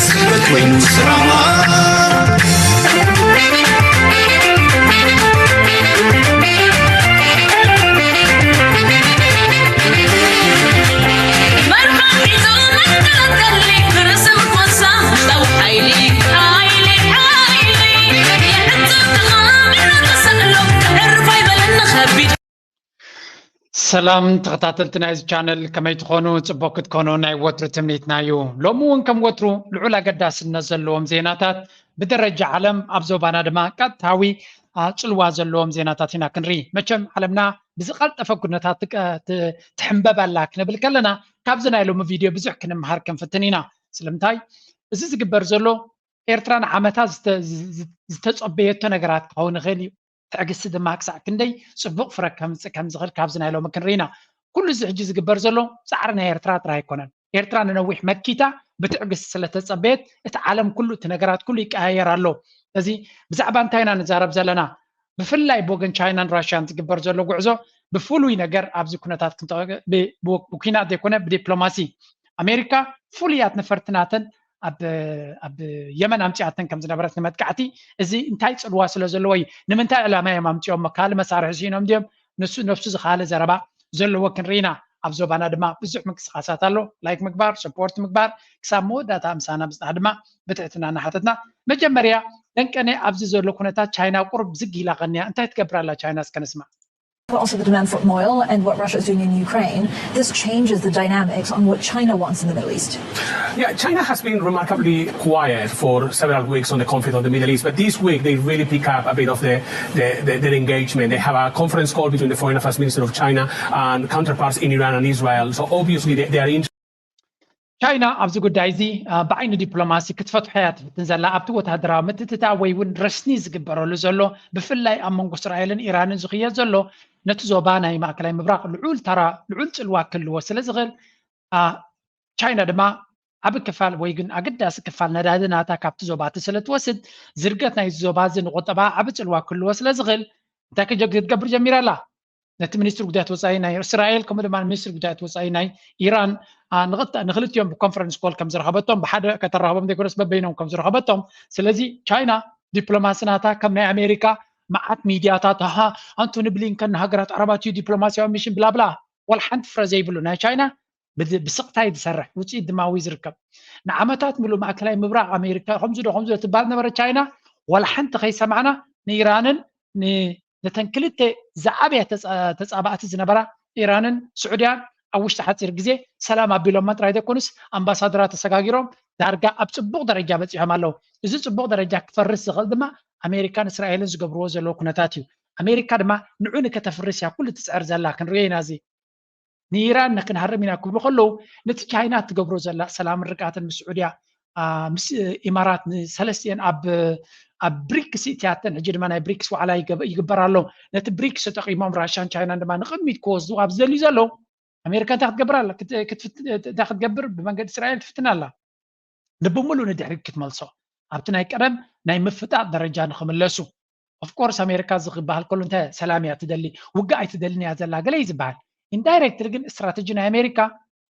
ስደት ኮይኑ ስራማ ሰላም ተኸታተልቲ ናይዚ ቻነል፣ ከመይ ትኾኑ? ጽቡቅ ክትኮኑ ናይ ወትሩ ትምኒትና እዩ። ሎሚ እውን ከም ወትሩ ልዑል ኣገዳስነት ዘለዎም ዜናታት ብደረጃ ዓለም፣ ኣብ ዞባና ድማ ቀጥታዊ ጽልዋ ዘለዎም ዜናታት ኢና ክንርኢ። መቸም ዓለምና ብዝቐልጠፈ ኩነታት ትሕንበብ ኣላ ክንብል ከለና፣ ካብዚ ናይ ሎሚ ቪድዮ ብዙሕ ክንምሃር ክንፍትን ኢና። ስለምንታይ? እዚ ዝግበር ዘሎ ኤርትራ ንዓመታት ዝተጸበየቶ ነገራት ክኸውን ይኽእል እዩ። ትዕግስቲ ድማ ክሳዕ ክንደይ ጽቡቕ ፍረ ከምጽእ ከም ዝኽእል ካብዚ ናይ ሎሚ ክንርኢ ኢና። ኩሉ እዚ ሕጂ ዝግበር ዘሎ ጻዕሪ ናይ ኤርትራ ጥራይ ኣይኮነን። ኤርትራ ንነዊሕ መኪታ ብትዕግስቲ ስለ ተጸበየት፣ እቲ ዓለም ኩሉ፣ እቲ ነገራት ኩሉ ይቀያየር ኣሎ። እዚ ብዛዕባ እንታይ ኢና ንዛረብ ዘለና? ብፍላይ ብወገን ቻይናን ራሽያን ዝግበር ዘሎ ጉዕዞ ብፍሉይ ነገር ኣብዚ ኩነታት ብኩናት ዘይኮነ ብዲፕሎማሲ ኣሜሪካ ፍሉያት ነፈርቲ ናተን ኣብ የመን ኣምፂኣተን ከም ዝነበረት ንመጥቃዕቲ እዚ እንታይ ፅልዋ ስለ ዘለዎ እዩ? ንምንታይ ዕላማ እዮም ኣምፂኦሞ? ካልእ መሳርሒ ስኢኖም ድዮም? ንሱ ነብሱ ዝኻለ ዘረባ ዘለዎ ክንርኢ ኢና። ኣብ ዞባና ድማ ብዙሕ ምንቅስቃሳት ኣሎ። ላይክ ምግባር፣ ሰፖርት ምግባር፣ ክሳብ መወዳእታ ምሳና ምፅናሕ ድማ ብትሕትና እናሓተትና፣ መጀመርያ ደንቀነ ኣብዚ ዘሎ ኩነታት ቻይና ቁሩብ ዝግ ኢላ ቀንያ። እንታይ ትገብር ኣላ ቻይና? እስከ ንስማዕ። But also the demand for oil and what Russia is doing in Ukraine, this changes the dynamics on what China wants in the Middle East. Yeah, China has been remarkably quiet for several weeks on the conflict of the Middle East, but this week they really pick up a bit of the, the, the, their engagement. They have a conference call between the foreign affairs minister of China and counterparts in Iran and Israel. So obviously they, they are in ቻይና ኣብዚ ጉዳይ እዚ ብዓይኒ ዲፕሎማሲ ክትፈትሖ እያ ትፍትን ዘላ። ኣብቲ ወታደራዊ ምትእትታው ወይ እውን ረስኒ ዝግበረሉ ዘሎ፣ ብፍላይ ኣብ መንጎ እስራኤልን ኢራንን ዝኽየድ ዘሎ፣ ነቲ ዞባ ናይ ማእከላይ ምብራቕ ልዑል ተራ፣ ልዑል ጽልዋ ክህልዎ ስለ ዝኽእል፣ ቻይና ድማ ዓቢ ክፋል ወይ ግን ኣገዳሲ ክፋል ነዳዲ ናታ ካብቲ ዞባ እቲ ስለ ትወስድ፣ ዝርገት ናይዚ ዞባ እዚ ንቁጠባ ዓቢ ጽልዋ ክህልዎ ስለ ዝኽእል፣ እንታይ ክትገብር ጀሚራ ኣላ? ነቲ ሚኒስትሪ ጉዳያት ወፃኢ ናይ እስራኤል ከምኡ ድማ ሚኒስትሪ ጉዳያት ወፃኢ ናይ ኢራን ንክልቲኦም ብኮንፈረንስ ኮል ከም ዝረኸበቶም፣ ብሓደ ከተራኸቦም ዘይኮነስ በበይኖም ከም ዝረኸበቶም። ስለዚ ቻይና ዲፕሎማሲ ናታ ከም ናይ ኣሜሪካ መዓት ሚድያታት፣ ኣሃ፣ ኣንቶኒ ብሊንከን ንሃገራት ዓረባት እዩ ዲፕሎማሲያዊ ሚሽን ብላብላ፣ ዋላ ሓንቲ ፍረ ዘይብሉ ናይ ቻይና ብስቕታ እዩ ዝሰርሕ፣ ውፅኢት ድማ እዩ ዝርከብ። ንዓመታት ምሉእ ማእከላይ ምብራቕ ኣሜሪካ ከምዚ ዶ ከምዚ ዶ ትባል ነበረ ቻይና፣ ዋላ ሓንቲ ከይሰማዕና ንኢራንን ነተን ክልተ ዝዓበያ ተፃባእቲ ዝነበራ ኢራንን ስዑድያን ኣብ ውሽጢ ሓፂር ግዜ ሰላም ኣቢሎማ ጥራይ ዘይኮኑስ ኣምባሳደራት ተሰጋጊሮም ዳርጋ ኣብ ፅቡቕ ደረጃ በፂሖም ኣለዉ። እዚ ፅቡቕ ደረጃ ክፈርስ ዝኽእል ድማ ኣሜሪካን እስራኤልን ዝገብርዎ ዘለዉ ኩነታት እዩ። ኣሜሪካ ድማ ንዑ ንከተፍርስ እያ ኩሉ ትፅዕር ዘላ፣ ክንሪኦ ኢና እዚ። ንኢራን ንክንሃርም ኢና ክብሉ ከለዉ፣ ነቲ ቻይና እትገብሮ ዘላ ሰላምን ርግኣትን ምስ ስዑድያ፣ ምስ ኢማራት፣ ንሰለስቲአን ኣብ ኣብ ብሪክስ እትያተን፣ ሕጂ ድማ ናይ ብሪክስ ዋዕላ ይግበር ኣሎ። ነቲ ብሪክስ ተጠቒሞም ራሻን ቻይናን ድማ ንቕድሚት ክወስዱ ኣብ ዝደልዩ ዘለዉ፣ ኣሜሪካ እንታይ ክትገብር ኣላ? እንታይ ክትገብር? ብመንገዲ እስራኤል ትፍትን ኣላ። ንብምሉእ ንድሕሪት ክትመልሶ፣ ኣብቲ ናይ ቀደም ናይ ምፍጣጥ ደረጃ ንኽምለሱ። ኦፍኮርስ ኣሜሪካ እዚ ክበሃል ከሎ እንታይ ሰላም እያ ትደሊ፣ ውግእ ኣይትደልን እያ ዘላ ገለ እዩ ዝበሃል። ኢንዳይሬክትሊ ግን ስትራተጂ ናይ ኣሜሪካ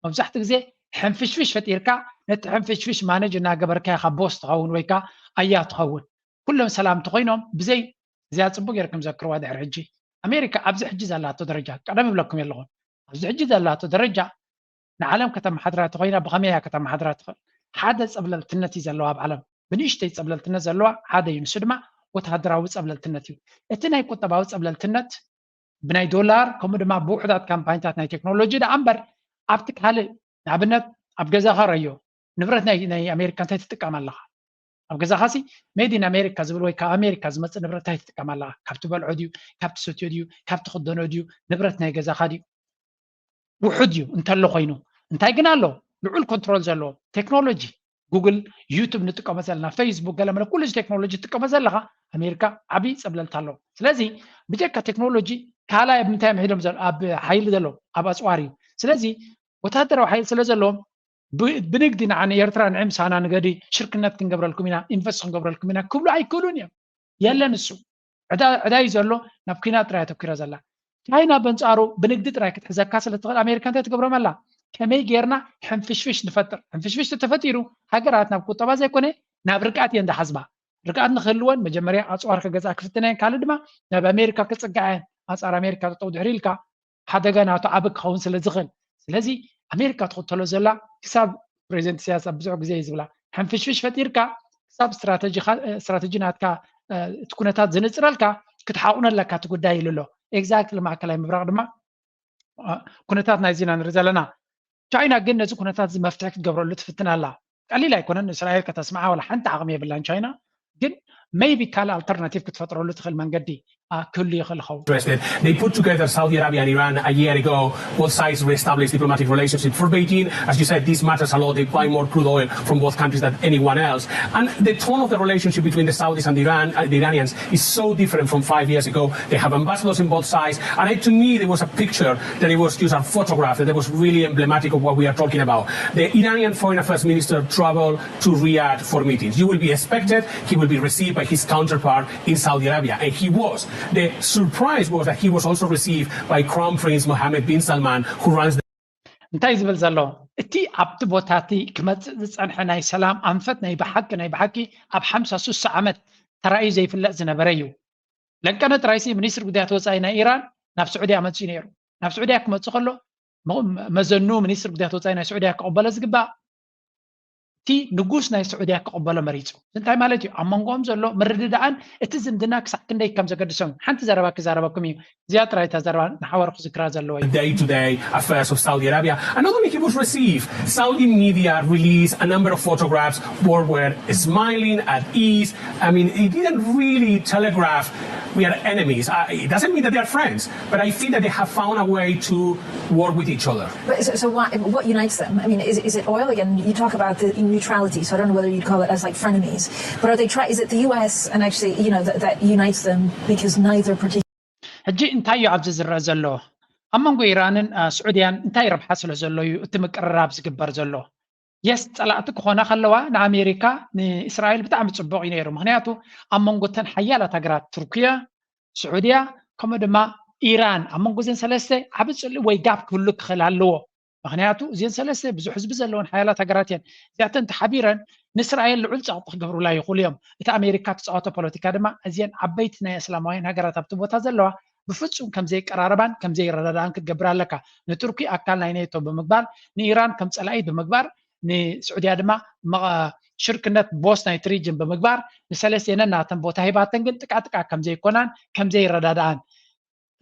መብዛሕትኡ ግዜ ሕንፍሽፍሽ ፈጢርካ ነቲ ሕንፍሽፍሽ ማነጅ እናገበርካ ኢኻ ቦስ ትኸውን ወይ ከዓ ኣያ ትኸውን። ኩሎም ሰላም እንተኾይኖም ብዘይ እዚኣ ፅቡቅ ገይርኩም ዘክርዋ ድሕሪ ሕጂ ኣሜሪካ ኣብዚ ሕጂ ዘላቶ ደረጃ ቀደም ይብለኩም የለኹም ኣብዚ ሕጂ ዘላቶ ደረጃ ንዓለም ከተመሓድራ ተኾይና ብኸመይ እያ ከተመሓድራ ትኽእል? ሓደ ጸብለልትነት እዩ ዘለዋ ኣብ ዓለም። ብንእሽተይ ጸብለልትነት ዘለዋ ሓደ እዩ። ንሱ ድማ ወተሃደራዊ ጸብለልትነት እዩ። እቲ ናይ ቁጠባዊ ጸብለልትነት ብናይ ዶላር ከምኡ ድማ ብውሑዳት ካምፓኒታት ናይ ቴክኖሎጂ ደኣ እምበር ኣብቲ ካልእ ንኣብነት ኣብ ገዛኻ ረዮ ንብረት ናይ ናይ ኣሜሪካ እንታይ ትጥቀም ኣለኻ? ኣብ ገዛኻሲ ሜድ ኢን ኣሜሪካ ዝብል ወይ ካብ ኣሜሪካ ዝመፅእ ንብረት እንታይ ትጥቀም ኣለኻ? ካብ ትበልዖ ድዩ? ካብ ትሰትዮ ድዩ? ካብ ትኽደኖ ድዩ? ንብረት ናይ ገዛኻ ድዩ? ውሑድ እዩ እንተሎ ኮይኑ እንታይ ግን ኣሎ ልዑል ኮንትሮል ዘለዎ ቴክኖሎጂ ጉግል ዩቱብ ንጥቀሞ ዘለና ፌስቡክ ገለመለ ኩሉ እዚ ቴክኖሎጂ ትጥቀሞ ዘለካ ኣሜሪካ ዓብዪ ፀብለልታ ኣለዎ ስለዚ ብጀካ ቴክኖሎጂ ካልኣይ ኣብ ምንታይ ምሒዶም ኣብ ሓይሊ ዘለዎም ኣብ ኣፅዋር እዩ ስለዚ ወታደራዊ ሓይሊ ስለ ዘለዎም ብንግዲ ንዓ ንኤርትራ ንዒ ምሳና ንገዲ ሽርክነት ክንገብረልኩም ኢና ኢንቨስት ክንገብረልኩም ኢና ክብሉ ኣይክእሉን እዮም የለን እሱ ዕዳ እዩ ዘሎ ናብ ኩናት ጥራይ ኣተኪራ ዘላ ቻይና በንፃሩ ብንግዲ ጥራይ ክትሕዘካ ስለ ትኽእል ኣሜሪካ እንታይ ትገብሮም ኣላ ከመይ ጌርና ሕንፍሽፍሽ ንፈጥር? ሕንፍሽፍሽ ተተፈጢሩ ሃገራት ናብ ቁጠባ ዘይኮነ ናብ ርግኣት እየን ዝሓስባ። ርግኣት ንክህልወን መጀመርያ ኣፅዋር ክገዝኣ ክፍትነን፣ ካልእ ድማ ናብ ኣሜሪካ ክፅግዐን። ኣፃር ኣሜሪካ ጠጠው ድሕሪ ኢልካ ሓደጋ ናቱ ዓቢ ክኸውን ስለ ዝኽእል። ስለዚ ኣሜሪካ ትኽተሎ ዘላ ክሳብ ፕሬዚደንት ኢሳያስ ኣብ ብዙሕ ግዜ እዩ ዝብላ፣ ሕንፍሽፍሽ ፈጢርካ ክሳብ ስትራተጂ ናትካ እቲ ኩነታት ዝንፅረልካ ክትሓቑነ ኣለካ እቲ ጉዳይ ኢሉ ኣሎ። ኤግዛክትሊ ማእከላይ ምብራቕ ድማ ኩነታት ናይዚ ኢና ንርኢ ዘለና። ቻይና ግን ነዚ ኩነታት እዚ መፍትሒ ክትገብረሉ ትፍትን ኣላ። ቀሊል ኣይኮነን። እስራኤል ከተስምዓ ዋላ ሓንቲ ዓቕሚ የብላን ቻይና። ግን maybe ካልእ ኣልተርናቲቭ ክትፈጥረሉ ትኽእል መንገዲ ክህሉ ይኽእል ይኸውን። They put together Saudi Arabia and Iran a year ago. Both sides reestablished diplomatic relationship. For Beijing, as you said, this matters a lot. They buy more crude oil from both countries than anyone else. And the tone of the relationship between the Saudis and Iran, uh, the Iranians, is so different from five years ago. They have ambassadors in both sides. And I, to me, there was a picture that it was just a photograph that was really emblematic of what we are talking about. The Iranian foreign affairs minister traveled to Riyadh for meetings. You will be expected, he will be received by his counterpart in Saudi Arabia. And he was. The surprise was that he was also received by Crown Prince Mohammed bin Salman, who runs the እንታይ ዝብል ዘሎ? እቲ ኣብቲ ቦታ እቲ ክመፅእ ዝፀንሐ ናይ ሰላም ኣንፈት ናይ ብሓቂ ናይ ብሓቂ ኣብ ሓምሳ ሱሳ ዓመት ተራእዩ ዘይፍለጥ ዝነበረ እዩ። ለንቀነ ጥራይሲ ሚኒስትሪ ጉዳያት ወፃኢ ናይ ኢራን ናብ ስዑድያ መፅኡ ነይሩ። ናብ ስዑድያ ክመፅእ ከሎ መዘኑ ሚኒስትሪ ጉዳያት ወፃኢ ናይ ስዑድያ ክቕበሎ ዝግባእ እቲ ንጉስ ናይ ስዑድያ ክቕበሎ መሪፁ። እንታይ ማለት እዩ? ኣብ መንጎኦም ዘሎ ምርድዳእን እቲ ዝምድና ክሳዕ ክንደይ ከም ዘገድሶም ሓንቲ ዘረባ ክዛረበኩም እዩ። እዚኣ ጥራይ እታ ዘረባ ንሓዋሩ ክዝክራ ዘለዎ እዩ። Day-to-day affairs of Saudi Arabia. And not only he was received, Saudi media released a number of photographs where were smiling at ease. I mean, he didn't really telegraph we are enemies. Uh, it doesn't mean that they are friends, but I think that they have found a way to work with each other. But so, so why, what unites them? I mean, is, is it oil? Again, you talk about the neutrality, so I don't know whether you'd call it as like frenemies. But are they try? Is it the U S and actually, you know, that, that unites them because neither particular ሕጂ እንታይ እዩ ኣብዚ ዝረአ ዘሎ? ኣብ መንጎ ኢራንን ስዑድያን እንታይ ረብሓ ስለ ዘሎ እዩ እቲ ምቅርራብ ዝግበር ዘሎ? የስ፣ ፀላእቲ ክኾና ከለዋ ንኣሜሪካ ንእስራኤል ብጣዕሚ ፅቡቕ እዩ ነይሩ። ምክንያቱ ኣብ መንጎ ተን ሓያላት ሃገራት ቱርክያ፣ ስዑድያ ከምኡ ድማ ኢራን ኣብ መንጎ ዘን ሰለስተ ዓቢ ፅልኢ ወይ ጋፕ ክህሉ ክኽእል ኣለዎ። ምክንያቱ እዚን ሰለስተ ብዙሕ ህዝቢ ዘለወን ሓያላት ሃገራት እየን። እዚኣተን ተሓቢረን ንእስራኤል ልዑል ፀቕጢ ክገብሩላ ይኽእሉ እዮም። እቲ ኣሜሪካ ትፃወቶ ፖለቲካ ድማ እዚን ዓበይቲ ናይ እስላማውያን ሃገራት ኣብቲ ቦታ ዘለዋ ብፍፁም ከምዘይቀራረባን ከምዘይረዳዳኣን ክትገብር ኣለካ። ንቱርኪ ኣካል ናይ ኔቶ ብምግባር፣ ንኢራን ከም ፀላኢ ብምግባር፣ ንስዑድያ ድማ ሽርክነት ቦስ ናይቲ ሪጅን ብምግባር ንሰለስቴነን ናተን ቦታ ሂባተን ግን ጥቃጥቃ ከምዘይኮናን ከምዘይረዳዳኣን።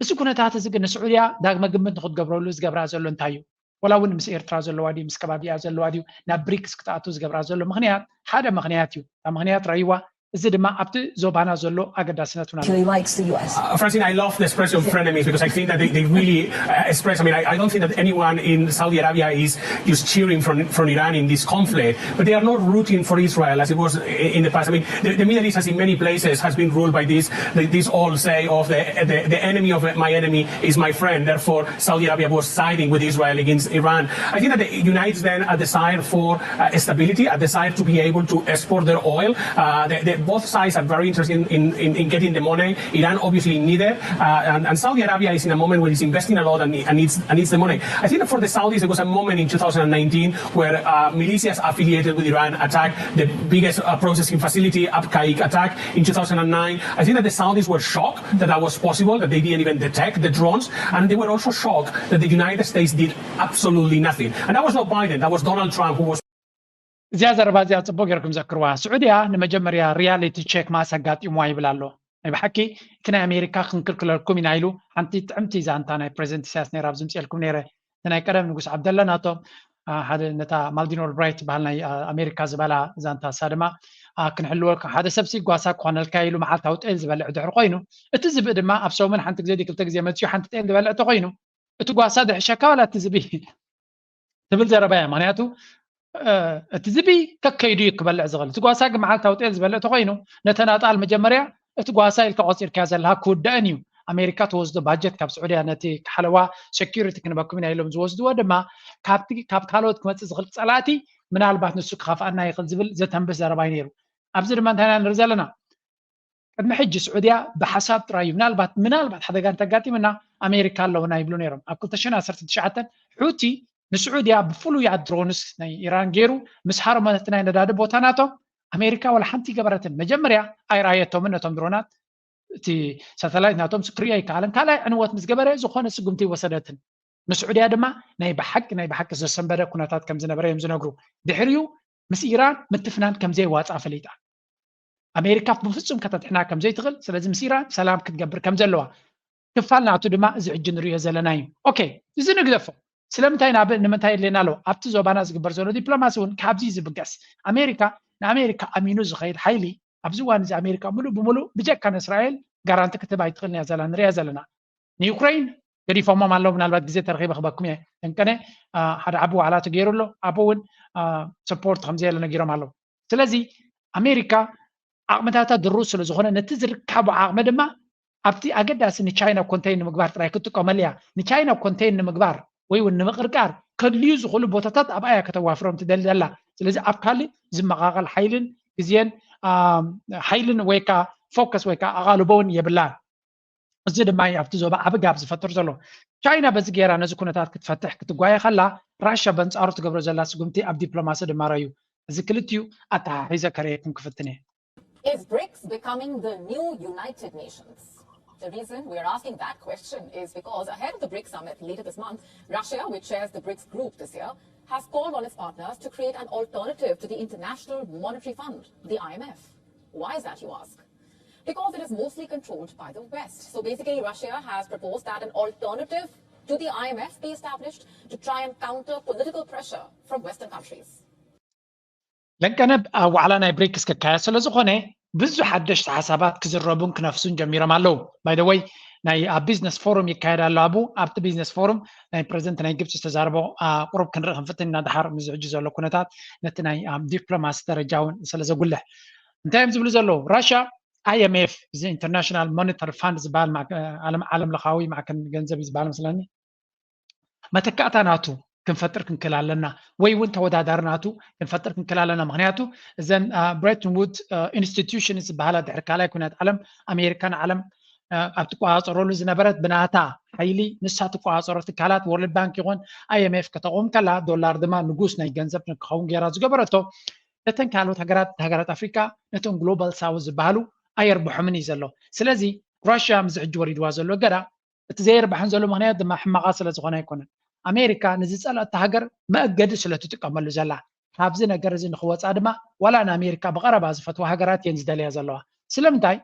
እዚ ኩነታት እዚ ግን ንስዑድያ ዳግመ ግምት ንክትገብረሉ ዝገብራ ዘሎ እንታይ እዩ? ወላ እውን ምስ ኤርትራ ዘለዋ ድዩ ምስ ከባቢኣ ዘለዋ ድዩ ናብ ብሪክስ ክትኣቱ ዝገብራ ዘሎ ምክንያት ሓደ ምክንያት እዩ። እታ ምክንያት ረይዋ እዚ ድማ ኣብቲ ዞባና ዘሎ ኣገዳስነት ና likes the U S. Uh, Francine, I love the expression of frenemies because I think that they, they really uh, express. I mean, I, I don't think that anyone in Saudi Arabia is just cheering for, for Iran in this conflict, but they are not rooting for Israel as it was in the past. I mean, the, the Middle East has in many places has been ruled by this, this old say of the, the, the enemy of my enemy is my friend. Therefore, Saudi Arabia was siding with Israel against Iran. I think that it unites then a desire for uh, stability, a desire to be able to export their oil. Uh, they, they, both sides are very interested in, in, in, getting the money. Iran obviously needed, uh, and, and, Saudi Arabia is in a moment where it's investing a lot and, and, needs, and needs the money. I think that for the Saudis, there was a moment in two thousand nineteen where uh, militias affiliated with Iran attacked the biggest uh, processing facility, Abqaiq attack in two thousand nine. I think that the Saudis were shocked that that was possible, that they didn't even detect the drones, and they were also shocked that the United States did absolutely nothing. And that was not Biden, that was Donald Trump who was እዚኣ ዘረባ እዚኣ ጽቡቅ ጌርኩም ዘክርዋ። ስዑድያ ንመጀመርያ ሪያሊቲ ቼክ ማስ ኣጋጢምዋ ይብል ኣሎ። ናይ ብሓቂ እቲ ናይ ኣሜሪካ ክንክልክለልኩም ኢና ኢሉ ሓንቲ ጥዕምቲ ዛንታ ናይ ፕሬዚደንት ኢሳያስ ነይራ ኣብዚ ምጽኤልኩም ነይረ። እቲ ናይ ቀደም ንጉስ ዓብደላ ናቶም ሓደ ነታ ማልዲን ኦልብራይት ትበሃል ናይ ኣሜሪካ ዝበላ ዛንታ እሳ ድማ ክንሕልወልኩም ሓደ ሰብሲ ጓሳ ክኾነልካ ኢሉ መዓልታዊ ጤል ዝበልዕ ድሕሪ ኮይኑ እቲ ዝብኢ ድማ ኣብ ሰሙን ሓንቲ ግዜ ክልተ ግዜ መፅዩ ሓንቲ ጤል ዝበልዕ ተኮይኑ እቲ ጓሳ ድሕሸካ ዋላ እቲ ዝብኢ ትብል ዘረባ እያ። ምክንያቱ እቲ ዝብኢ ከከይዱ እዩ ክበልዕ ዝኽእል። እቲ ጓሳ ግን መዓልታዊ ጤል ዝበልዕ ተኮይኑ ነተን ኣጣል መጀመርያ እቲ ጓሳ ኢልካ ቆፂርካዮ ዘለካ ክውደአን እዩ። ኣሜሪካ ትወስዶ ባጀት ካብ ስዑድያ ነቲ ሓለዋ ሴኪሪቲ ክንበኩም ኢና ኢሎም ዝወስድዎ ድማ ካብቲ ካብ ካልኦት ክመፅእ ዝኽእል ፀላእቲ ምናልባት ንሱ ክኸፍኣና ይኽእል ዝብል ዘተንብህ ዘረባ እዩ ነይሩ። ኣብዚ ድማ እንታይ ኢና ንርኢ ዘለና? ቅድሚ ሕጂ ስዑድያ ብሓሳብ ጥራይ እዩ ምናልባት ምናልባት ሓደጋ እንተጋጢምና ኣሜሪካ ኣለውና ይብሉ ነይሮም። ኣብ ክልተ ሽሕን ዓሰርተ ትሽዓተን ሑቲ ንስዑድያ ብፍሉይ ድሮንስ ናይ ኢራን ገይሩ ምስ ሃረመ ነቲ ናይ ነዳዲ ቦታ ናቶም ኣሜሪካ ዋላ ሓንቲ ይገበረትን። መጀመርያ ኣይረኣየቶምን ነቶም ድሮናት፣ እቲ ሳተላይት ናቶም ክሪኦ ኣይከኣለን። ካልኣይ ዕንወት ምስ ገበረ ዝኾነ ስጉምቲ ይወሰደትን። ንስዑድያ ድማ ናይ ብሓቂ ናይ ብሓቂ ዘሰንበደ ኩነታት ከም ዝነበረ እዮም ዝነግሩ። ድሕሪኡ ምስ ኢራን ምትፍናን ከም ዘይዋፅኣ ፈሊጣ። ኣሜሪካ ብፍጹም ከተጥሕና ከም ዘይትኽእል፣ ስለዚ ምስ ኢራን ሰላም ክትገብር ከም ዘለዋ ክፋል ናቱ ድማ እዚ ሕጂ ንሪኦ ዘለና እዩ። ኦኬ፣ እዚ ንግደፎ። ስለምንታይ ናብ ንምንታይ የድልየና ኣለዎ? ኣብቲ ዞባና ዝግበር ዘሎ ዲፕሎማሲ እውን ካብዚ ዝብገስ። ኣሜሪካ ንኣሜሪካ ኣሚኑ ዝኸይድ ሓይሊ ኣብዚ እዋን እዚ ኣሜሪካ ሙሉእ ብሙሉእ ብጀካ ንእስራኤል ጋራንቲ ክትህብ ኣይትኽእልን እያ ዘላ ንሪኣ ዘለና። ንዩክሬን ገዲፎሞም ኣለዉ። ምናልባት ግዜ ተረኺበ ክበኩም እየ። እንቀነ ሓደ ዓቢ ዋዕላ ተገይሩ ኣሎ። ኣብኡ እውን ሰፖርት ከም ዘየለ ነጊሮም ኣለዉ። ስለዚ ኣሜሪካ ዓቕምታታ ድሩት ስለ ዝኾነ ነቲ ዝርከቦ ዓቕሚ ድማ ኣብቲ ኣገዳሲ ንቻይና ኮንቴን ንምግባር ጥራይ ክትጥቀመሉ እያ። ንቻይና ኮንቴን ንምግባር ወይ እውን ንምቕርቃር ከድልዩ ዝኽእሉ ቦታታት ኣብኣ እያ ከተዋፍሮም ትደሊ ዘላ። ስለዚ ኣብ ካልእ ዝመቓቐል ሓይልን ግዜን ሓይልን ወይ ከዓ ፎከስ ወይ ከዓ ኣቓልቦ እውን የብላን። እዚ ድማ እዩ ኣብቲ ዞባ ዓቢ ጋብ ዝፈጥር ዘሎ። ቻይና በዚ ገይራ ነዚ ኩነታት ክትፈትሕ ክትጓየ ከላ፣ ራሻ በንጻሩ ትገብሮ ዘላ ስጉምቲ ኣብ ዲፕሎማሲ ድማ ረዩ። እዚ ክልቲኡ ኣተሓሒዘ ከርእየኩም ክፍትን እየ። Is BRICS becoming the new United Nations? The reason we're asking that question is because ahead of the BRICS summit later this month, Russia, which chairs the BRICS group this year, has called on its partners to create an alternative to the International Monetary Fund, the I M F. Why is that, you ask? Because it is mostly controlled by the West. So basically, Russia has proposed that an alternative to the I M F be established to try and counter political pressure from Western countries. ለንቀነ ኣብ ዋዕላ ናይ ብሪክስ ክካየድ ስለ ዝኾነ ብዙሕ ሓደሽቲ ሓሳባት ክዝረቡን ክነፍሱን ጀሚሮም ኣለዉ። ባይ ዘ ወይ ናይ ኣብ ቢዝነስ ፎሩም ይካየድ ኣሎ። ኣብኡ ኣብቲ ቢዝነስ ፎሩም ናይ ፕረዚደንት ናይ ግብፂ ዝተዛረቦ ቁሩብ ክንርኢ ክንፍትን ኢና። ድሓር ምስ ሕጂ ዘሎ ኩነታት ነቲ ናይ ዲፕሎማሲ ደረጃ እውን ስለ ዘጉልሕ እንታይ እዮም ዝብሉ ዘለዉ? ራሽያ ኣይ ኤም ኤፍ እዚ ኢንተርናሽናል ሞኒተሪ ፋንድ ዝበሃል ዓለም ለኻዊ ማዕከን ገንዘብ እዩ ዝበሃል መስለኒ። መተካእታ ናቱ ክንፈጥር ክንክእል ኣለና ወይ እውን ተወዳዳሪ ናቱ ክንፈጥር ክንክእል ኣለና። ምክንያቱ እዘን ብሬተን ውድ ኢንስቲትዩሽን ዝበሃላ ድሕሪ ካልኣይ ኩናት ዓለም ኣሜሪካ ንዓለም ኣብ ትቆፃፀረሉ ዝነበረት ብናታ ሓይሊ ንሳ ትቆፃፀሮ ትካላት ወርልድ ባንክ ይኹን ኣይ ኤም ኤፍ ከተቆም ከላ ዶላር ድማ ንጉስ ናይ ገንዘብ ክኸውን ገይራ ዝገበረቶ ነተን ካልኦት ሃገራት ሃገራት ኣፍሪካ ነተን ግሎባል ሳውዝ ዝበሃሉ ኣየርብሖምን እዩ ዘሎ። ስለዚ ራሽያ ምስ ሕጂ ወሪድዋ ዘሎ እገዳ እቲ ዘየርብሐን ዘሎ ምክንያት ድማ ሕማቓ ስለ ዝኾነ ኣይኮነን። ኣሜሪካ ንዝፀልኣታ ሃገር መእገዲ ስለ ትጥቀመሉ ዘላ። ካብዚ ነገር እዚ ንክወፃ ድማ ዋላ ንኣሜሪካ ብቐረባ ዝፈትዋ ሃገራት እየን ዝደልያ ዘለዋ። ስለምንታይ?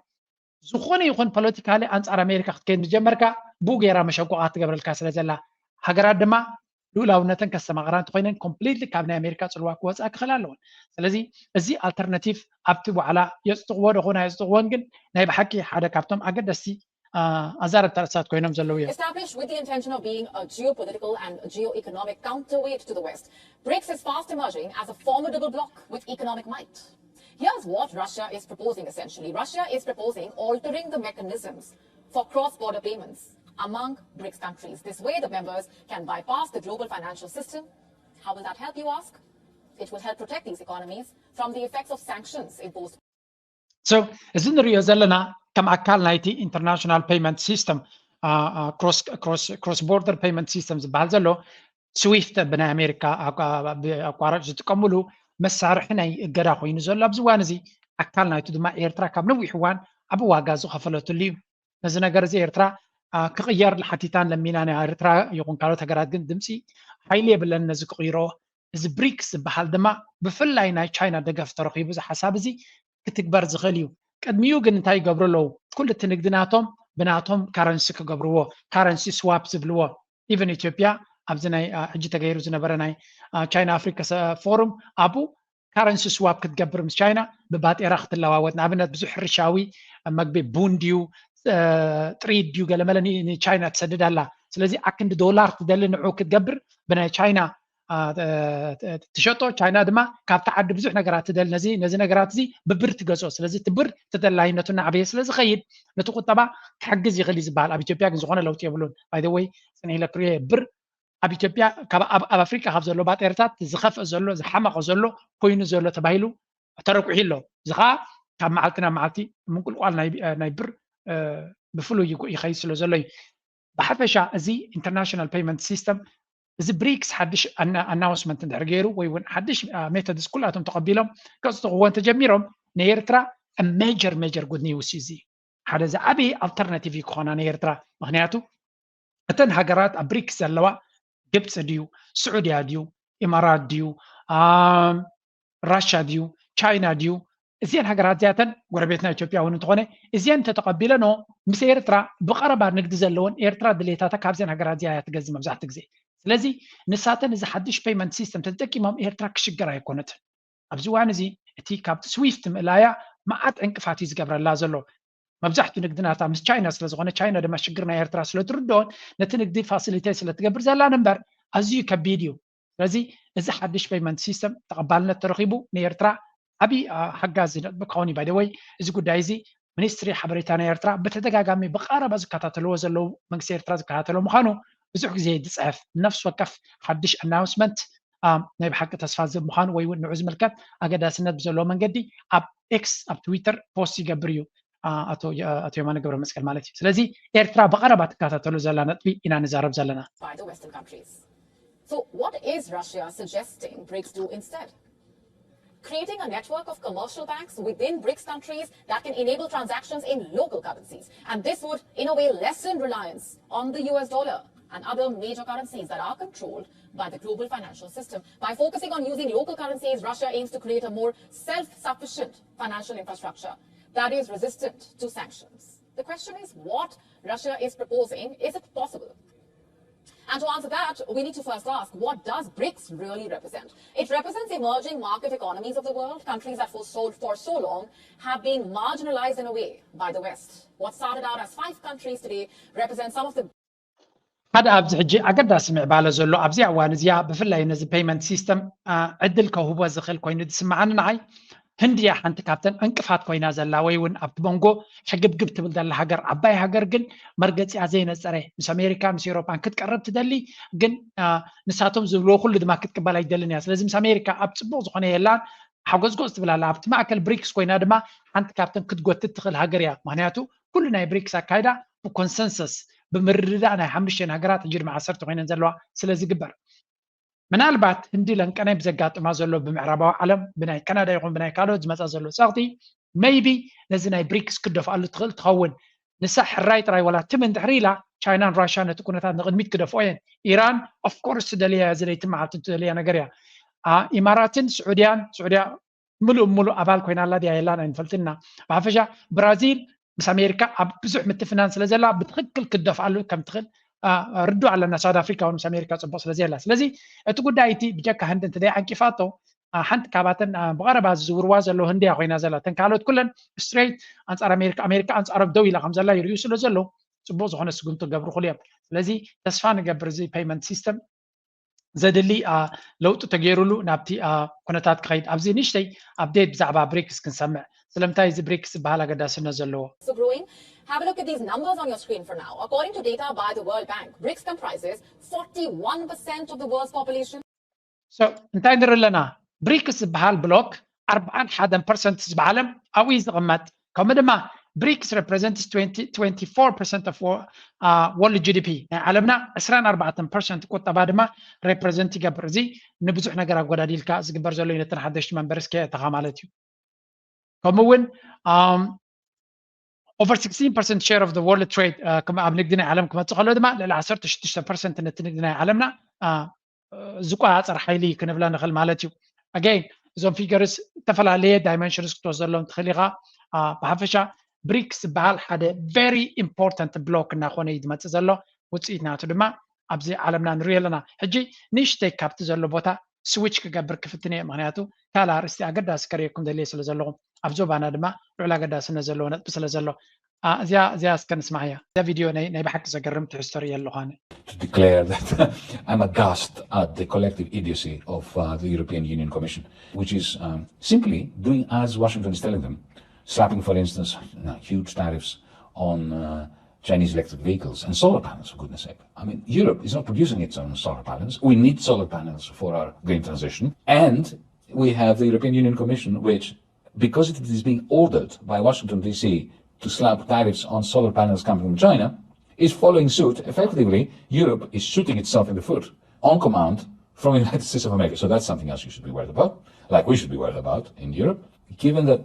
ዝኾነ ይኹን ፖለቲካሊ ኣንፃር ኣሜሪካ ክትከይድ ምስ ጀመርካ ብኡ ገይራ መሸጎቓ ትገብረልካ ስለ ዘላ። ሃገራት ድማ ልኡላውነተን ከስተማቕራ እንተኮይነን ኮምፕሊትሊ ካብ ናይ ኣሜሪካ ፅልዋ ክወፃ ክኽእል ኣለወን። ስለዚ እዚ ኣልተርናቲቭ ኣብቲ ዋዕላ የፅድቕዎ ዶ ኾነ ኣየፅድቕዎን ግን ናይ ብሓቂ ሓደ ካብቶም ኣገደስቲ ኣዛረብቲ ኣርእስታት ኮይኖም ዘለዉ እዮም። Established with the intention of being a geopolitical and geoeconomic counterweight to the West, BRICS is fast emerging as a formidable bloc with economic might. Here's what Russia is proposing essentially. Russia is proposing altering the mechanisms for cross-border payments among BRICS countries. This way, the members can bypass the global financial system. How will that help, you ask? It will help protect these economies from the effects of sanctions imposed. So እዚ ንሪኦ ዘለና ከም ኣካል ናይቲ ኢንተርናሽናል ፔይመንት ሲስተም ክሮስ ቦርደር ፔይመንት ሲስተም ዝበሃል ዘሎ ስዊፍት ብናይ ኣሜሪካ ኣቋራጭ ዝጥቀምሉ መሳርሒ ናይ እገዳ ኮይኑ ዘሎ ኣብዚ እዋን እዚ ኣካል ናይቱ ድማ ኤርትራ ካብ ነዊሕ እዋን ዓቢ ዋጋ ዝኸፈለትሉ እዩ። ነዚ ነገር እዚ ኤርትራ ክቕየር ሓቲታን ለሚናን እያ። ኤርትራ ይኹን ካልኦት ሃገራት ግን ድምፂ ሓይሊ የብለን ነዚ ክቕይሮ። እዚ ብሪክስ ዝበሃል ድማ ብፍላይ ናይ ቻይና ደገፍ ተረኺቡ እዚ ሓሳብ እዚ ክትግበር ዝኽእል እዩ። ቅድሚኡ ግን እንታይ ይገብሩ ኣለዉ? ኩሉ እቲ ንግዲ ናቶም ብናቶም ካረንሲ ክገብርዎ፣ ካረንሲ ስዋፕ ዝብልዎ። ኢቨን ኢትዮጵያ ኣብዚ ናይ ሕጂ ተገይሩ ዝነበረ ናይ ቻይና ኣፍሪካ ፎሩም ኣብኡ ካረንሲ ስዋፕ ክትገብር ምስ ቻይና ብባጤራ ክትለዋወጥ፣ ንኣብነት ብዙሕ ሕርሻዊ መግቢ ቡን ድዩ ጥሪት ድዩ ገለመለ ንቻይና ትሰድድ ኣላ። ስለዚ ኣክንዲ ዶላር ትደሊ ንዑ ክትገብር ብናይ ቻይና ትሸጦ፣ ቻይና ድማ ካብቲ ዓዲ ብዙሕ ነገራት ትደሊ። ነዚ ነዚ ነገራት እዚ ብብር ትገዝኦ። ስለዚ እቲ ብር ተደላይነቱ እናዓበየ ስለ ዝኸይድ ነቲ ቁጠባ ክሕግዝ ይኽእል እዩ ዝበሃል። ኣብ ኢትዮጵያ ግን ዝኾነ ለውጢ የብሉን። ባይ ዘ ወይ ፅንሕ ኢለ ክሪኦ ብር ኣብ ኢትዮጵያ ካብ ኣብ ኣፍሪቃ ካብ ዘሎ ባጤርታት ዝኸፍእ ዘሎ ዝሓመቐ ዘሎ ኮይኑ ዘሎ ተባሂሉ ተረቁሒ ኣሎ። እዚ ከዓ ካብ መዓልቲ ናብ መዓልቲ ምንቁልቋል ናይ ብር ብፍሉይ ይኸይድ ስለ ዘሎ እዩ። ብሓፈሻ እዚ ኢንተርናሽናል ፔይመንት ሲስተም እዚ ብሪክስ ሓድሽ ኣናውንስመንት እንድሕር ገይሩ ወይ እውን ሓድሽ ሜቶድስ ኩላቶም ተቐቢሎም ከፅድቕዎ እንተጀሚሮም ንኤርትራ ሜጀር ሜጀር ጉድ ኒውስ እዩ። እዚ ሓደ ዝዓበየ ኣልተርናቲቭ እዩ ክኾና ንኤርትራ። ምክንያቱ እተን ሃገራት ኣብ ብሪክስ ዘለዋ ግብፂ ድዩ፣ ስዑድያ ድዩ፣ ኢማራት ድዩ፣ ራሻ ድዩ፣ ቻይና ድዩ፣ እዚአን ሃገራት እዚኣተን ጎረቤትና ኢትዮጵያ እውን እንተኾነ እዚአን እንተተቐቢለኖ ምስ ኤርትራ ብቐረባ ንግዲ ዘለወን ኤርትራ ድሌታታ ካብዚአን ሃገራት እዚኣ እያ ትገዝእ መብዛሕትኡ ግዜ። ስለዚ ንሳተን እዚ ሓድሽ ፔይመንት ሲስተም ተጠቂሞም ኤርትራ ክሽገር ኣይኮነትን። ኣብዚ እዋን እዚ እቲ ካብቲ ስዊፍት ምእላያ መዓት ዕንቅፋት እዩ ዝገብረላ ዘሎ። መብዛሕትኡ ንግድናታ ምስ ቻይና ስለ ዝኾነ ቻይና ድማ ሽግር ናይ ኤርትራ ስለ ትርድኦን ነቲ ንግዲ ፋሲሊቴት ስለ ትገብር ዘላን እምበር ኣዝዩ ከቢድ እዩ። ስለዚ እዚ ሓድሽ ፔይመንት ሲስተም ተቐባልነት ተረኺቡ ንኤርትራ ዓብዪ ሓጋዚ ነጥቢ ክኸውን እዩ። ባይደወይ እዚ ጉዳይ እዚ ሚኒስትሪ ሓበሬታ ናይ ኤርትራ ብተደጋጋሚ ብቐረባ ዝከታተልዎ ዘለዉ መንግስቲ ኤርትራ ዝከታተሎ ምዃኑ ብዙሕ ግዜ ዝፅሕፍ ነፍሲ ወከፍ ሓድሽ ኣናውንስመንት ናይ ብሓቂ ተስፋ ዝህብ ምዃኑ ወይ እውን ንዑ ዝምልከት ኣገዳስነት ብዘለዎ መንገዲ ኣብ ኤክስ ኣብ ትዊተር ፖስት ይገብር እዩ። ኣቶ የማነ ገብረ መስቀል ማለት እዩ። ስለዚ ኤርትራ ብቐረባ ትከታተሉ ዘላ ነጥቢ ኢና ንዛረብ ዘለና። So what is Russia suggesting BRICS do instead? Creating a network of commercial banks within BRICS countries that can enable transactions in local currencies. And this would, in a way, lessen reliance on the U S dollar and other major currencies that are controlled by the global financial system. By focusing on using local currencies, Russia aims to create a more self sufficient financial infrastructure that is resistant to sanctions. The question is, what Russia is proposing, is it possible? And to answer that, we need to first ask, what does BRICS really represent? It represents emerging market economies of the world, countries that for so, for so long have been marginalized in a way by the West. What started out as five countries today represents some of the ሓደ ኣብዚ ሕጂ ኣገዳሲ ምዕባለ ዘሎ ኣብዚ እዋን እዚኣ ብፍላይ ነዚ ፔይመንት ሲስተም ዕድል ከውህቦ ዝኽእል ኮይኑ ዝስምዓኒ ንዓይ ህንድያ ሓንቲ ካብተን ዕንቅፋት ኮይና ዘላ ወይ እውን ኣብቲ መንጎ ሕግብግብ ትብል ዘላ ሃገር ዓባይ ሃገር ግን መርገፂኣ ዘይነፀረ ምስ ኣሜሪካ ምስ ኤሮፓን ክትቀረብ ትደሊ ግን ንሳቶም ዝብልዎ ኩሉ ድማ ክትቅበል ኣይደልን እያ። ስለዚ ምስ ኣሜሪካ ኣብ ፅቡቕ ዝኾነ የላን ሓጎዝጎዝ ትብል ኣላ። ኣብቲ ማእከል ብሪክስ ኮይና ድማ ሓንቲ ካብተን ክትጎትት ትኽእል ሃገር እያ። ምክንያቱ ኩሉ ናይ ብሪክስ ኣካይዳ ብኮንሰንሰስ ብምርድዳእ ናይ ሓሙሽተን ሃገራት ሕጂ ድማ ዓሰርተ ኮይነን ዘለዋ ስለ ዝግበር ምናልባት ህንዲ ለንቀናይ ብዘጋጥማ ዘሎ ብምዕራባዊ ዓለም ብናይ ካናዳ ይኹን ብናይ ካልኦት ዝመፃ ዘሎ ፀቕጢ ሜይቢ ነዚ ናይ ብሪክስ ክደፍኣሉ ትኽእል ትኸውን። ንሳ ሕራይ ጥራይ ዋላ ትም እንድሕር ኢላ ቻይናን ራሽያ ነቲ ኩነታት ንቕድሚት ክደፍኦ እየን። ኢራን ኦፍኮርስ ትደልያ እያ ዝለይትን መዓልትን ትደልያ ነገር እያ። ኢማራትን ስዑድያን ስዑድያ ምሉእ ምሉእ ኣባል ኮይና ኣላ ድያ የላን ኣይንፈልጥና። ብሓፈሻ ብራዚል ምስ ኣሜሪካ ኣብ ብዙሕ ምትፍናን ስለ ዘላ ብትኽክል ክደፍኣሉ ከም ትኽእል ርዱ ኣለና። ሳውት ኣፍሪካ እውን ምስ ኣሜሪካ ፅቡቕ ስለ ዘየላ ስለዚ እቲ ጉዳይ እቲ ብጀካ ህንዲ እንተ ደይዓንቂፋቶ ሓንቲ ካባተን ብቐረባ ዝዝውርዋ ዘለዉ ህንድያ ኮይና ዘላ ተን ካልኦት ኩለን ስትሬት ኣንፃር ኣሜሪካ ኣሜሪካ ኣንፃሮም ደው ኢላ ከም ዘላ ይርእዩ ስለ ዘለዉ ፅቡቕ ዝኾነ ስጉምቲ ገብሩ ክሉ እዮም። ስለዚ ተስፋ ንገብር እዚ ፔይመንት ሲስተም ዘድሊ ለውጢ ተገይሩሉ ናብቲ ኩነታት ክኸይድ ኣብዚ ንእሽተይ ኣፕዴት ብዛዕባ ብሪክስ ክንሰምዕ ስለምንታይ እዚ ብሪክስ ዝበሃል ኣገዳስነት ዘለዎ So growing. Have a look at these numbers on your screen for now. According to data by the World Bank, BRICS comprises forty-one percent of the world's population. So እንታይ ንርኢ ኣለና? ብሪክስ ዝበሃል ብሎክ ኣርብዓን ሓደን ፐርሰንት ህዝቢ ዓለም ኣብኡ እዩ ዝቕመጥ። ከምኡ ድማ ብሪክስ represents twenty-four percent of world GDP ናይ ዓለምና ዕስራን ኣርባዕተን ፐርሰንት ቁጠባ ድማ represent ይገብር። እዚ ንብዙሕ ነገር ኣጎዳዲልካ ዝግበር ዘሎ እዩ ነተን ሓደሽቲ መንበርስ ከየእተኻ ማለት እዩ። ከምኡ እውን over sixteen percent share of the world trade ኣብ ንግዲ ናይ ዓለም ክመፅእ ከሎ ድማ ልዕሊ ዓሰርተ ሽዱሽተ ፐርሰንት ነቲ ንግዲ ናይ ዓለምና ዝቆፃፀር ሓይሊ ክንብላ ንኽእል ማለት እዩ። Again እዞም ፊገርስ ዝተፈላለየ ዳይመንሽንስ ክትወስደሎም ትኽእል ኢኻ። ብሓፈሻ ብሪክስ ዝበሃል ሓደ very important block እናኾነ እዩ ዝመፅእ ዘሎ። ውፅኢት ናቱ ድማ ኣብዚ ዓለምና ንሪኦ ኣለና። ሕጂ ንእሽተይ ካብቲ ዘሎ ቦታ ስዊች ክገብር ክፍትን እየ፣ ምክንያቱ ካልእ ኣርእስቲ ኣገዳሲ ከርእየኩም ደልየ ስለ ዘለኹ ኣብ ዞባና ድማ ልዑል ኣገዳስነት ዘለዎ ነጥቢ ስለ ዘሎ እዚኣ እዚኣ እስከ ንስማዕያ። እዛ ቪድዮ ናይ ብሓቂ ዘገርም ትሕዝቶ ርእየ ኣለኹ ኣነ። to declare that I'm aghast at the collective idiocy of uh, the European Union Commission, which is um, simply doing as Washington is telling them, slapping, for instance, you know, huge tariffs on uh, Chinese electric vehicles and solar panels, for goodness sake. I mean, Europe is not producing its own solar panels. We need solar panels for our green transition. And we have the European Union Commission, which, because it is being ordered by Washington, D C, to slap tariffs on solar panels coming from China, is following suit. Effectively, Europe is shooting itself in the foot on command from the United States of America. So that's something else you should be worried about, like we should be worried about in Europe, given that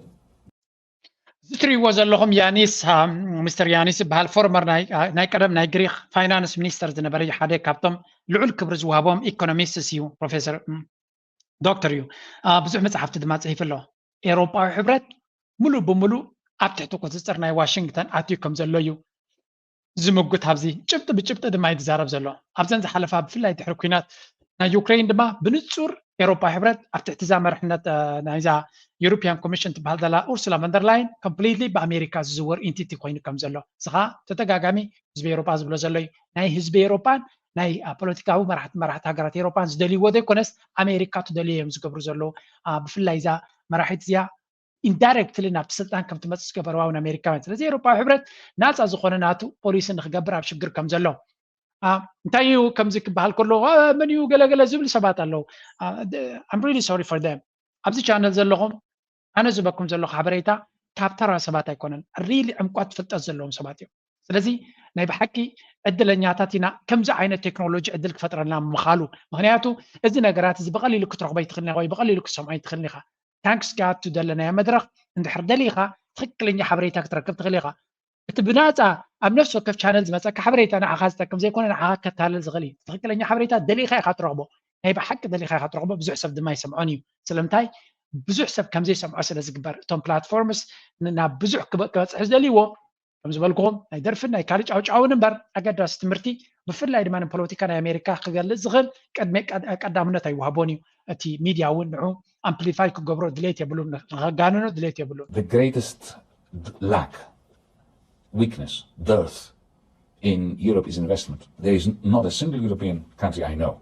እዚ ትሪእዎ ዘለኹም ያኒስ ሚስተር ያኒስ ዝበሃል ፎርመር ናይ ቀደም ናይ ግሪክ ፋይናንስ ሚኒስተር ዝነበረ ሓደ ካብቶም ልዑል ክብሪ ዝወሃቦም ኢኮኖሚስትስ እዩ። ፕሮፌሰር ዶክተር እዩ። ብዙሕ መፅሓፍቲ ድማ ፅሒፉ ኣሎ። ኤውሮጳዊ ሕብረት ሙሉእ ብሙሉእ ኣብ ትሕቲ ቁፅፅር ናይ ዋሽንግተን ኣትዩ ከም ዘሎ እዩ ዝምጉት ኣብዚ ጭብጢ ብጭብጢ ድማ እዩ ዝዛረብ ዘሎ። ኣብዘን ዝሓለፋ ብፍላይ ድሕሪ ኩናት ናይ ዩክሬን ድማ ብንጹር ኤውሮፓ ሕብረት ኣብ ትሕቲ እዛ መርሕነት ናይዛ ዩሮፒያን ኮሚሽን ትበሃል ዘላ ኡርሱላ ቨንደርላይን ኮምፕሊትሊ ብኣሜሪካ ዝዝወር ኢንቲቲ ኮይኑ ከም ዘሎ እዚ ከዓ ተደጋጋሚ ህዝቢ ኤውሮፓ ዝብሎ ዘሎ እዩ። ናይ ህዝቢ ኤውሮፓን ናይ ፖለቲካዊ መራሕቲ መራሕቲ ሃገራት ኤውሮፓን ዝደልይዎ ዘይኮነስ ኣሜሪካ ትደልዮ እዮም ዝገብሩ ዘለዉ። ብፍላይ እዛ መራሒት እዚኣ ኢንዳይረክትሊ ናብቲ ስልጣን ከም ትመፅእ ዝገበርዋ እውን ኣሜሪካውያን። ስለዚ ኤውሮፓዊ ሕብረት ናፃ ዝኾነ ናቱ ፖሊሲ ንክገብር ኣብ ሽግር ከም ዘሎ እንታይ እዩ ከምዚ ክበሃል ከሎ መን እዩ ገለገለ ዝብል ሰባት ኣለዉ። I'm really sorry for them። ኣብዚ ቻነል ዘለኹም ኣነ ዝበኩም ዘለኹ ሓበሬታ ካብ ተራ ሰባት ኣይኮነን። ሪሊ ዕምቋት ፍልጠት ዘለዎም ሰባት እዮም። ስለዚ ናይ ብሓቂ ዕድለኛታት ኢና ከምዚ ዓይነት ቴክኖሎጂ ዕድል ክፈጥረልና ምኻሉ። ምክንያቱ እዚ ነገራት እዚ ብቐሊሉ ክትረኽቦ ይትኽእል ወይ ብቐሊሉ ክትሰምዖ ይትኽእል ኢኻ። ታንክስ ጋድ ቱ ዘለናዮ መድረኽ እንድሕር ደሊኻ ትኽክለኛ ሓበሬታ ክትረክብ ትኽእል ኢኻ። እቲ ብናፃ ኣብ ነፍሲ ወከፍ ቻነል ዝመፀካ ሓበሬታ ንዓኻ ዝጠቅም ዘይኮነ ንዓኻ ከታልል ዝኽእል እዩ። ትኽክለኛ ሓበሬታ ደሊኻ ኢኻ ትረኽቦ። ናይ ብሓቂ ደሊኻ ኢኻ ትረኽቦ። ብዙሕ ሰብ ድማ ይሰምዖን እዩ። ስለምንታይ ብዙሕ ሰብ ከምዘይሰምዖ ስለ ዝግበር እቶም ፕላትፎርምስ ናብ ብዙሕ ክበፅሕ ዝደልይዎ ከም ዝበልኩኹም ናይ ደርፍን ናይ ካልእ ጫውጫውን እምበር ኣገዳሲ ትምህርቲ ብፍላይ ድማ ንፖለቲካ ናይ ኣሜሪካ ክገልፅ ዝኽእል ቅድሚ ቀዳምነት ኣይወሃቦን እዩ። እቲ ሚድያ እውን ንዑ ኣምፕሊፋይ ክገብሮ ድሌት የብሉን፣ ንኸጋንኖ ድሌት የብሉን። The greatest lack, weakness, dearth in Europe is investment. There is not a single European country I know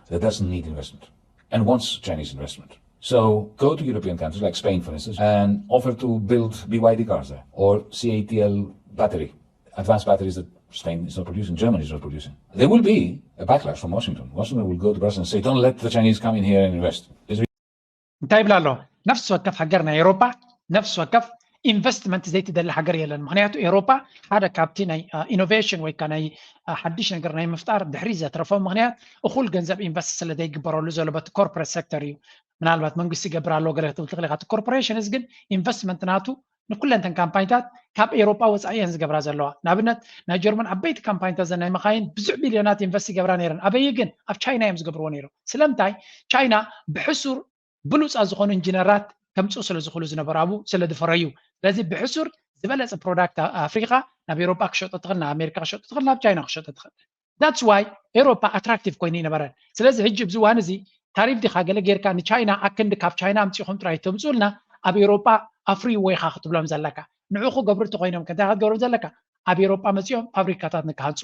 that doesn't need investment and wants Chinese investment. So go to European countries like Spain, for instance, and offer to build B Y D cars there or C A T L battery, advanced batteries that Spain is not producing, Germany is not producing. There will be a backlash from Washington. Washington will go to Brussels and say, don't let the Chinese come in here and invest. እንታይ ይብላ ኣሎ? ነፍሲ ወከፍ ሃገር ናይ ኤሮፓ ነፍሲ ወከፍ ኢንቨስትመንት ዘይትደሊ ሃገር የለን። ምክንያቱ ኤሮፓ ሓደ ካብቲ ናይ ኢኖቬሽን ወይ ከዓ ናይ ሓድሽ ነገር ናይ ምፍጣር ድሕሪ ዘትረፎ ምክንያት እኹል ገንዘብ ኢንቨስት ስለ ዘይግበረሉ ዘሎ በቲ ኮርፖሬት ሴክተር እዩ። ምናልባት መንግስቲ ይገብር ኣሎ ገለ ክትብል ትኽእል ኢኻ። እቲ ኮርፖሬሽንስ ግን ኢንቨስትመንት ናቱ ንኩለን ተን ካምፓኒታት ካብ ኤሮፓ ወፃኢ እየን ዝገብራ ዘለዋ። ንኣብነት ናይ ጀርመን ዓበይቲ ካምፓኒታት ዘን ናይ መኻይን ብዙሕ ቢልዮናት ኢንቨስት ይገብራ ነይረን። ኣበይ ግን? ኣብ ቻይና እዮም ዝገብርዎ ነይሮም። ስለምንታይ? ቻይና ብሕሱር ብሉፃት ዝኾኑ ኢንጂነራት ከምፅኡ ስለ ዝኽእሉ ዝነበሩ ኣብኡ ስለ ዝፈረዩ። ስለዚ ብሕሱር ዝበለፀ ፕሮዳክት ኣፍሪካ ናብ ኤሮፓ ክሸጦ ትኽእል፣ ናብ ኣሜሪካ ክሸጦ ትኽእል፣ ናብ ቻይና ክሸጦ ትኽእል። That's why ኤሮፓ ኣትራክቲቭ ኮይኑ ይነበረ። ስለዚ ሕጂ ኣብዚ እዋን እዚ ታሪፍ ዲኻ ገለ ጌርካ ንቻይና ኣክንዲ ካብ ቻይና ኣምፂኹም ጥራይ ተምፅኡልና ኣብ ኤሮፓ ኣፍርይዎ ኢኻ ክትብሎም ዘለካ። ንዑ ክገብሩ እንተኮይኖም ከ እንታይ ክትገብሮም ዘለካ? ኣብ ኤሮፓ መፂኦም ፋብሪካታት ንክሃንፁ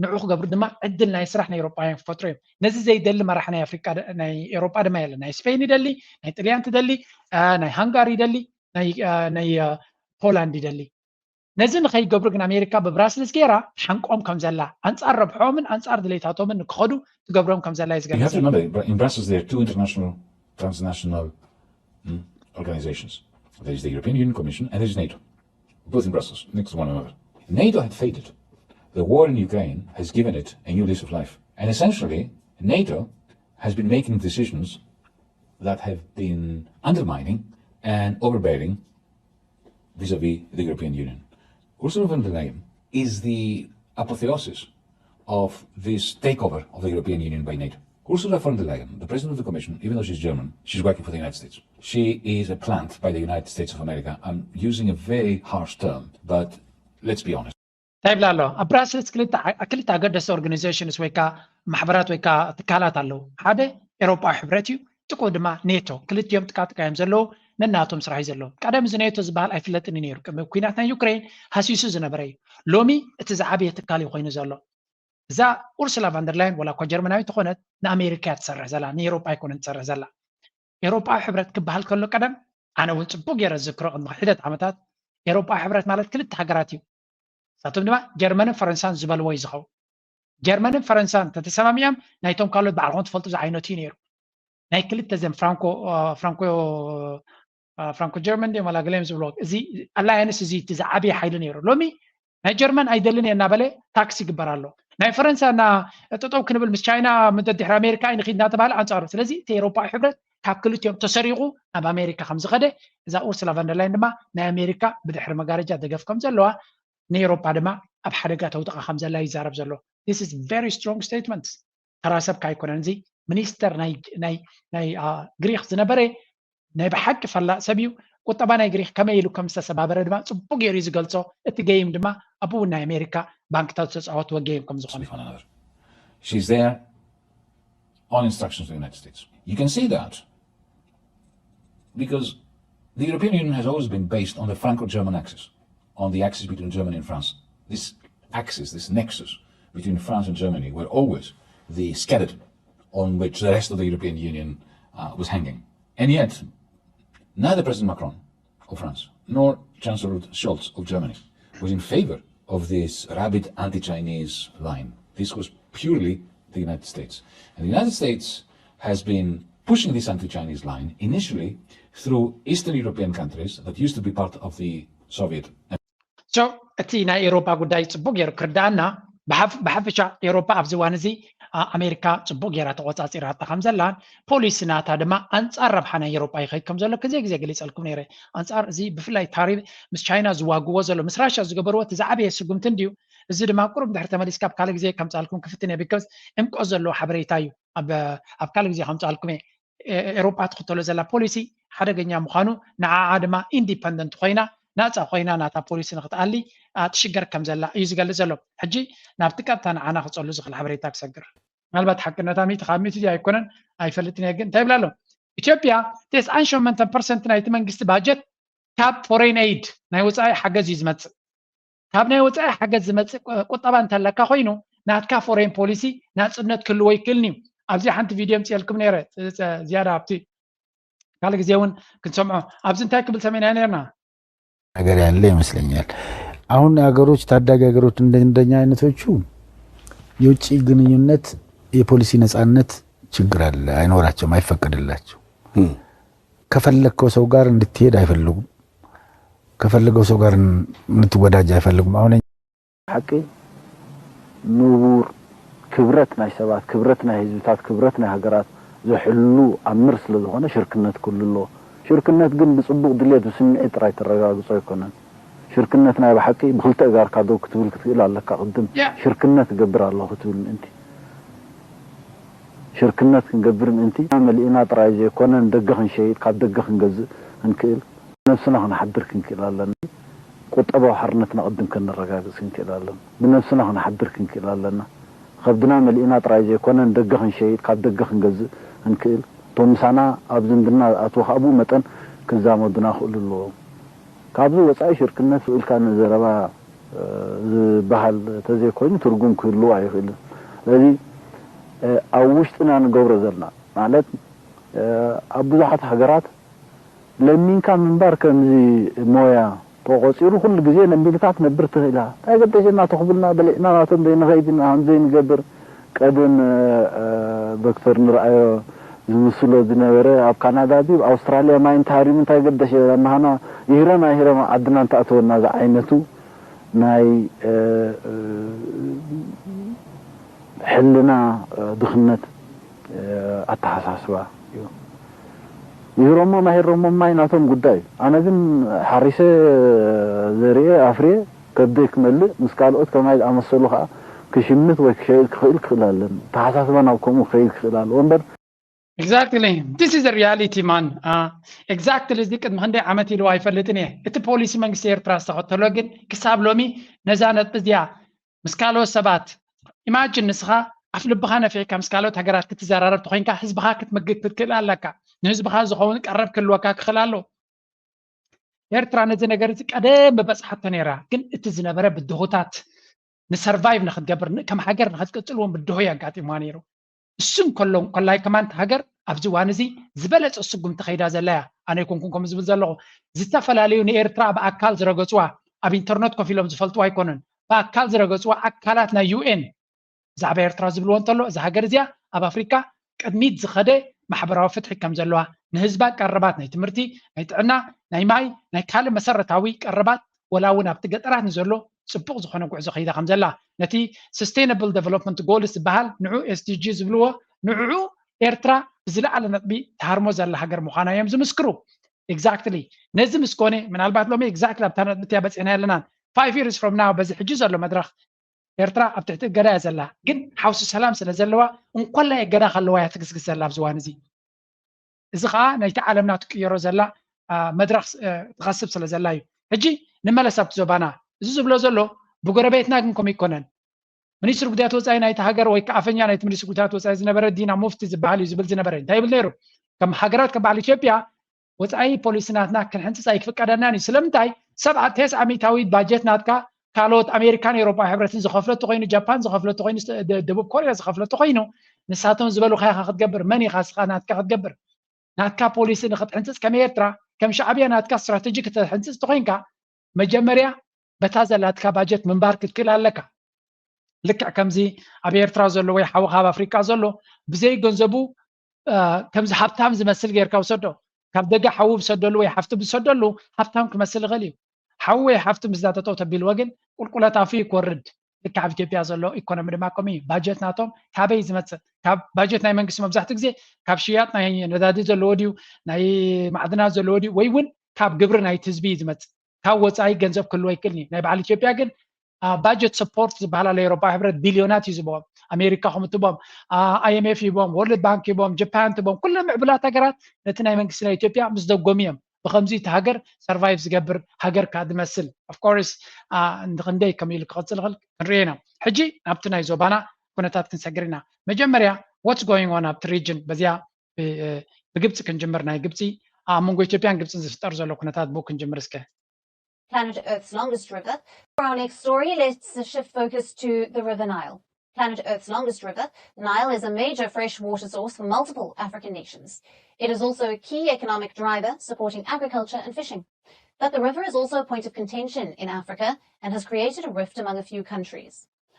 ንዑ ክገብሩ ድማ ዕድል ናይ ስራሕ ናይ ኤሮፓውያን ክፈጥሩ እዮም። ነዚ ዘይደሊ መራሕ ናይ ኣፍሪካ ናይ ኤሮፓ ድማ የለን። ናይ ስፔን ይደሊ፣ ናይ ጥልያን ትደሊ፣ ናይ ሃንጋሪ ይደሊ፣ ናይ ፖላንድ ይደሊ። ነዚ ንኸይገብሩ ግን ኣሜሪካ ብብራስልስ ገይራ ሓንቆም ከም ዘላ ኣንፃር ረብሖምን ኣንፃር ድሌታቶምን ንክኸዱ ትገብሮም ከም ዘላ እዩ ዝገልጽ። In Brussels there are two international transnational organizations. There is the European Union Commission and there is NATO, both in Brussels, next to one another. NATO had faded. The war in Ukraine has given it a new lease of life. And essentially, NATO has been making decisions that have been undermining and overbearing vis-a-vis the European Union. Ursula von der Leyen is the apotheosis of this takeover of the European Union by NATO. Ursula von der Leyen, the president of the Commission, even though she's German, she's working for the United States. She is a plant by the United States of America. I'm using a very harsh term, but let's be honest. እንታይ ይብላ ኣሎ? ኣብ ብራስልስ ክልተ ኣገደስቲ ኦርጋናይዜሽንስ ወይ ከዓ ማሕበራት ወይ ከዓ ትካላት ኣለዉ። ሓደ ኤሮፓዊ ሕብረት እዩ፣ ጥቅኡ ድማ ኔቶ። ክልቲኦም ጥቃጥቃ እዮም ዘለዉ፣ ነናቶም ስራሕ እዩ ዘለዎም። ቀደም እዚ ኔቶ ዝበሃል ኣይፍለጥን እዩ ነይሩ። ቅድሚ ኩናት ናይ ዩክሬን ሃሲሱ ዝነበረ እዩ። ሎሚ እቲ ዝዓበየ ትካል እዩ ኮይኑ ዘሎ። እዛ ኡርሱላ ቫንደርላይን ዋላ እኳ ጀርመናዊ ተኾነት ንኣሜሪካ እያ ትሰርሕ ዘላ፣ ንኤሮፓ ኣይኮነን ትሰርሕ ዘላ። ኤሮፓዊ ሕብረት ክበሃል ከሎ ቀደም ኣነ እውን ፅቡቅ ገይረ ዝዝክሮ ቅድሚ ሒደት ዓመታት ኤሮፓዊ ሕብረት ማለት ክልተ ሃገራት እዩ። ንሳቶም ድማ ጀርመንን ፈረንሳን ዝበልዎ እዩ ዝኸውን። ጀርመንን ፈረንሳን እንተተሰማሚዖም ናይቶም ካልኦት ባዕልኹም ትፈልጡ ዝዓይነቱ እዩ ነይሩ። ናይ ክልተ ዘን ፍራንኮ ፍራንኮ ፍራንኮ ጀርመን ድዮም ዋላ ገለ እዮም ዝብልዎ። እዚ ኣላያንስ እዚ እቲ ዝዓበየ ሓይሊ ነይሩ። ሎሚ ናይ ጀርመን ኣይደልን እየ እናበለ ታክስ ይግበር ኣሎ። ናይ ፈረንሳ እና ጠጠው ክንብል ምስ ቻይና ምደድሕሪ ኣሜሪካ ኣይንኺድ እናተባሃለ ኣንፃሩ። ስለዚ እቲ ኤሮፓዊ ሕብረት ካብ ክልቲኦም ተሰሪቑ ናብ ኣሜሪካ ከም ዝኸደ፣ እዛ ኡርሱላ ቫንደርላይን ድማ ናይ ኣሜሪካ ብድሕሪ መጋረጃ ደገፍ ከም ዘለዋ፣ ንኤሮፓ ድማ ኣብ ሓደጋ ተውጥቓ ከም ዘላ ይዛረብ ዘሎ። This is very strong statement። ተራ ሰብ ካይኮነን፣ እዚ ሚኒስተር ናይ ናይ ናይ ግሪክ ዝነበረ ናይ ብሓቂ ፈላጥ ሰብ እዩ። ቁጠባ ናይ ግሪክ ከመይ ኢሉ ከም ዝተሰባበረ ድማ ፅቡቅ ገይሩ እዩ ዝገልፆ። እቲ ገይም ድማ ኣብኡ ናይ ኣሜሪካ ባንክታት ዝተፃወትዎ ገይም ከም ዝኾነ። She's there on instructions of the United States. You can see that because the European Union has always been based on the Franco-German axis, on the axis between Germany and France. This axis, this nexus between France and Germany, were always the skeleton on which the rest of the European Union uh, was hanging. And yet, neither President Macron of France nor Chancellor Scholz of Germany was in favor of this rabid anti-Chinese line. This was purely the United States. And the United States has been pushing this anti-Chinese line initially through Eastern European countries that used to be part of the Soviet. So እቲ ናይ ኤሮፓ ጉዳይ ፅቡቅ ገይሩ ክርዳኣና፣ ብሓፈሻ ኤሮፓ ኣብዚ እዋን እዚ ኣሜሪካ ፅቡቅ ገይራ ተቆፃፂራታ ከም ዘላን ፖሊሲ ናታ ድማ ኣንፃር ረብሓ ናይ ኤሮፓ ይኸይድ ከም ዘሎ ግዜ ግዜ ገሊፀልኩም ነይረ። ኣንፃር እዚ ብፍላይ ታሪፍ ምስ ቻይና ዝዋግዎ ዘሎ ምስ ራሻ ዝገበርዎ እቲ ዝዓበየ ስጉምቲ እንድዩ። እዚ ድማ ቁሩብ ድሕሪ ተመሊስካ ኣብ ካልእ ግዜ ከምፃልኩም ክፍትን እየ። ቢካዝ ዕምቆ ዘለዎ ሓበሬታ እዩ። ኣብ ካልእ ግዜ ከምፃልኩም እየ። ኤሮፓ ትኽተሎ ዘላ ፖሊሲ ሓደገኛ ምዃኑ፣ ንዓዓ ድማ ኢንዲፐንደንት ኮይና ናፃ ኮይና ናታ ፖሊሲ ንክትኣሊ ትሽገር ከም ዘላ እዩ ዝገልፅ ዘሎ። ሕጂ ናብቲ ቀጥታ ንዓና ክፀሉ ዝኽእል ሓበሬታ ክሰግር። ምናልባት ሓቅነታ ሚእቲ ካብ ሚእቲ ኣይኮነን ኣይፈልጥን እየ፣ ግን እንታይ ይብላ ኣሎ? ኢትዮጵያ ተስዓን ሸሞንተን ፐርሰንት ናይቲ መንግስቲ ባጀት ካብ ፎሬን ኤይድ ናይ ወፃኢ ሓገዝ እዩ ዝመፅእ። ካብ ናይ ወፃኢ ሓገዝ ዝመፅእ ቁጠባ እንተለካ ኮይኑ ናትካ ፎሬን ፖሊሲ ናፅነት ክህልዎ ይክእልን እዩ። ኣብዚ ሓንቲ ቪድዮ ምፅኤልኩም ነይረ ዝያዳ ኣብቲ ካልእ ግዜ እውን ክንሰምዖ። ኣብዚ እንታይ ክብል ሰሚዕና ነርና? ነገር ያለ ይመስለኛል። አሁን ሀገሮች፣ ታዳጊ ሀገሮች እንደ እንደኛ አይነቶቹ የውጭ ግንኙነት የፖሊሲ ነፃነት ችግር አለ፣ አይኖራቸውም፣ አይፈቀድላቸው። ከፈለግከው ሰው ጋር እንድትሄድ አይፈልጉም፣ ከፈለገው ሰው ጋር እንድትወዳጅ አይፈልጉም። አሁን ሓቂ ንቡር ክብረት ናይ ሰባት፣ ክብረት ናይ ህዝብታት፣ ክብረት ናይ ሃገራት ዝሕሉ ኣምር ስለ ዝኾነ ሽርክነት ክህሉ ኣለዎ። ሽርክነት ግን ብፅቡቕ ድሌት ብስምዒት ጥራይ ተረጋግጾ ኣይኮነን። ሽርክነት ናይ ብሓቂ ብክልተ እጋርካ ደው ክትብል ክትክእል ኣለካ። ቅድም ሽርክነት እገብር ኣለኹ ክትብል ምእንቲ ሽርክነት ክንገብር ምእንቲ መሊእና ጥራይ ዘይኮነ ንደገ ክንሸይጥ ካብ ደገ ክንገዝእ ክንክእል ነብስና ክነሓድር ክንክእል ኣለና። ቁጠባዊ ሓርነትና ቅድም ከነረጋግፅ ክንክእል ኣለና። ብነብስና ክነሓድር ክንክእል ኣለና። ከብድና መሊእና ጥራይ ዘይኮነ ንደገ ክንሸይጥ ካብ ደገ ክንገዝእ ክንክእል እቶም ምሳና ኣብ ዝምድና ዝኣትዉ ካብ ብኡ መጠን ክዛመዱና ክእሉ ኣለዎም። ካብዚ ወፃኢ ሽርክነት ስኢልካ ንዘረባ ዝበሃል ተዘይኮይኑ ትርጉም ክህልዎ ኣይኽእልን። ስለዚ ኣብ ውሽጥና ንገብሮ ዘለና ማለት ኣብ ብዙሓት ሃገራት ለሚንካ ምንባር ከምዚ ሞያ ተቆፂሩ ኩሉ ግዜ ለሚንካ ክትነብር ትኽእል ኢኻ። እንታይ ገደሸና ተኽብልና በሊዕና ናቶም ዘይንኸይድ ኢና ከምዘይንገብር ቀደም ዶክተር ንርኣዮ ዝምስሎ ዝነበረ ኣብ ካናዳ ድዩ ኣብ ኣውስትራልያ ማይ እንተሃሪሙ እንታይ ገደሸ ናሃና ይህረም ኣይህረም ዓድና እንተኣተወና ዝዓይነቱ ናይ ሕልና ድኽነት ኣተሓሳስባ እዩ። ይህረሞም ኣይህረሞም ማይ ናቶም ጉዳይ እዩ። ኣነ ግን ሓሪሰ ዘርኤ ኣፍርየ ከብደይ ክመልእ ምስ ካልኦት ከማይ ዝኣመሰሉ ከዓ ክሽምት ወይ ክሸይጥ ክኽእል ክኽእል ኣለኒ። ኣተሓሳስባ ናብ ከምኡ ክኸይድ ክኽእል ኣለዎ እምበር Exactly. This is the reality, man. Exactly እዚ ቅድሚ ክንደይ ዓመት ኢልዎ ኣይፈልጥን እየ። እቲ ፖሊሲ መንግስቲ ኤርትራ ዝተኸተሎ ግን ክሳብ ሎሚ ነዛ ነጥቢ እዚኣ ምስ ካልኦት ሰባት ኢማጅን ንስኻ ኣፍ ልብኻ ነፊሕካ ምስ ካልኦት ሃገራት ክትዘራረብ ተኮይንካ ህዝብኻ ክትምግብ ክትክእል ኣለካ። ንህዝብኻ ዝኸውን ቀረብ ክህልወካ ክኽእል ኣሎ። ኤርትራ ነዚ ነገር እዚ ቀደም በበፅሓቶ ነይራ፣ ግን እቲ ዝነበረ ብድሆታት ንሰርቫይቭ ንክትገብር ከም ሃገር ንክትቅፅል እውን ብድሆ የጋጢምዋ ነይሩ። እሱ እንከሎ እንኮላይ ከማን ሃገር ኣብዚ እዋን እዚ ዝበለፀ ስጉምቲ ከይዳ ዘላ እያ። ኣነ ኣይኮንኩን ከምኡ ዝብል ዘለኹ። ዝተፈላለዩ ንኤርትራ ብኣካል ዝረገፅዋ ኣብ ኢንተርነት ኮፍ ኢሎም ዝፈልጥዋ ኣይኮኑን። ብኣካል ዝረገፅዋ ኣካላት ናይ ዩኤን ብዛዕባ ኤርትራ ዝብልዎ እንተሎ እዛ ሃገር እዚኣ ኣብ ኣፍሪካ ቅድሚት ዝኸደ ማሕበራዊ ፍትሒ ከም ዘለዋ ንህዝባ ቀረባት ናይ ትምህርቲ ናይ ጥዕና ናይ ማይ ናይ ካልእ መሰረታዊ ቀረባት ወላ እውን ኣብቲ ገጠራት ንዘሎ ፅቡቕ ዝኾነ ጉዕዞ ከይዳ ከም ዘላ፣ ነቲ sustainable development goals ዝበሃል ንዑ S D G ዝብልዎ ንዑ ኤርትራ ብዝለዓለ ነጥቢ ትሃርሞ ዘላ ሃገር ምዃና እዮም ዝምስክሩ። Exactly። ነዚ ምስ ኮነ ምናልባት ሎሚ exactly ኣብታ ነጥቢ እቲያ በፂሕና የለናን። Five years from now በዚ ሕጂ ዘሎ መድረኽ ኤርትራ ኣብ ትሕቲ እገዳ እያ ዘላ፣ ግን ሓውሲ ሰላም ስለ ዘለዋ እንኮላይ እገዳ ከለዋ እያ ትግስግስ ዘላ ኣብዚ እዋን እዚ። እዚ ከዓ ናይቲ ዓለምና ትቅየሮ ዘላ መድረክ ትኸስብ ስለ ዘላ እዩ። ሕጂ ንመለስ ኣብቲ ዞባና። እዚ ዝብሎ ዘሎ ብጎረቤትና ግን ከምኡ ኣይኮነን። ሚኒስትሪ ጉዳያት ወፃኢ ናይቲ ሃገር ወይ ከዓ ኣፈኛ ናይቲ ሚኒስትሪ ጉዳያት ወፃኢ ዝነበረ ዲና ሙፍቲ ዝበሃል እዩ ዝብል ዝነበረ እንታይ ይብል ነይሩ? ከም ሃገራት ከም በዓል ኢትዮጵያ ወፃኢ ፖሊሲ ናትና ክንሕንፅፅ ኣይክፍቀደናን እዩ። ስለምንታይ? ሰብዓ ተስዓ ሚእታዊት ባጀት ናትካ ካልኦት ኣሜሪካን ኤሮፓ ሕብረትን ዝኸፍለቱ ኮይኑ፣ ጃፓን ዝኸፍለቱ ኮይኑ፣ ደቡብ ኮርያ ዝኸፍለቱ ኮይኑ፣ ንሳቶም ዝበሉካ ኢኻ ክትገብር። መን ኢኻ እስኻ ናትካ ክትገብር? ናትካ ፖሊሲ ንክትሕንፅፅ ከም ኤርትራ ከም ሻዕብያ ናትካ ስትራተጂ ክትሕንፅፅ ተኮይንካ መጀመርያ በታ ዘላትካ ባጀት ምንባር ክትክእል ኣለካ። ልክዕ ከምዚ ኣብ ኤርትራ ዘሎ ወይ ሓውኻ ኣብ ኣፍሪቃ ዘሎ ብዘይ ገንዘቡ ከምዚ ሃብታም ዝመስል ጌርካ ውሰዶ። ካብ ደገ ሓዉ ብሰደሉ ወይ ሓፍቲ ብሰደሉ ሃብታም ክመስል ይኽእል እዩ። ሓዉ ወይ ሓፍቲ ምስዛ ጠጠው ተቢልዎ ግን ቁልቁለት ኣፉ ይኮርድ። ልክዕ ኣብ ኢትዮጵያ ዘሎ ኢኮኖሚ ድማ ከምኡ እዩ። ባጀት ናቶም ካበይ ዝመፅእ? ካብ ባጀት ናይ መንግስቲ መብዛሕትኡ ግዜ ካብ ሽያጥ ናይ ነዳዲ ዘለዎ ድዩ፣ ናይ ማዕድናት ዘለዎ ድዩ፣ ወይ እውን ካብ ግብሪ ናይቲ ህዝቢ እዩ ዝመፅእ። ካብ ወፃኢ ገንዘብ ክህልዎ ይክእል እዩ። ናይ በዓል ኢትዮጵያ ግን ባጀት ሰፖርት ዝበሃል ኣሎ። ኤሮፓ ሕብረት ቢልዮናት እዩ ዝቦም፣ ኣሜሪካ ከም ትቦም፣ I M F ይቦም፣ ወርልድ ባንክ ይቦም፣ ጃፓን ትቦም፣ ኩለን ምዕቡላት ሃገራት ነቲ ናይ መንግስቲ ናይ ኢትዮጵያ ምስ ደጎሙ እዮም ብከምዚ እቲ ሃገር ሰርቫይቭ ዝገብር ሃገር ከዓ ዝመስል። Of course ንክንደይ ከም ኢሉ ክቅፅል ይኽእል ክንሪኦ ኢና። ሕጂ ናብቲ ናይ ዞባና ኩነታት ክንሰግር ኢና። መጀመርያ what's going on ኣብቲ ሪጅን በዚያ ብግብፂ ክንጅምር። ናይ ግብፂ ኣብ መንጎ ኢትዮጵያን ግብፅን ዝፍጠር ዘሎ ኩነታት ብኡ ክንጅምር እስከ። Planet Earth's longest river. For our next story, let's shift focus to the River Nile. Planet Earth's longest river, the Nile, is a major freshwater source for multiple African nations. It is also a key economic driver supporting agriculture and fishing. But the river is also a point of contention in Africa and has created a rift among a few countries.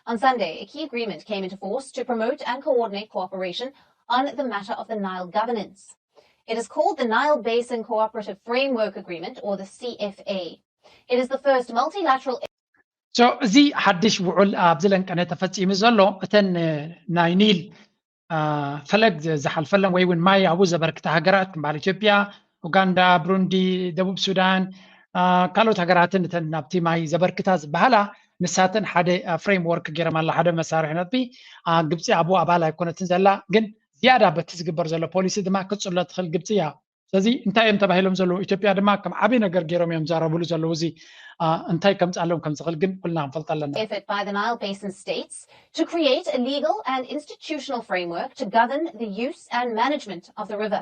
On Sunday, a key agreement came into force to promote and coordinate cooperation on the matter of the Nile governance. It is called the Nile Basin Cooperative Framework Agreement, or the C F A. It is the first multilateral So እዚ ሓድሽ ውዑል ኣብዚ ለንቀነ ተፈፂሙ ዘሎ እተን ናይ ኒል ፈለግ ዝሓልፈለን ወይ እውን ማይ ኣብኡ ዘበርክታ ሃገራት ከም በዓል ኢትዮጵያ፣ ኡጋንዳ፣ ብሩንዲ፣ ደቡብ ሱዳን፣ ካልኦት ሃገራትን እተን ናብቲ ማይ ዘበርክታ ዝበሃላ ንሳተን ሓደ ፍሬምወርክ ገይረም ኣላ፣ ሓደ መሳርሒ ነጥቢ ግብፂ ኣብኡ ኣባል ኣይኮነትን ዘላ፣ ግን ዝያዳ በቲ ዝግበር ዘሎ ፖሊሲ ድማ ክትፅሎ ትኽእል ግብፂ እያ። ስለዚ እንታይ እዮም ተባሂሎም ዘለዉ? ኢትዮጵያ ድማ ከም ዓብዪ ነገር ገይሮም እዮም ዝዛረብሉ ዘለዉ። እዚ እንታይ ከምፅኣሎም ከም ዝኽእል ግን ኩልና ክንፈልጥ ኣለና። effort by the Nile Basin states to create a legal and institutional framework to govern the use and management of the river.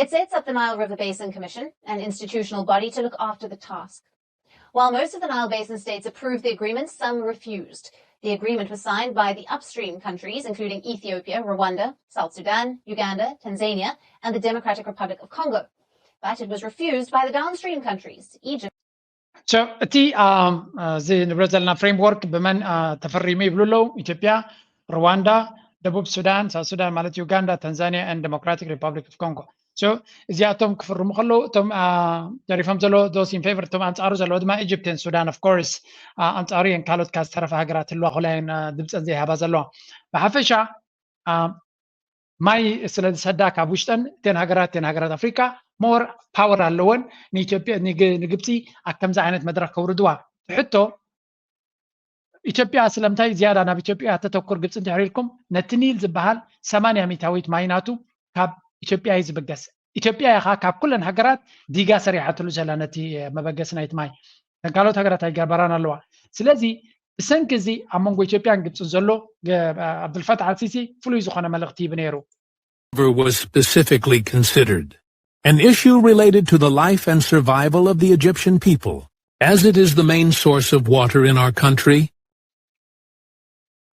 It sets up the Nile River Basin Commission, an institutional body to look after the task. While most of the Nile Basin states approved the agreement, some refused. The agreement was signed by the upstream countries, including Ethiopia, Rwanda, South Sudan, Uganda, Tanzania, and the Democratic Republic of Congo. But it was refused by the downstream countries, Egypt. So እቲ እዚ ንብሎ ዘለና ፍሬምወርክ ብመን ተፈሪሙ ይብሉ ኣለዉ? ኢትዮጵያ፣ ሩዋንዳ፣ ደቡብ ሱዳን፣ ሳውት ሱዳን ማለት ዩጋንዳ፣ ታንዛኒያ and Democratic Republic of Congo። So እዚኣቶም ክፍርሙ ከለዉ እቶም ተሪፎም ዘለዉ those in favor፣ እቶም ኣንፃሩ ዘለዉ ድማ ኢጅፕትን ሱዳን of course ኣንፃሩ እየን። ካልኦት ካብ ዝተረፈ ሃገራት ህልዋ ኮላ እየን ድምፀን ዘይሃባ ዘለዋ። ብሓፈሻ ማይ ስለ ዝሰዳ ካብ ውሽጠን እተን ሃገራት እተን ሃገራት ኣፍሪካ more power ኣለወን ንኢትዮጵያ ንግብፂ ኣብ ከምዚ ዓይነት መድረክ ከውርድዋ። ሕቶ ኢትዮጵያ ስለምንታይ ዝያዳ ናብ ኢትዮጵያ ተተኩር ግብፂ እንድሕር ኢልኩም ነቲ ኒል ዝበሃል ሰማንያ ሚታዊት ማይ ናቱ ካብ ኢትዮጵያ እዩ ዝብገስ። ኢትዮጵያ ኢኻ ካብ ኩለን ሃገራት ዲጋ ሰሪሓትሉ ዘላ ነቲ መበገሲ ናይቲ ማይ። እተን ካልኦት ሃገራት ኣይገበራን ኣለዋ። ስለዚ ብሰንኪ እዚ ኣብ መንጎ ኢትዮጵያን ግብፅን ዘሎ ኣብዱልፈታሕ ኣልሲሲ ፍሉይ ዝኾነ መልእኽቲ ይብ ነይሩ። was specifically considered an issue related to the life and survival of the Egyptian people, as it is the main source of water in our country.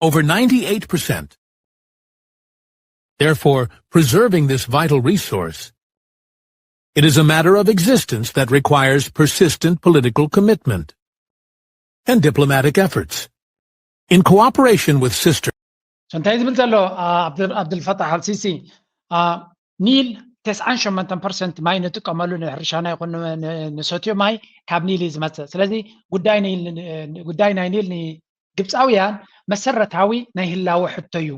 Over ninety-eight percent. Therefore, preserving this vital resource, it is a matter of existence that requires persistent political commitment and diplomatic efforts in cooperation with sister እንታይ ዝብል ዘሎ ኣብዱልፈታሕ ኣልሲሲ? ኒል ተስዓን ሸሞንተን ፐርሰንት ማይ ንጥቀመሉ ንሕርሻና ይኹን ን- ን- ንሰትዮ ማይ ካብ ኒል እዩ ዝመፅእ። ስለዚ ጉዳይ ኒል ን- ጉዳይ ናይ ኒል ንግብፃውያን መሰረታዊ ናይ ህላወ ሕቶ እዩ።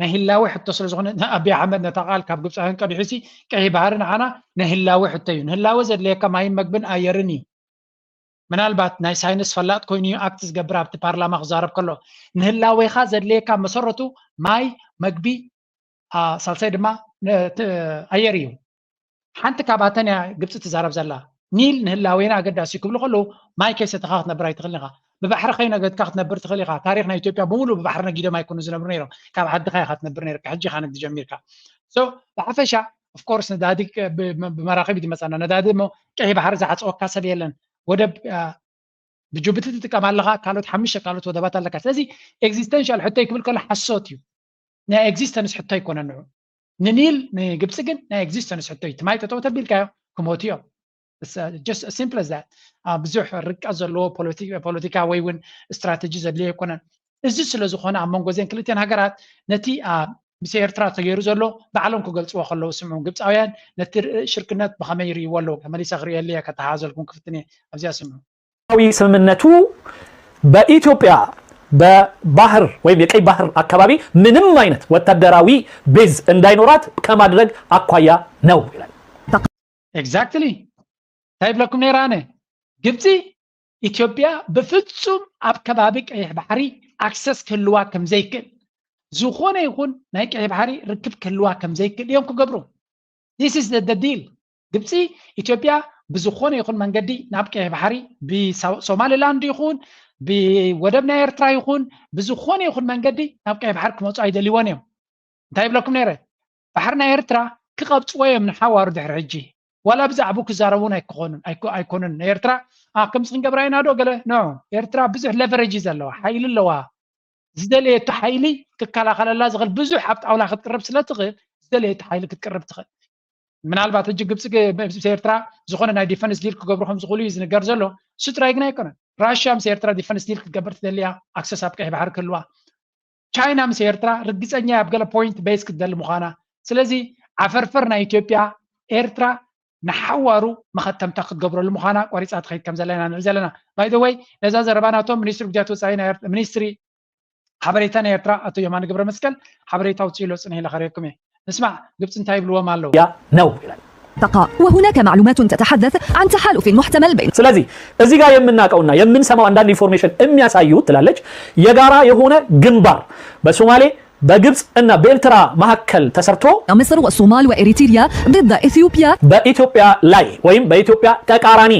ናይ ህላወ ሕቶ ስለ ዝኾነ ኣቢ ኣሕመድ ነታ ቃል ካብ ግብፃውያን ቀዲሑ ሲ ቀይ ባህሪ ንዓና ናይ ህላወ ሕቶ እዩ። ንህላወ ዘድለየካ ማይን መግብን ኣየርን እዩ። ምናልባት ናይ ሳይንስ ፈላጥ ኮይኑ እዩ ኣክት ዝገብር ኣብቲ ፓርላማ ክዛረብ ከሎ። ንህላዌኻ ዘድልየካ መሰረቱ ማይ፣ መግቢ፣ ሳልሳይ ድማ ኣየር እዩ። ሓንቲ ካብኣተን እያ ግብፂ ትዛረብ ዘላ። ኒል ንህላዌና ኣገዳሲ ክብሉ ከለዉ ማይ ከይሰተኻ ክትነብር ኣይትኽእልን ኢኻ። ብባሕሪ ከይነገድካ ክትነብር ትኽእል ኢኻ። ታሪኽ ናይ ኢትዮጵያ ብምሉእ ብባሕሪ ነጊዶም ኣይኮኑ ዝነብሩ ነይሮም። ካብ ዓድኻ ኢኻ ትነብር ነይርካ። ሕጂ ኢኻ ንግዲ ጀሚርካ። ብሓፈሻ ኦፍኮርስ ነዳዲ ብመራኺብ ይመፃና ነዳዲ ሞ ቀይ ባሕሪ ዝዓፀወካ ሰብ የለን። ወደብ ብጅቡቲ ትጥቀም ኣለኻ፣ ካልኦት ሓሙሽተ ካልኦት ወደባት ኣለካ። ስለዚ ኤግዚስተንሻል ሕቶይ ክብል ከሎ ሓሶት እዩ። ናይ ኤግዚስተንስ ሕቶ ኣይኮነን ንዑ። ንኒል ንግብፂ ግን ናይ ኤግዚስተንስ ሕቶ እዩ። ትማይ ጠጠው ተቢልካዮ ክሞቱ እዮም። ሲምፕል ዛ ብዙሕ ርቀት ዘለዎ ፖለቲካ ወይ እውን ስትራቴጂ ዘድልዮ ኣይኮነን። እዚ ስለ ዝኾነ ኣብ መንጎ እዘን ክልተን ሃገራት ነቲ ምስ ኤርትራ ተገይሩ ዘሎ ባዕሎም ክገልፅዎ ከለዉ ስምዑ። ግብፃውያን ነቲ ሽርክነት ብኸመይ ይርእይዎ ኣለዉ? መሊሰ ክርእየሉ እየ፣ ከተሓዘልኩም ክፍትን እየ። ኣብዚኣ ስምዑ። ዊ ስምምነቱ በኢትዮጵያ በባህር ወይም የቀይ ባህር አካባቢ ምንም አይነት ወታደራዊ ቤዝ እንዳይኖራት ከማድረግ አኳያ ነው ይላል። ኤግዛክትሊ እንታይ ይብለኩም ነይረ ኣነ ግብፂ ኢትዮጵያ ብፍፁም ኣብ ከባቢ ቀይሕ ባሕሪ ኣክሰስ ክህልዋ ከምዘይክእል ዝኾነ ይኹን ናይ ቀይሕ ባሕሪ ርክብ ክህልዋ ከምዘይክእል እዮም ክገብሩ። This is the deal። ግብፂ ኢትዮጵያ ብዝኾነ ይኹን መንገዲ ናብ ቀይሕ ባሕሪ ብሶማሊላንድ ይኹን ብወደብ ናይ ኤርትራ ይኹን ብዝኾነ ይኹን መንገዲ ናብ ቀይሕ ባሕሪ ክመፁ ኣይደልይዎን እዮም። እንታይ ይብለኩም ነይረ ባሕሪ ናይ ኤርትራ ክቐብፅዎ እዮም ንሓዋሩ ድሕሪ ሕጂ ዋላ ብዛዕቡ ክዛረቡን ኣይኮኑን ኣይኮኑን ኤርትራ ከምዚ ክንገብራ ኢና ዶ ገለ ኖ ኤርትራ ብዙሕ ለቨሬጅ ዘለዋ ሓይሊ ኣለዋ ዝደለየቶ ሓይሊ ክከላኸለላ ዝኽእል ብዙሕ ኣብ ጣውላ ክትቅርብ ስለ ትኽእል ዝደለየቶ ሓይሊ ክትቅርብ ትኽእል ምናልባት ሕጂ ግብፂ ምስ ኤርትራ ዝኾነ ናይ ዲፈንስ ዲል ክገብሩ ከም ዝኽእሉ እዩ ዝንገር ዘሎ እሱ ጥራይ ግን ኣይኮነን ራሽያ ምስ ኤርትራ ዲፈንስ ዲል ክትገብር ትደልያ ኣክሰስ ኣብ ቀይሕ ባሕሪ ክህልዋ ቻይና ምስ ኤርትራ ርግፀኛ ኣብ ገለ ፖይንት ቤዝ ክትደሊ ምዃና ስለዚ ዓፈርፈር ናይ ኢትዮጵያ ኤርትራ ንሓዋሩ መኸተምታ ክትገብረሉ ምዃና ቆሪፃ ትኸይድ ከም ዘላ ኢና ንርኢ ዘለና by the way ነዛ ዘረባ ናቶም ሚኒስትሪ ጉዳያት ወፃኢ ሚኒስትሪ ሓበሬታ ናይ ኤርትራ ኣቶ የማነ ገብረ መስቀል ሓበሬታ ውፅኢሎ ፅንሕ ኢለ ከርእየኩም እየ ንስማዕ ግብፂ እንታይ ይብልዎም ኣለዉ ነው ይላል። وهناك معلومات تتحدث عن تحالف محتمل بين ስለዚህ እዚህ ጋር የምናውቀውና የምንሰማው አንዳንድ ኢንፎርሜሽን የሚያሳዩት ትላለች የጋራ የሆነ ግንባር በሶማሌ በግብፅ እና በኤርትራ መካከል ተሰርቶ مصر والصومال وإريتريا ضد إثيوبيا በኢትዮጵያ ላይ ወይም በኢትዮጵያ ተቃራኒ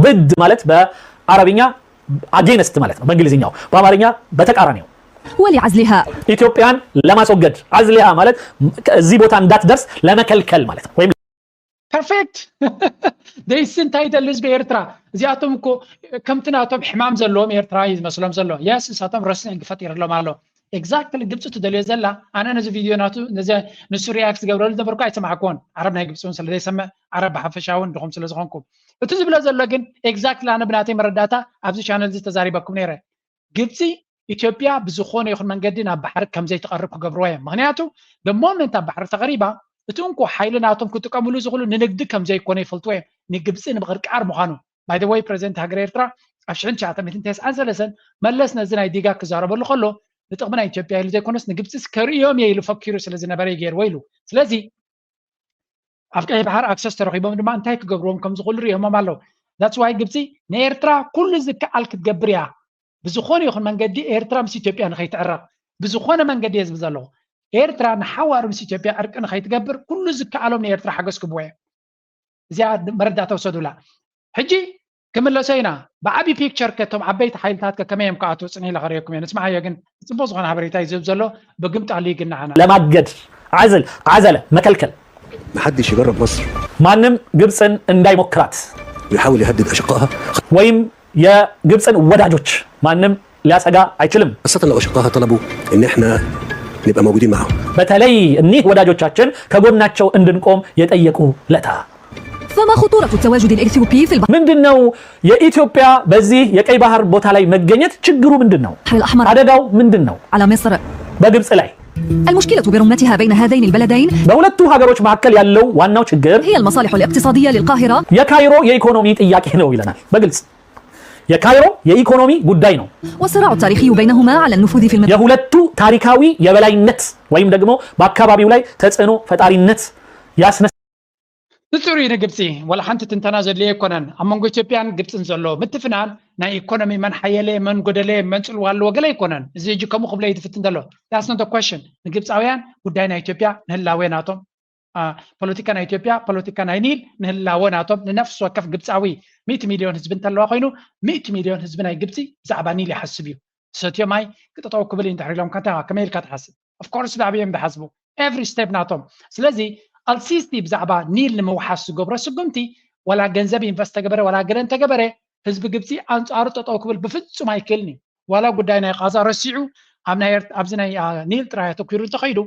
ضد ማለት በአረብኛ against ማለት ነው በእንግሊዝኛው በአማርኛ በተቃራኒው ولعزلها ኢትዮጵያን ለማስወገድ عزلها ማለት እዚህ ቦታ እንዳትደርስ ለመከልከል ማለት ነው ወይም perfect ደይስ እንታይ ይደሊ ህዝቢ ኤርትራ እዚኣቶም እኮ ከምቲ ናቶም ሕማም ዘለዎም ኤርትራ እዩ ዝመስሎም ዘሎ yes ንሳቶም ረስዕን ክፈጢርሎም ኣሎ exactly ግብፂ ትደልዮ ዘላ ኣነ ነዚ ቪድዮ ናቱ ነዚ ንሱ ሪያክት ዝገብረሉ ነበርኩ ኣይሰማዕኩዎን ዓረብ ናይ ግብፂ እውን ስለዘይሰምዕ ዓረብ ብሓፈሻ እውን ድኹም ስለዝኾንኩ እቲ ዝብሎ ዘሎ ግን exactly ኣነ ብናተይ መረዳእታ ኣብዚ ቻነል እዚ ተዛሪበኩም ነይረ ግብፂ ኢትዮጵያ ብዝኾነ ይኹን መንገዲ ናብ ባሕሪ ከምዘይትቐርብ ክገብርዎ እዮም ምክንያቱ the moment ኣብ ባሕሪ ተቐሪባ እቲ እንኮ ሓይሊ ናቶም ክጥቀምሉ ዝኽእሉ ንንግዲ ከምዘይኮነ ይፈልጥዎ እዮም ንግብፂ ንምቕርቃር ምዃኑ by the way ፕሬዚደንት ሃገር ኤርትራ ኣብ ሽሕን ትሽዓተ ሚእትን ተስዓን ሰለስተን መለስ ነዚ ናይ ዲጋ ክዛረበሉ ከሎ ንጥቕሚ ናይ ኢትዮጵያ ኢሉ ዘይኮነስ ንግብፂስ ከርእዮም እየ ኢሉ ፈኪሩ ስለ ዝነበረ እዩ ገይርዎ ኢሉ ስለዚ ኣብ ቀይሕ ባሕር ኣክሰስ ተረኺቦም ድማ እንታይ ክገብርዎም ከም ዝኽእሉ ርእዮሞም ኣለዉ that's why ግብፂ ንኤርትራ ኩሉ ዝከኣል ክትገብር እያ ብዝኾነ ይኹን መንገዲ ኤርትራ ምስ ኢትዮጵያ ንኸይትዕረቕ ብዝኾነ መንገዲ እየ ዝብል ዘለኹ ኤርትራ ንሓዋሩ ምስ ኢትዮጵያ ዕርቂ ንኸይትገብር ኩሉ ዝከኣሎም ንኤርትራ ሓገዝ ክብዎ እዮም እዚኣ መረዳእታ ውሰዱላ ሕጂ ክምለሶ ኢና ብዓብዪ ፒክቸር ከቶም ዓበይቲ ሓይልታት ከመይ እዮም ክኣትዉ ፅንሕ ኢለ ከርእየኩም እየ ንስማዓዮ ግን ፅቡቅ ዝኾነ ሓበሬታ እዩ ዝህብ ዘሎ ብግምጣሉ ይግናዓና ለማገድ عزل عزل መከልከል محدش يجرب مصر ማንም ግብፅን እንዳይሞክራት يحاول يهدد أشقائها ወይም የግብፅን ወዳጆች ማንም ሊያሰጋ አይችልም خاصة لو أشقائها طلبوا إن إحنا نبقى موجودين معاهم በተለይ እኒህ ወዳጆቻችን ከጎናቸው እንድንቆም የጠየቁ ለታ فما خطورة التواجد الإثيوبي في البحر ምንድን ነው የኢትዮጵያ በዚህ የቀይ ባህር ቦታ ላይ መገኘት ችግሩ ምንድን ነው الأحمر አደጋው ምንድን ነው على مصر በግብፅ ላይ المشكلة برمتها بين هذين البلدين በሁለቱ ሀገሮች መካከል ያለው ዋናው ችግር هي المصالح الاقتصادية للقاهرة የካይሮ የኢኮኖሚ ጥያቄ ነው ይለናል በግልጽ። የካይሮ የኢኮኖሚ ጉዳይ ነው። والصراع التاريخي بينهما على النفوذ في المنطقة የሁለቱ ታሪካዊ የበላይነት ወይም ደግሞ በአካባቢው ላይ ተጽዕኖ ፈጣሪነት ያስነሳ ብፅሩ ንግብፂ ዋላ ሓንቲ ትንተና ዘድልዮ ኣይኮነን። ኣብ መንጎ ኢትዮጵያን ግብፅን ዘሎ ምትፍናን ናይ ኢኮኖሚ መን ሓየለ መን ጎደለ መን ፅልዋ ኣለዎ ገለ ኣይኮነን። እዚ ሕጂ ከምኡ ክብሎ እዩ ዝፍትን ዘሎ። That's not the question። ንግብፃውያን ጉዳይ ናይ ኢትዮጵያ ንህላዌ ናቶም፣ ፖለቲካ ናይ ኢትዮጵያ ፖለቲካ ናይ ኒል ንህላወ ናቶም፣ ንነፍሲ ወከፍ ግብፃዊ ሚእቲ ሚልዮን ህዝቢ እንተለዋ ኮይኑ ሚእቲ ሚልዮን ህዝቢ ናይ ግብፂ ብዛዕባ ኒል ይሓስብ እዩ። ዝሰትዮ ማይ ክጠጠው ክብል እዩ እንድሕር ኢሎም ከመይ ኢልካ ትሓስብ? Of course ብዛዕባ እዮም ዝሓስቡ every step ናቶም። ስለዚ ኣልሲሲ ብዛዕባ ኒል ንምውሓስ ዝገብሮ ስጉምቲ ዋላ ገንዘብ ኢንቨስት ተገበረ ዋላ ገለ እንተገበረ ህዝቢ ግብፂ ኣንፃሩ ጠጠው ክብል ብፍፁም ኣይክእልን እዩ። ዋላ ጉዳይ ናይ ቃዛ ረሲዑ ኣብ ናይ ኤርት- ኣብዚ ናይ አ፣ ኒል ጥራይ ኣተኪሩ እንተኸይዱ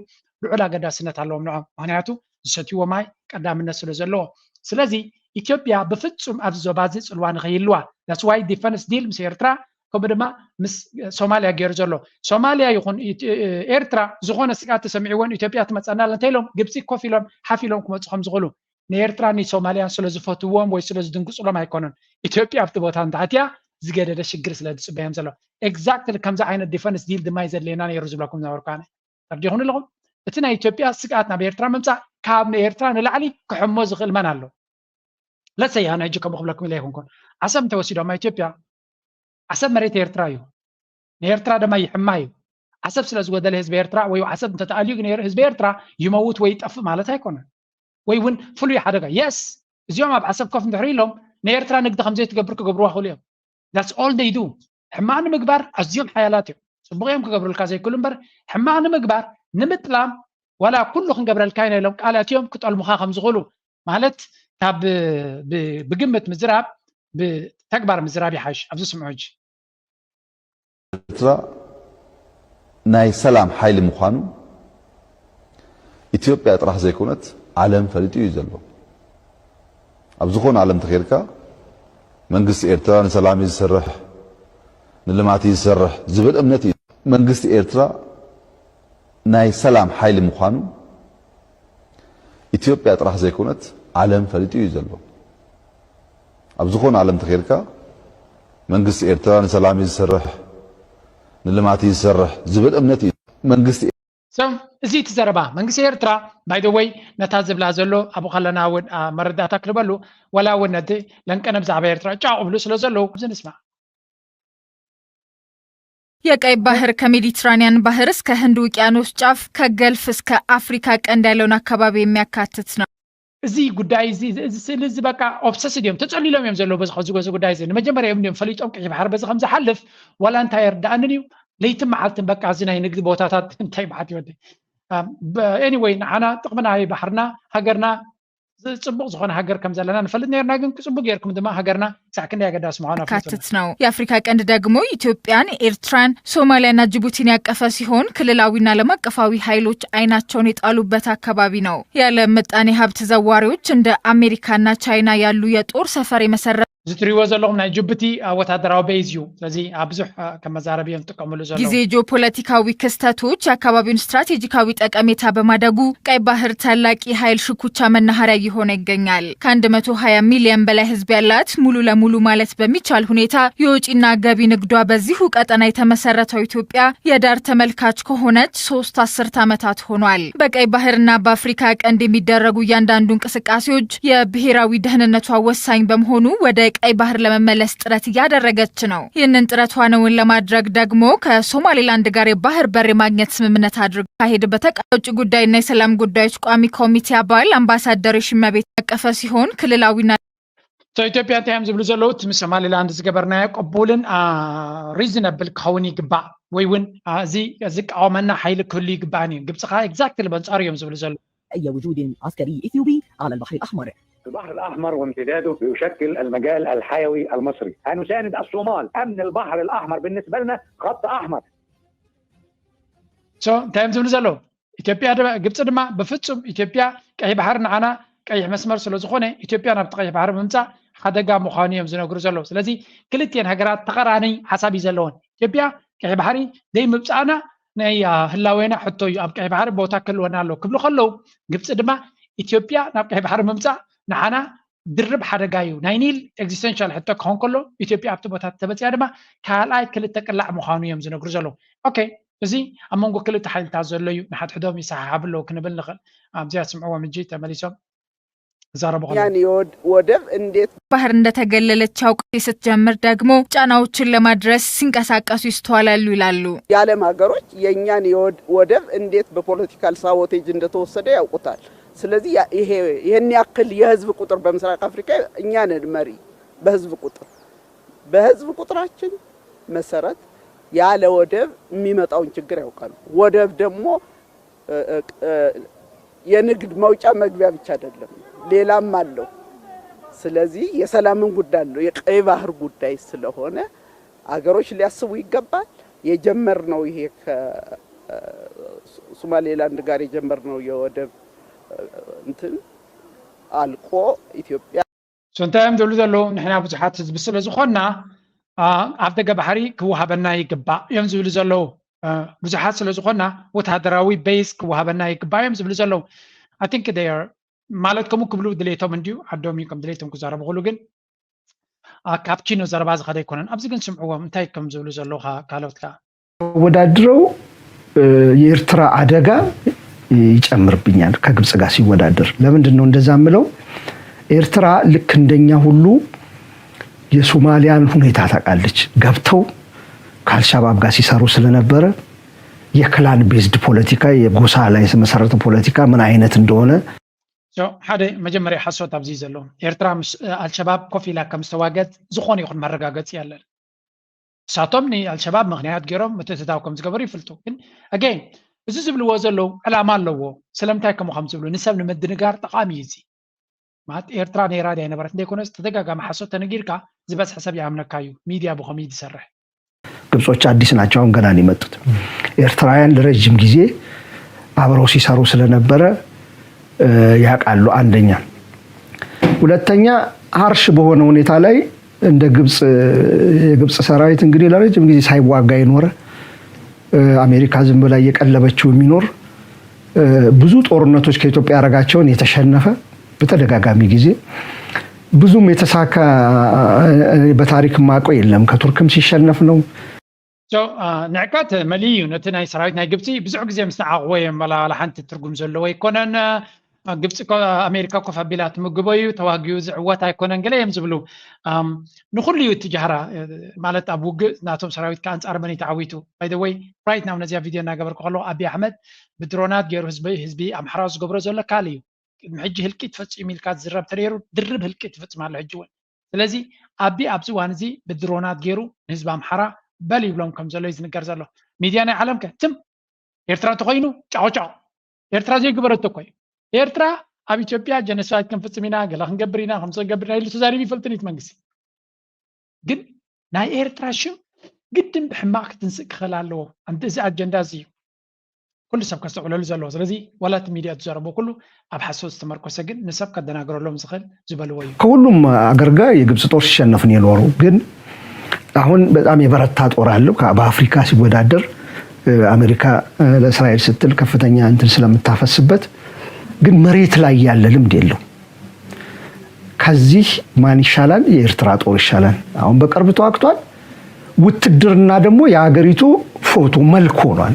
ልዑል ኣገዳስነት ኣለዎም ንዖም። ምክንያቱ ዝሰትይዎ ማይ ቀዳምነት ስለ ዘለዎ። ስለዚ ኢትዮጵያ ብፍፁም ኣብዚ ዞባ እዚ ፅልዋ ንኸይህልዋ that's why defence deal ምስ ኤርትራ ከምኡ ድማ ምስ ሶማልያ ገይሩ ዘሎ። ሶማልያ ይኹን ኢት- ኤርትራ ዝኾነ ስግኣት ተሰሚዕዎን ኢትዮጵያ ትመፀና ኣለ እንተ ኢሎም ግብፂ ኮፍ ኢሎም ሓፍ ኢሎም ክመፁ ከም ዝኽእሉ ንኤርትራን ንሶማልያን ስለ ዝፈትዎም ወይ ስለ ዝድንግፅሎም ኣይኮኑን። ኢትዮጵያ ኣብቲ ቦታ እንተኣትያ ዝገደደ ሽግር ስለ ዝፅበዮም ዘሎ። Exactly ከምዚ ዓይነት defence deal ድማ እዩ ዘድልየና ነይሩ ዝብለኩም ዝነበርኩ ኣነ። ተረዲኹም ኣለኹም? እቲ ናይ ኢትዮጵያ ስግኣት ናብ ኤርትራ ምምፃእ ካብ ንኤርትራ ንላዕሊ ክሕሞ ዝኽእል መን ኣሎ? ለሰይ ኣነ ሕጂ ከምኡ ክብለኩም ኢለ ኣይኮንኩን። ዓሰብ እንተወሲዶማ ኢትዮጵያ ዓሰብ መሬት ኤርትራ እዩ። ንኤርትራ ድማ ይሕማ እዩ። ዓሰብ ስለ ዝጎደለ ህዝቢ ኤርትራ ወይ ዓሰብ እንተተኣልዩ ግን ህዝቢ ኤርትራ ይመውት ወይ ይጠፍእ ማለት ኣይኮነን። ወይ እውን ፍሉይ ሓደጋ የስ እዚኦም ኣብ ዓሰብ ኮፍ እንድሕር ኢሎም ንኤርትራ ንግዲ ከምዘይትገብር ክገብርዋ ክእሉ እዮም። That's all they do። ሕማቕ ንምግባር ኣዝዮም ሓያላት እዮም። ፅቡቕ እዮም ክገብሩልካ ዘይክእሉ እምበር ሕማቕ ንምግባር ንምጥላም ዋላ ኩሉ ክንገብረልካ ኢና ኢሎም ቃል ኣትዮም ክጠልሙኻ ከም ዝኽእሉ ማለት ካብ ብ- ብግምት ምዝራብ ብተግባር ምዝራብ ይሓይሽ። ኣብዚ ስምዑ ሕጂ። ኤርትራ ናይ ሰላም ሓይሊ ምዃኑ ኢትዮጵያ ጥራሕ ዘይኮነት ዓለም ፈሊጡ እዩ ዘሎ። ኣብ ዝኾነ ዓለም ተኸይድካ መንግስቲ ኤርትራ ንሰላም እዩ ዝሰርሕ ንልማት እዩ ዝሰርሕ ዝብል እምነት እዩ። መንግስቲ ኤርትራ ናይ ሰላም ሓይሊ ምዃኑ ኢትዮጵያ ጥራሕ ዘይኮነት ዓለም ፈሊጡ እዩ ዘሎ። ኣብ ዝኾነ ዓለም ተኸይድካ መንግስቲ ኤርትራ ንሰላም እዩ ዝሰርሕ ንልማት እዩ ዝሰርሕ ዝብል እምነት እዩ። መንግስቲ So እዚ እቲ ዘረባ መንግስቲ ኤርትራ by the way ነታ ዝብላ ዘሎ ኣብኡ ከለና እውን አ፣ መረዳእታ ክህበሉ ወላ እውን ነቲ ለንቀነ ብዛዕባ ኤርትራ ጫቕ ክብሉ ስለ ዘለዉ ኣብዚ ንስማዕ። የቀይ ባህር ከሜዲትራኒያን ባህር እስከ ህንድ ውቅያኖስ ጫፍ ከገልፍ እስከ አፍሪካ ቀንድ ያለውን አካባቢ የሚያካትት ነው። እዚ ጉዳይ እዚ እዚ ስእሊ እዚ በቃ ኦብሰስድ እዮም ተጸሊሎም እዮም ዘለዉ በዚ ከዚ ጉዳይ እዚ ንመጀመርያ እዮም እንዲዮም ፈሊጦም ቀይሕ ባሕሪ በዚ ከም ዝሓልፍ ዋላ እንታይ ኣይርድኣንን እዩ። ለይትን መዓልትን በቃ እዚ ናይ ንግዲ ቦታታት እንታይ መዓት ይወዲ። Anyway ንዓና ጥቕሚ ናይ ባሕርና ሃገርና ጽቡቕ ዝኾነ ሃገር ከም ዘለና ንፈልጥ ነርና ግን ጽቡቕ ጌርኩም ድማ ሃገርና ሳዕ ክንደይ ኣገዳሲ ምዃኑ ኣፍልጡና። ካትት ነው። የአፍሪካ ቀንድ ደግሞ ኢትዮጵያን፣ ኤርትራን፣ ሶማሊያና ጅቡቲን ያቀፈ ሲሆን ክልላዊና ዓለም አቀፋዊ ኃይሎች አይናቸውን የጣሉበት አካባቢ ነው። የዓለም ምጣኔ ሀብት ዘዋሪዎች እንደ አሜሪካና ቻይና ያሉ የጦር ሰፈር የመሰረ እዚ ትሪእዎ ዘለኹም ናይ ጅቡቲ ወታደራዊ ቤዝ እዩ። ስለዚ ኣብ ብዙሕ ከም መዛረቢ እዮም ዝጥቀምሉ ዘለዉ። ጊዜ ጂኦፖለቲካዊ ክስተቶች የአካባቢውን ስትራቴጂካዊ ጠቀሜታ በማደጉ ቀይ ባህር ታላቅ የኃይል ሽኩቻ መናኸሪያ እየሆነ ይገኛል። ከአንድ መቶ ሃያ ሚሊዮን በላይ ህዝብ ያላት ሙሉ ለሙሉ ማለት በሚቻል ሁኔታ የወጪና ገቢ ንግዷ በዚሁ ቀጠና የተመሰረተው ኢትዮጵያ የዳር ተመልካች ከሆነች ሶስት አስርት ዓመታት ሆኗል። በቀይ ባህርና በአፍሪካ ቀንድ የሚደረጉ እያንዳንዱ እንቅስቃሴዎች የብሔራዊ ደህንነቷ ወሳኝ በመሆኑ ወደ ቀይ ባህር ለመመለስ ጥረት እያደረገች ነው። ይህንን ጥረቷን እውን ለማድረግ ደግሞ ከሶማሌላንድ ጋር የባህር በር የማግኘት ስምምነት አድርጋ ካሄድ በተቃ የውጭ ጉዳይና የሰላም ጉዳዮች ቋሚ ኮሚቴ አባል አምባሳደር የሺመቤት ያቀፈ ሲሆን ክልላዊና ኢትዮጵያ እንታይ እዮም ዝብሉ ዘለዉ? እቲ ምስ ሶማሌላንድ ዝገበርናዮ ቅቡልን ሪዝነብል ክኸውን ይግባእ ወይ እውን እዚ ዝቃወመና ሓይሊ ክህሉ ይግባእን እዩ። ግብፂ ከዓ ኤግዛክትሊ በንፃሩ እዮም ዝብሉ ዘለዉ። أي وجود عسكري إثيوبي على البحر الأحمر. البحر الأحمر وامتداده يشكل المجال الحيوي المصري. هنساند الصومال. أمن البحر الأحمر بالنسبة لنا خط أحمر. So እንታይ እዮም ዝብሉ ዘለዉ? ኢትዮጵያ ድማ ግብፂ ድማ ብፍፁም ኢትዮጵያ ቀይሕ ባሕሪ ንዓና ቀይሕ መስመር ስለ ዝኾነ ኢትዮጵያ ናብቲ ቀይሕ ባሕሪ ምምፃእ ሓደጋ ምዃኑ እዮም ዝነግሩ ዘለዉ። ስለዚ ክልቲኤን ሃገራት ተቐራኒ ሓሳብ እዩ ዘለወን። ኢትዮጵያ ቀይሕ ባሕሪ ዘይምብፃእና ናይ ህላዌና ሕቶ እዩ፣ ኣብ ቀይ ባሕሪ ቦታ ክህልወና ኣለዎ ክብሉ ከለዉ፣ ግብፂ ድማ ኢትዮጵያ ናብ ቀይ ባሕሪ ምምፃእ ንዓና ድርብ ሓደጋ እዩ። ናይ ኒል ኤግዚስተንሻል ሕቶ ክኸውን ከሎ፣ ኢትዮጵያ ኣብቲ ቦታ ተበፂኣ ድማ ካልኣይ ክልተ ቅላዕ ምዃኑ እዮም ዝነግሩ ዘለዉ። ኦኬ፣ እዚ ኣብ መንጎ ክልተ ሓይልታት ዘሎ እዩ፣ ንሓድሕዶም ይሰሓሓቡ ኣለዉ ክንብል ንኽእል። ኣብዚኣ ስምዕዎም፣ ሕጂ ተመሊሶም ይዛረቡ ከለዉ። የወደብ እንዴት ባህር እንደተገለለች አውቃ ስትጀምር ደግሞ ጫናዎችን ለማድረስ ሲንቀሳቀሱ ይስተዋላሉ ይላሉ። የዓለም ሀገሮች የእኛን ወደብ እንዴት በፖለቲካል ሳቦቴጅ እንደተወሰደ ያውቁታል። ስለዚህ ይሄን ያክል የህዝብ ቁጥር በምስራቅ አፍሪካ እኛ ነን መሪ በህዝብ ቁጥር በህዝብ ቁጥራችን መሰረት ያለ ወደብ የሚመጣውን ችግር ያውቃሉ። ወደብ ደግሞ የንግድ መውጫ መግቢያ ብቻ አይደለም፣ ሌላም አለው። ስለዚህ የሰላምን ጉዳይ አለው፣ የቀይ ባህር ጉዳይ ስለሆነ አገሮች ሊያስቡ ይገባል። የጀመርነው ይሄ ከሶማሌላንድ ጋር የጀመርነው የወደብ እንትን አልቆ ኢትዮጵያ So እንታይ እዮም ዝብሉ ዘለዉ? ንሕና ብዙሓት ህዝቢ ስለ ዝኾንና ኣብ ደገ ባሕሪ ክወሃበና ይግባእ እዮም ዝብሉ ዘለዉ። ብዙሓት ስለ ዝኾንና ወታደራዊ ቤዝ ክወሃበና ይግባእ እዮም ዝብሉ ዘለዉ። I think they are ማለት ከምኡ ክብሉ ድሌቶም እንድዩ፣ ዓዶም እዩ ከም ድሌቶም ክዛረቡ ክብሉ። ግን ካፕቺኖ ዘረባ ዝኸደ ኣይኮነን። ኣብዚ ግን ስምዕዎም እንታይ ከም ዝብሉ ዘለዉ ካልኦት ከኣ። ወዳድረው የኤርትራ አደጋ ይጨምርብኛል ከግብጽ ጋር ሲወዳደር። ለምንድን ነው እንደዛ የምለው? ኤርትራ ልክ እንደኛ ሁሉ የሶማሊያን ሁኔታ ታውቃለች። ገብተው ከአልሻባብ ጋር ሲሰሩ ስለነበረ የክላን ቤዝድ ፖለቲካ፣ የጎሳ ላይ የተመሰረተ ፖለቲካ ምን አይነት እንደሆነ ሓደ መጀመርያ ሓሶት ኣብዚ ዘሎ ኤርትራ ምስ ኣልሸባብ ኮፍ ኢላ ከም ዝተዋገት ዝኾነ ይኹን መረጋገጺ የለን። እሳቶም ንኣልሸባብ ምኽንያት ገይሮም ምትእትታው ከም ዝገበሩ ይፍልጡ። ግን ኣገይን እዚ ዝብልዎ ዘለዉ ዕላማ ኣለዎ። ስለምንታይ ከምኡ ከም ዝብሉ ንሰብ ንምድንጋር ጠቓሚ እዩ። እዚ ማለት ኤርትራ ነይራ ድያ ኣይነበረት እንደይኮነስ ተደጋጋሚ ሓሶት ተነጊርካ ዝበዝሐ ሰብ ይኣምነካ እዩ። ሚድያ ብኸምኡ እዩ ዝሰርሕ። ግብጾች አዲስ ናቸው፣ አሁን ገና ነው የመጡት። ኤርትራውያን ለረጅም ጊዜ አብረው ሲሰሩ ስለነበረ ያውቃሉ። አንደኛ። ሁለተኛ፣ ሀርሽ በሆነ ሁኔታ ላይ እንደ ግብጽ የግብጽ ሰራዊት እንግዲህ ለረጅም ጊዜ ሳይዋጋ የኖረ አሜሪካ ዝም ብላ እየቀለበችው የሚኖር ብዙ ጦርነቶች ከኢትዮጵያ ያደረጋቸውን የተሸነፈ በተደጋጋሚ ጊዜ ብዙም የተሳካ በታሪክ ማቆ የለም። ከቱርክም ሲሸነፍ ነው። ንዕቀት መሊ እዩ። ነቲ ናይ ሰራዊት ናይ ግብፂ ብዙሕ ግዜ ምስ ንዓቕዎ እዮም። መላዋላ ሓንቲ ትርጉም ዘለዎ ኣይኮነን። ግብፂ ኣሜሪካ ኮፍ ኣቢላ ትምግቦ እዩ፣ ተዋጊኡ ዝዕወት ኣይኮነን ገለ እዮም ዝብሉ። ንኩሉ እዩ እቲ ጃህራ። ማለት ኣብ ውግእ ናቶም ሰራዊት ከ ኣንፃር መን እዩ ተዓዊቱ? ባይ ወይ ራይት ናው ነዚያ ቪድዮ እናገበርኩ ከለኩ ኣብይ ኣሕመድ ብድሮናት ገይሩ ህዝቢ ኣምሓራ ዝገብሮ ዘሎ ካል እዩ። ቅድሚ ሕጂ ህልቂት ፈፂሙ ኢልካ ዝዝረብ ተነይሩ ድርብ ህልቂት ይፍፅም ኣሎ ሕጂ እውን። ስለዚ ኣቢ ኣብዚ እዋን እዚ ብድሮናት ገይሩ ንህዝቢ ኣምሓራ በል ይብሎም ከም ዘሎ እዩ ዝንገር ዘሎ። ሚድያ ናይ ዓለም ከ ትም ኤርትራ ተኮይኑ ጫቆጫቆ። ኤርትራ ዘይገበረቶ እኮ እዩ። ኤርትራ ኣብ ኢትዮጵያ ጀኖሳይድ ክንፍፅም ኢና፣ ገለ ክንገብር ኢና፣ ከምዚ ክንገብር ኢና ኢሉ ተዛሪቡ ይፈልጥን እዩ እቲ መንግስቲ። ግን ናይ ኤርትራ ሽም ግድን ብሕማቕ ክትንስእ ክኽእል ኣለዎ። ኣንቲ እዚ ኣጀንዳ እዚ እዩ ኩሉ ሰብ ከስተውዕለሉ ዘለዎ። ስለዚ ዋላ እቲ ሚድያ ዝዘረቦ ኩሉ ኣብ ሓሶት ዝተመርኮሰ ግን ንሰብ ከደናግረሎም ዝኽእል ዝበልዎ እዩ። ከሁሉም አገር ጋር የግብፅ ጦር ሲሸነፍ ነው የኖረው። ግን አሁን በጣም የበረታ ጦር አለው። በአፍሪካ ሲወዳደር አሜሪካ ለእስራኤል ስትል ከፍተኛ እንትን ስለምታፈስበት ግን መሬት ላይ ያለ ልምድ የለው። ከዚህ ማን ይሻላል? የኤርትራ ጦር ይሻላል። አሁን በቅርብ ተዋግቷል። ውትድርና ደግሞ የሀገሪቱ ፎቶ መልክ ሆኗል።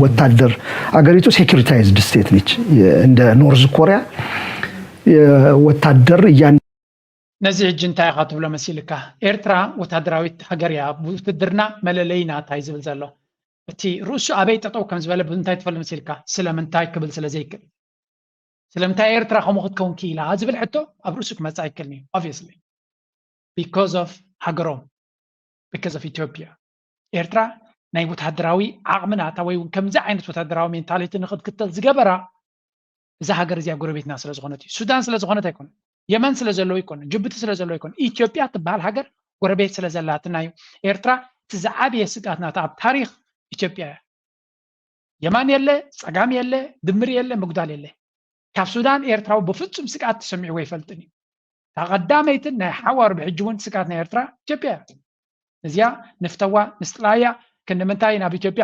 ወታደር አገሪቱ ሴኩሪታይዝድ ስቴት ነች። እንደ ኖርዝ ኮሪያ ወታደር እያን ነዚ ሕጂ እንታይ ኢኻ ትብሎ መሲልካ? ኤርትራ ወታደራዊት ሃገር እያ፣ ውትድርና መለለይ ናታ እዩ ዝብል ዘሎ። እቲ ርእሱ ኣበይ ጠጠው ከም ዝበለ ብምንታይ ትፈልጥ መሲልካ? ስለምንታይ ክብል ስለ ዘይክእል። ስለምንታይ ኤርትራ ከምኡ ክትከውን ክኢላ ዝብል ሕቶ ኣብ ርእሱ ክመጽእ ኣይክእልን እዩ። Obviously because of ሃገሮም፣ because of ኢትዮጵያ። ኤርትራ ናይ ወታደራዊ ዓቕሚ ናታ ወይ እውን ከምዚ ዓይነት ወታደራዊ ሜንታሊቲ ንክትክተል ዝገበራ እዛ ሃገር እዚኣ ጎረቤትና ስለ ዝኾነት እዩ። ሱዳን ስለ ዝኾነት ኣይኮነን፣ የመን ስለ ዘለዎ ኣይኮነን፣ ጅቡቲ ስለ ዘለዎ ኣይኮነን። ኢትዮጵያ ትበሃል ሃገር ጎረቤት ስለ ዘላትና እዩ። ኤርትራ እቲ ዝዓበየ ስግኣት ናታ ኣብ ታሪኽ ኢትዮጵያ እያ። የማን የለ፣ ጸጋም የለ፣ ድምር የለ፣ ምጉዳል የለ። ካብ ሱዳን ኤርትራዊ ብፍጹም ስግኣት ተሰሚዕዎ ኣይፈልጥን እዩ። እታ ቀዳመይትን ናይ ሓዋሩ ብሕጂ እውን ስግኣት ናይ ኤርትራ ኢትዮጵያ እያ። እዚኣ ንፍተዋ፣ ንስጥላያ። ክንዲ ምንታይ ናብ ኢትዮጵያ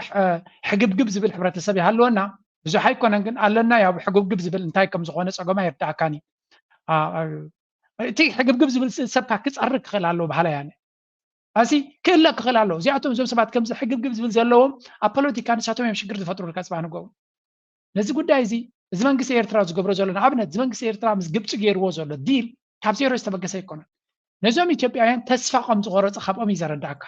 ሕግብግብ ዝብል ሕብረተሰብ ይሃልወና ብዙሕ ኣይኮነን፣ ግን ኣለና። ያው ሕግብግብ ዝብል እንታይ ከም ዝኾነ ጸገማ ይርዳእካኒ። እቲ ሕግብግብ ዝብል ሰብካ ክጸርግ ክኽእል ኣለዎ በሃላይ ኣነ። ኣሲ ክእለ ክኽእል ኣለዎ። እዚኣቶም እዞም ሰባት ከምዚ ሕግብግብ ዝብል ዘለዎም ኣብ ፖለቲካ ንሳቶም እዮም ሽግር ዝፈጥሩ። ከጽባ ንጎ ነዚ ጉዳይ እዚ እዚ መንግስቲ ኤርትራ ዝገብሮ ዘሎ ንኣብነት እዚ መንግስቲ ኤርትራ ምስ ግብፂ ገይርዎ ዘሎ ዲል ካብ ዜሮ ዝተበገሰ ኣይኮነን። ነዞም ኢትዮጵያውያን ተስፋ ከም ዝቆረፀ ካብኦም እዩ ዘረዳእካ።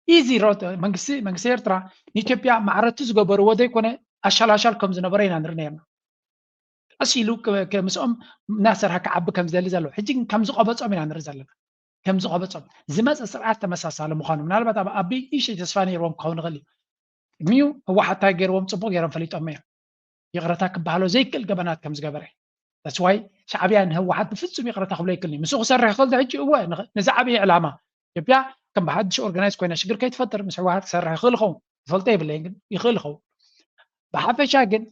ኢዚ ሮት መንግስቲ መንግስቲ ኤርትራ ንኢትዮጵያ ማዕረቲ ዝገበርዎ ዘይኮነ ኣሻላሻል ከም ዝነበረ ኢና ንርኢ ነርና። ቀስ ኢሉ ምስኦም እናሰርሐ ክዓቢ ከም ዝደሊ ዘሎ ሕጂ ግን ከም ዝቆበፆም ኢና ንርኢ ዘለና። ከም ዝቆበፆም ዝመፀ ስርዓት ተመሳሳሊ ምዃኑ ምናልባት ኣብ ኣቢ እሽተይ ተስፋ ነይርዎም ክኸውን ይኽእል እዩ። ቅድሚኡ ህወሓት እንታይ ገይርዎም ፅቡቅ ገይሮም ፈሊጦም እዮም። ይቕረታ ክበሃሎ ዘይክእል ገበናት ከም ዝገበረ that's why ሻዕብያ ንህወሓት ብፍፁም ይቕረታ ክብሎ ይክእል እዩ። ምስኡ ክሰርሕ ይኽእል ሕጂ እወ ንዛዕበየ ዕላማ ኢትዮጵያ ከም ብሓድሽ ኦርጋናይዝ ኮይና ሽግር ከይትፈጥር ምስ ህወሓት ክሰርሕ ይኽእል ይኸውን። ዝፈልጦ የብለይን ግን ይኽእል ይኸውን። ብሓፈሻ ግን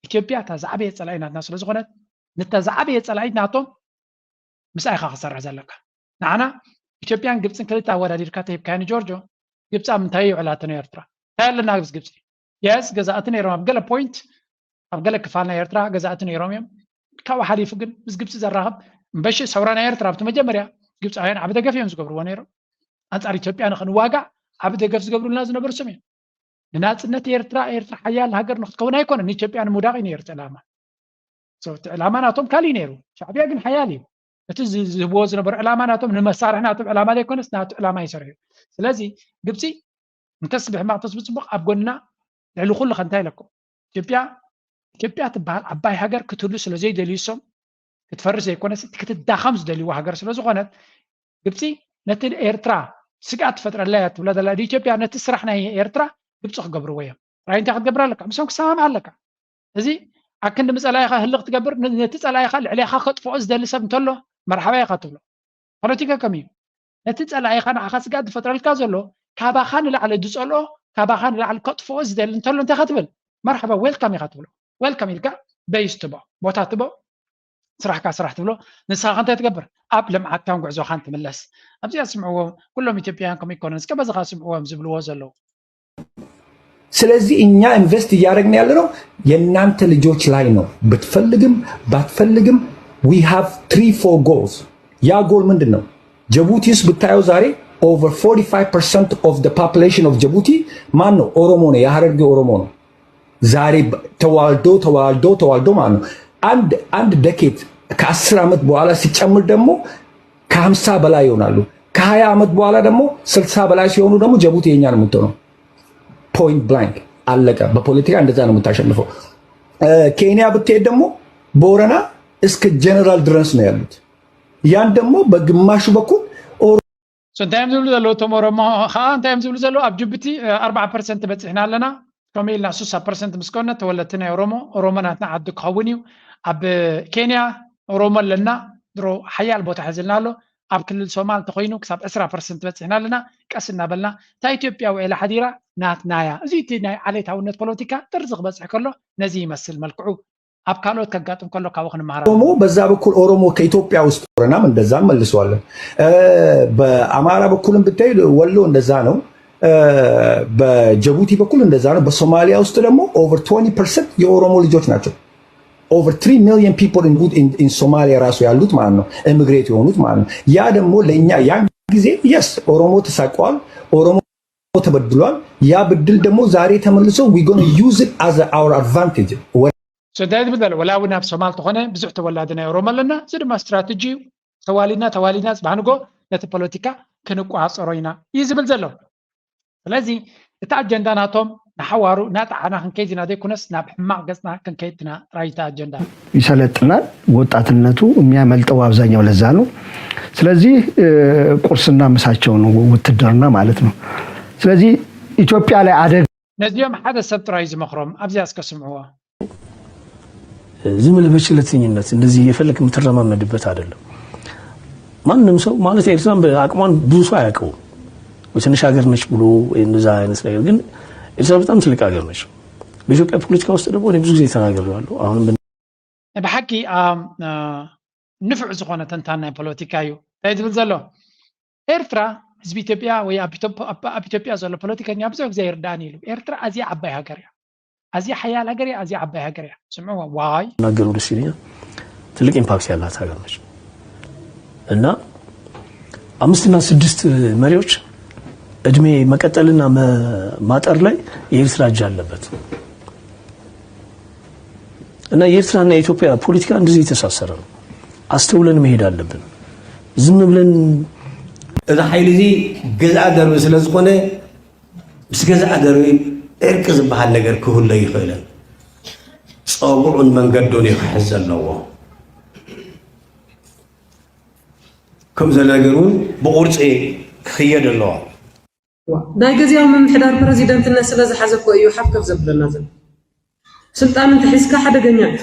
ኢትዮጵያ እታ ዝዓበየ ፀላኢ ናትና ስለ ዝኾነት ንታ ዝዓበየ ፀላኢ ናቶም ምስኣ ኢኻ ክሰርሕ ዘለካ። ንዓና ኢትዮጵያን ግብፅን ክልተ ኣወዳዲርካ ተሂብካያ ንጆርጆ ግብፂ ኣብ ምንታይ ይውዕላቶ ንኤርትራ እንታይ ኣለና ምስ ግብፂ? የስ ገዛእቲ ነይሮም ኣብ ገለ ፖይንት ኣብ ገለ ክፋል ናይ ኤርትራ ገዛእቲ ነይሮም እዮም። ካብኡ ሓሊፉ ግን ምስ ግብፂ ዘራኽብ እምበሺ ሰውራ ናይ ኤርትራ ኣብቲ መጀመርያ ግብፃውያን ዓቢ ደገፍ እዮም ዝገብርዎ ነይሮም። ኣንፃር ኢትዮጵያ ንክንዋጋእ ዓቢ ደገፍ ዝገብሩልና ዝነበሩ ስም እዮም። ንናፅነት ኤርትራ ኤርትራ ሓያል ሃገር ንክትከውን ኣይኮነን ንኢትዮጵያ ንምውዳቕ እዩ ነይሩ እቲ ዕላማ። እቲ ዕላማ ናቶም ካሊእ ነይሩ። ሻዕብያ ግን ሓያል እዩ። እቲ ዝህብዎ ዝነበሩ ዕላማ ናቶም ንመሳርሒ ናቶም ዕላማ ዘይኮነስ ናቱ ዕላማ ይሰርሑ። ስለዚ ግብፂ እንተስ ብሕማቅ ተስ ብፅቡቅ ኣብ ጎንና ልዕሊ ኩሉ ከንታይ ኢለኩም ኢትዮጵያ ኢትዮጵያ ትበሃል ዓባይ ሃገር ክትህሉ ስለ ዘይደልዩ ሶም ክትፈርስ ዘይኮነስ ክትዳኸም ዝደልይዎ ሃገር ስለ ዝኾነት ግብፂ ነቲ ኤርትራ ስግኣት ትፈጥረላ እያ ትብላ ዘላ ኢትዮጵያ ነቲ ስራሕ ናይ ኤርትራ ግብፂ ክገብርዎ እዮም። ራይ እንታይ ክትገብር ኣለካ? ምሶም ክሰማምዕ ኣለካ። እዚ ኣክንዲ ምፀላኢኻ ህልኽ ትገብር ነቲ ፀላኢኻ ልዕሌኻ ከጥፍኦ ዝደሊ ሰብ እንተሎ መርሓባ ኢኻ ትብሎ። ፖለቲካ ከም እዩ ነቲ ፀላኢኻ ንዓኻ ስግኣት ዝፈጥረልካ ዘሎ ካባኻ ንላዕሊ ዝፀልኦ ካባኻ ንላዕሊ ከጥፍኦ ዝደሊ እንተሎ እንታይ ኸትብል መርሓባ ዌልካም ኢኻ ትብሎ። ዌልካም ኢልካ በይስ ትቦ ቦታ ትቦ ስራሕካ ስራሕ ትብሎ። ንስኻ ከንታይ ትገብር ኣብ ልምዓትካን ጉዕዞኻን ትምለስ። ኣብዚኣ ስምዕዎ ኩሎም ኢትዮጵያውያን ከምኡ ይኮነን እስከ በዚ ኸዓ ስምዕዎም ዝብልዎ ዘለዉ። ስለዚህ እኛ ኢንቨስት እያደረግን ያለነው የእናንተ ልጆች ላይ ነው። ብትፈልግም ባትፈልግም we have three four goals። ያ ጎል ምንድን ነው? ጀቡቲ ውስጥ ብታየው ዛሬ over forty five percent of the population of ጀቡቲ ማን ነው? ኦሮሞ ነው። የሀረርጌ ኦሮሞ ነው። ዛሬ ተዋልዶ ተዋልዶ ተዋልዶ ማለት ነው። አንድ አንድ ደኬት ከአስር ዓመት በኋላ ሲጨምር ደግሞ ከሀምሳ በላይ ይሆናሉ። ከሀያ ዓመት በኋላ ደግሞ ስልሳ በላይ ሲሆኑ ደግሞ ጀቡቲ የኛ ነው የምትሆነው። point blank አለቀ። በፖለቲካ እንደዛ ነው የምታሸንፈው። ኬንያ ብትሄድ ደግሞ ቦረና እስከ ጀነራል ድረስ ነው ያሉት። ያን ደግሞ በግማሹ በኩል እንታይ እዮም ዝብሉ ዘለዉ እቶም ኦሮሞ ከዓ እንታይ እዮም ዝብሉ ዘለዉ ኣብ ጅቡቲ ኣርባዓ ፐርሰንት በፂሕና ኣለና ከምኡ ኢልና ሱሳ ፐርሰንት ምስ ኮነ ተወለድቲ ናይ ኦሮሞ ኦሮሞ ናትና ዓዲ ክኸውን እዩ ኣብ ኬንያ ኦሮሞ ኣለና ድሮ ሓያል ቦታ ሕዝልና ኣሎ ኣብ ክልል ሶማል እንተኮይኑ ክሳብ ዕስራ ፐርሰንት በፂሕና ኣለና ቀስ እናበልና እታ ኢትዮጵያ ውዒላ ሓዲራ ናትና እያ እዚ እቲ ናይ ዓሌታውነት ፖለቲካ ጥርዚ ክበፅሕ ከሎ ነዚ ይመስል መልክዑ ኣብ ካልኦት ከጋጥም ከሎ ካብኡ ክንመሃር ኦሮሞ በዛ በኩል ኦሮሞ ከኢትዮጵያ ውስጥ ቦረናም እንደዛ መልሰዋለን። በአማራ በኩልም ብታይ ወሎ እንደዛ ነው። በጀቡቲ በኩል እንደዛ ነው። በሶማሊያ ውስጥ ደግሞ over twenty percent የኦሮሞ ልጆች ናቸው። over three million people in Somalia ራሱ ያሉት ማለት ነው። ኢሚግሬት የሆኑት ማለት ነው። ያ ደግሞ ለእኛ ያን ጊዜ yes ኦሮሞ ተሳቀዋል፣ ኦሮሞ ተበድሏል። ያ ብድል ደግሞ ዛሬ ተመልሶ we gonna use it as our advantage። እንታይ ዝብል ዘሎ ወላ እውን ኣብ ሶማል ተኾነ ብዙሕ ተወላዲ ናይ ኦሮሞ ኣለና። እዚ ድማ ስትራቴጂ እዩ። ተዋሊድና ተዋሊድና ፅባሕ ንጎ ነቲ ፖለቲካ ክንቋፀሮ ኢና እዩ ዝብል ዘሎ። ስለዚ እቲ ኣጀንዳ ናቶም ንሓዋሩ እናጠዓና ክንከይድ ኢና ዘይኮነስ ናብ ሕማቕ ገፅና ክንከይድ ኢና ጥራይ እቲ ኣጀንዳ። ይሰለጥናል። ወጣትነቱ የሚያመልጠው አብዛኛው ለዛ ነው። ስለዚህ ቁርስና ምሳቸው ነው ውትድርና ማለት ነው። ስለዚህ ኢትዮጵያ ላይ አደጋ ነዚኦም ሓደ ሰብ ጥራይ ዝመኽሮም ኣብዚኣ እስከ ስምዕዎ። ዝም ብለህ በቸልተኝነት እንደዚህ እየፈለክ የምትረማመድበት አይደለም። ማንም ሰው ማለት ኤርትራን በአቅሟን ብዙ ሰው አያውቀውም። ትንሽ ሀገር ነች ብሎ ወይ እንደዛ አይነት ነገር ግን ኤርትራ በጣም ትልቅ ሀገር ነች። በኢትዮጵያ ፖለቲካ ውስጥ ደግሞ እኔ ብዙ ጊዜ ተናግሬያለሁ። አሁንም ብሓቂ ንፉዕ ዝኾነ ተንታን ናይ ፖለቲካ እዩ እንታይ ዝብል ዘሎ ኤርትራ ህዝቢ ኢትዮጵያ ወይ ኣብ ኢትዮጵያ ዘሎ ፖለቲከኛ ብዙሕ ግዜ ኣይርዳእን ኢሉ። ኤርትራ ኣዝያ ዓባይ ሃገር እያ። ኣዝያ ሓያል ሃገር እያ። ኣዝያ ዓባይ ሃገር እያ። ስምዕዋ ዋይ ናገሩ ደስ ይለኛል። ትልቅ ኢምፓክት ያላት ሀገር ነች እና አምስትና ስድስት መሪዎች እድሜ መቀጠልና ማጠር ላይ የኤርትራ እጅ አለበት እና የኤርትራና የኢትዮጵያ ፖለቲካ እንደዚህ የተሳሰረ ነው። አስተውለን መሄድ አለብን። ዝም ብለን እዚ ሓይሊ እዚ ገዛእ ደርቢ ስለ ዝኾነ ምስ ገዛእ ደርቢ ዕርቂ ዝበሃል ነገር ክህሉ ኣይኽእልን። ፀጉዑን መንገዱን እዩ ክሕዝ ዘለዎ። ከምዚ ነገር እውን ብቁርፂ ክኽየድ ኣለዎ። ናይ ግዝያዊ ምምሕዳር ፕረዚደንትነት ስለ ዝሓዘ እኮ እዩ ሓፍከፍ ዘብለና ዘሎ። ስልጣን እንተሒዝካ ሓደገኛ እዩ።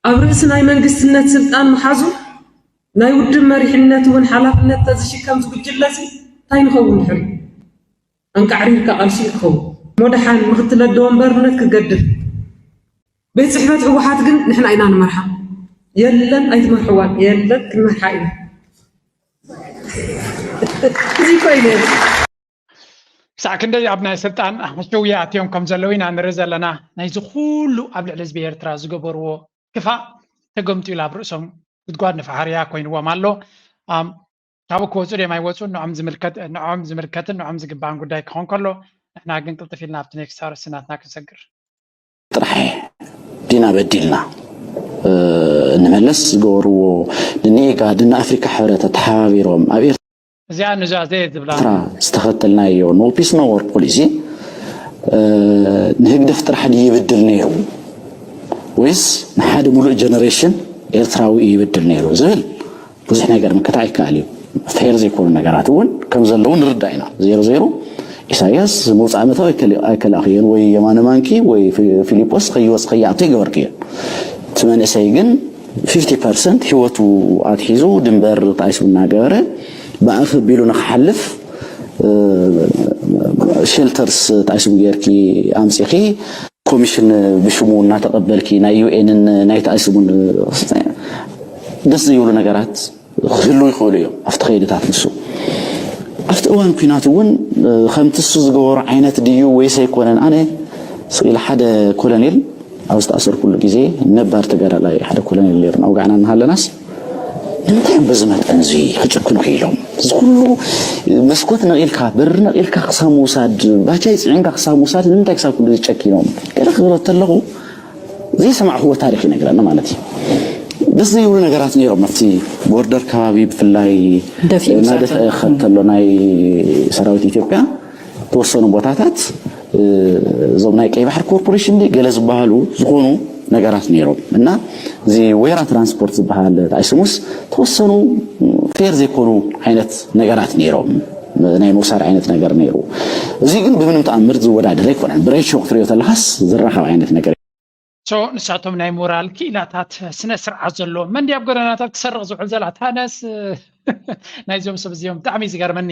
ኣብ ርእሲ ናይ መንግስትነት ስልጣን ምሓዙ ናይ ውድብ መሪሕነት እውን ሓላፍነት ተዝሽከም ዝጉጅለ እዚ እንታይ ንኸውን ድሕሪ ኣንቃዕሪርካ ቃልሲ እዩ ክኸውን እሞ ደሓን ምክትል ኣደ ወንበርነት ክገድፍ ቤት ፅሕፈት ህወሓት ግን ንሕና ኢና ንመርሓ የለን ኣይትመርሕዋን የለን ክንመርሓ ኢና እዚ እኮ እዩ ነይሩ ክሳዕ ክንደይ ኣብ ናይ ስልጣን ሕሽውያ ኣትዮም ከም ዘለዉ ኢና ንርኢ ዘለና። ናይዚ ኩሉ ኣብ ልዕሊ ህዝቢ ኤርትራ ዝገበርዎ ክፋእ ተገምጢሉ ኣብ ርእሶም ጉድጓድ ንፋሕርያ ኮይንዎም ኣሎ። ካብኡ ክወፁ ድዮም ኣይወፁን ንዖም ዝምልከትን ንዖም ዝግባእን ጉዳይ ክኾን ከሎ ንሕና ግን ቅልጥፍ ኢልና ኣብቲ ኔክስት ኣርእስቲ ናትና ክንሰግር። ጥራሕ ዲና በዲልና ንመለስ ዝገበርዎ ንኔጋ ድና ኣፍሪካ ሕብረት ተሓባቢሮም ኣብ እዚኣ ኑዛዜ ዝብላ ኤርትራ ዝተኸተልናዮ no peace no war policy ንህግደፍ ጥራሕ ድዩ ይብድል ነይሩ ወይስ ንሓደ ሙሉእ ጀነሬሽን ኤርትራዊ እዩ ይብድል ነይሩ ዝብል ብዙሕ ነገር ምክታዕ ይከኣል እዩ። ፌር ዘይኮኑ ነገራት እውን ከም ዘለዉ ንርዳእ ኢና። ዜሮ ዜሮ ኢሳያስ መውፃእ መእተዊ ኣይከላእኽዮን ወይ የማነ ማንኪ ወይ ፊሊጶስ ከይወፅ ከይኣቱ ይገበርክዮ። እቲ መንእሰይ ግን ፊፍቲ ፐርሰንት ሂወቱ ኣትሒዙ ድንበር ጣይሱ እናገበረ ብኣፍ ኣቢሉ ንክሓልፍ ሼልተርስ ጣይሱ ገይርኪ ኣምፂኺ ኮሚሽን ብሽሙ እናተቐበልኪ ናይ ዩኤንን ናይ ተኣስቡን ደስ ዘይብሉ ነገራት ክህልው ይኽእሉ እዮም ኣብቲ ከይድታት ንሱ ኣብቲ እዋን ኩናት እውን ከምቲ እሱ ዝገበሮ ዓይነት ድዩ ወይስ ኣይኮነን ኣነ ስኢል ሓደ ኮሎኔል ኣብ ዝተኣሰርኩሉ ግዜ ነባር ተጋዳላይ ሓደ ኮሎኔል ነይሩ ናውጋዕና እናሃለናስ ንምንታይ እዮም በዚ መጠን እዚ ክጭክኑ ክኢሎም እዚ ኩሉ መስኮት ነቒልካ በሪ ነቒልካ ክሳብ ምውሳድ ባጃይ ፅዒንካ ክሳብ ምውሳድ ንምንታይ ክሳብ ክንዱ ዝጨኪኖም ገለ ክብሎ ተለኹ ዘይሰማዕክዎ ታሪክ ይነግረና ማለት እዩ ደስ ዘይብሉ ነገራት ነይሮም ኣብቲ ቦርደር ከባቢ ብፍላይ እናደፍአ ክኸድ ተሎ ናይ ሰራዊት ኢትዮጵያ ተወሰኑ ቦታታት እዞም ናይ ቀይ ባሕር ኮርፖሬሽን ገለ ዝበሃሉ ዝኾኑ ነገራት ነይሮም እና እዚ ወይራ ትራንስፖርት ዝበሃል ጣይስሙስ ተወሰኑ ፌር ዘይኮኑ ዓይነት ነገራት ነይሮም ናይ ምውሳድ ዓይነት ነገር ነይሩ እዚ ግን ብምንም ተኣምር ዝወዳደር ኣይኮነን ብሬሾ ክትሪኦ ተለካስ ዝራኸብ ዓይነት ነገር ንሳቶም ናይ ሞራል ክኢላታት ስነ ስርዓት ዘለዎ መን ድያ ኣብ ጎደናታት ትሰርቕ ዝውዕል ዘላ ታነስ ናይዞም ሰብ እዚኦም ብጣዕሚ ዝገርመኒ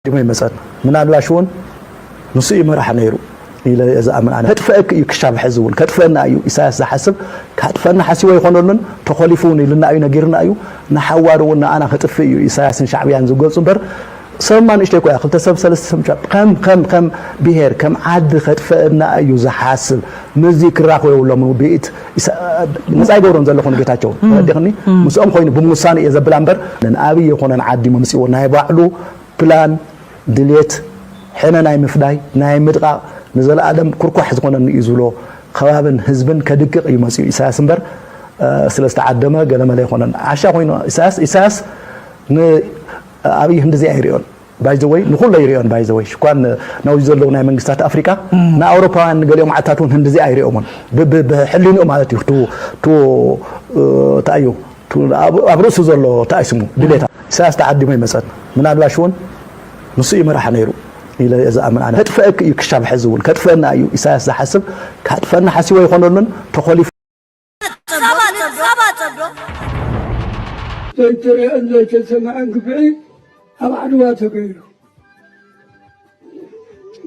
ዲሞ ይመፀን ምናልባሽ እውን ንሱ እዩ መራሕ ነይሩ ኢለ እየ ዝኣምን ኣነ ከጥፈአክ እዩ ክሻብ ሕዚ እውን ከጥፈአና እዩ ኢሳያስ ዝሓስብ ካጥፈአና ሓሲቦ ይኾነሉን ተኾሊፉ እውን ኢልና እዩ ነጊርና እዩ ንሓዋሩ እውን ንኣና ከጥፍእ እዩ ኢሳያስን ሻዕብያን ዝገልፁ እምበር ሰብማ ንእሽተይ ኮያ ክልተ ሰብ ሰለስተ ሰብ ከም ከም ከም ብሄር ከም ዓዲ ከጥፈአና እዩ ዝሓስብ ምዚ ክራኸቡ የብሎም ብኢት ነፃ ይገብሮም ዘለኹ ንጌታቸው ተረዲኽኒ ምስኦም ኮይኑ ብምውሳኑ እየ ዘብላ እምበር ንኣብይ የኮነን ዓዲ መምፅዎ ናይ ባዕሉ ፕላን ድሌት ሕነ ናይ ምፍዳይ ናይ ምድቓቕ ንዘለኣለም ኩርኳሕ ዝኾነኒ እዩ ዝብሎ ከባብን ህዝብን ከድቅቕ እዩ መፅኡ ኢሳያስ እምበር ስለ ዝተዓደመ ገለመለ ኣይኮነን ዓሻ ኮይኑ ኢሳያስ ኢሳያስ ንኣብይ ክንድዚ ኣይሪኦን ባይዘወይ ንኩሎ ይሪኦን ባይዘወይ ሽኳን ናብዚ ዘለዉ ናይ መንግስታት ኣፍሪቃ ንኣውሮፓውያን ንገሊኦም ዓድታት እውን ክንድዚ ኣይሪኦምን ብሕሊንኡ ማለት እዩ ቱ ቱ እንታይ እዩ ኣብ ርእሱ ዘሎ ተኣይስሙ ድሌታ ኢሳያስ ተዓዲሙ ኣይመፀን ምናልባሽ እውን ንሱ እዩ መራሕ ነይሩ ኢለ እየ ዝኣምን ኣነ ከጥፈአክ እዩ ክሻብ ሕዚ እውን ከጥፈአና እዩ ኢሳያስ ዝሓስብ ካጥፈአና ሓሲቦ ኣይኮነሉን ተኾሊፉ ዘይትርእን ዘይተሰምዐን ግፍዒ ኣብ ዓድዋ ተገይሩ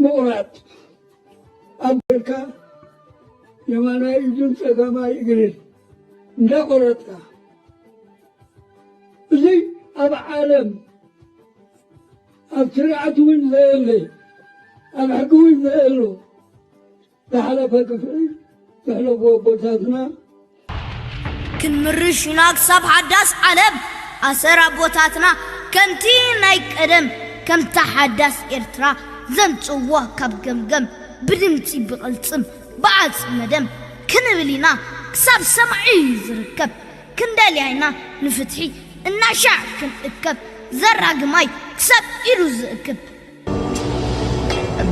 ምቑራፅ ኣብ ጌርካ የማናይ ኢድን ፀጋማይ እግርን እንዳቆረፅካ እዚ ኣብ ዓለም ኣብ ስርዓት እውን ዘየለ፣ ኣብ ሕጊ እውን ዘየሎ፣ ዝሓለፈ ግፍዒ ዘሕለፉ ኣቦታትና ክንምርሽ ኢና ክሳብ ሓዳስ ዓለም። ኣሰር ኣቦታትና ከምቲ ናይ ቀደም፣ ከምታ ሓዳስ ኤርትራ ዘምጽዎ ካብ ገምገም፣ ብድምጺ ብቕልጽም ብዓጽመ ደም ክንብል ኢና ክሳብ ሰማዒ ዝርከብ። ክንደልያ ኢና ንፍትሒ እናሻዕ ክንእከብ፣ ዘራግማይ ክሳብ ኢዱ ዝእክብ።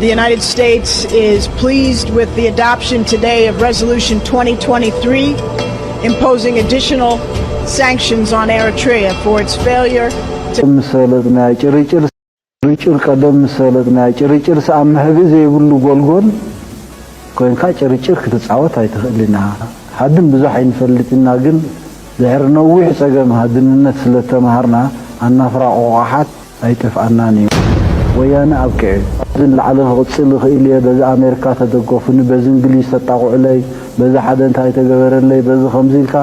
The United States is pleased with the adoption today of Resolution twenty twenty-three, imposing additional sanctions on Eritrea for its failure to ምስ ፈለጥናዮ ጭርጭር ጭርጭር ቀደም ምስ ፈለጥናዮ ጭርጭርስ ኣብ መሕብኢ ዘይብሉ ጎልጎል ኮይንካ ጭርጭር ክትጻወት ኣይትኽእልን ኢኻ። ሃድን ብዙሕ ኣይንፈልጥን ኢና ግን ድሕሪ ነዊሕ ጸገም ሃድንነት ስለ እተማሃርና ኣናፍራ ቆቋሓት ኣይጠፍኣናን እዩ። ወያነ ኣብቂዑ እዩ። ካብዚ ንላዕሊ ክቕጽል እኽእል እየ፣ በዚ ኣሜሪካ ተደገፉኒ፣ በዚ እንግሊዝ ተጣቕዑለይ፣ በዚ ሓደ እንታይ ተገበረለይ፣ በዚ ከምዚ ኢልካ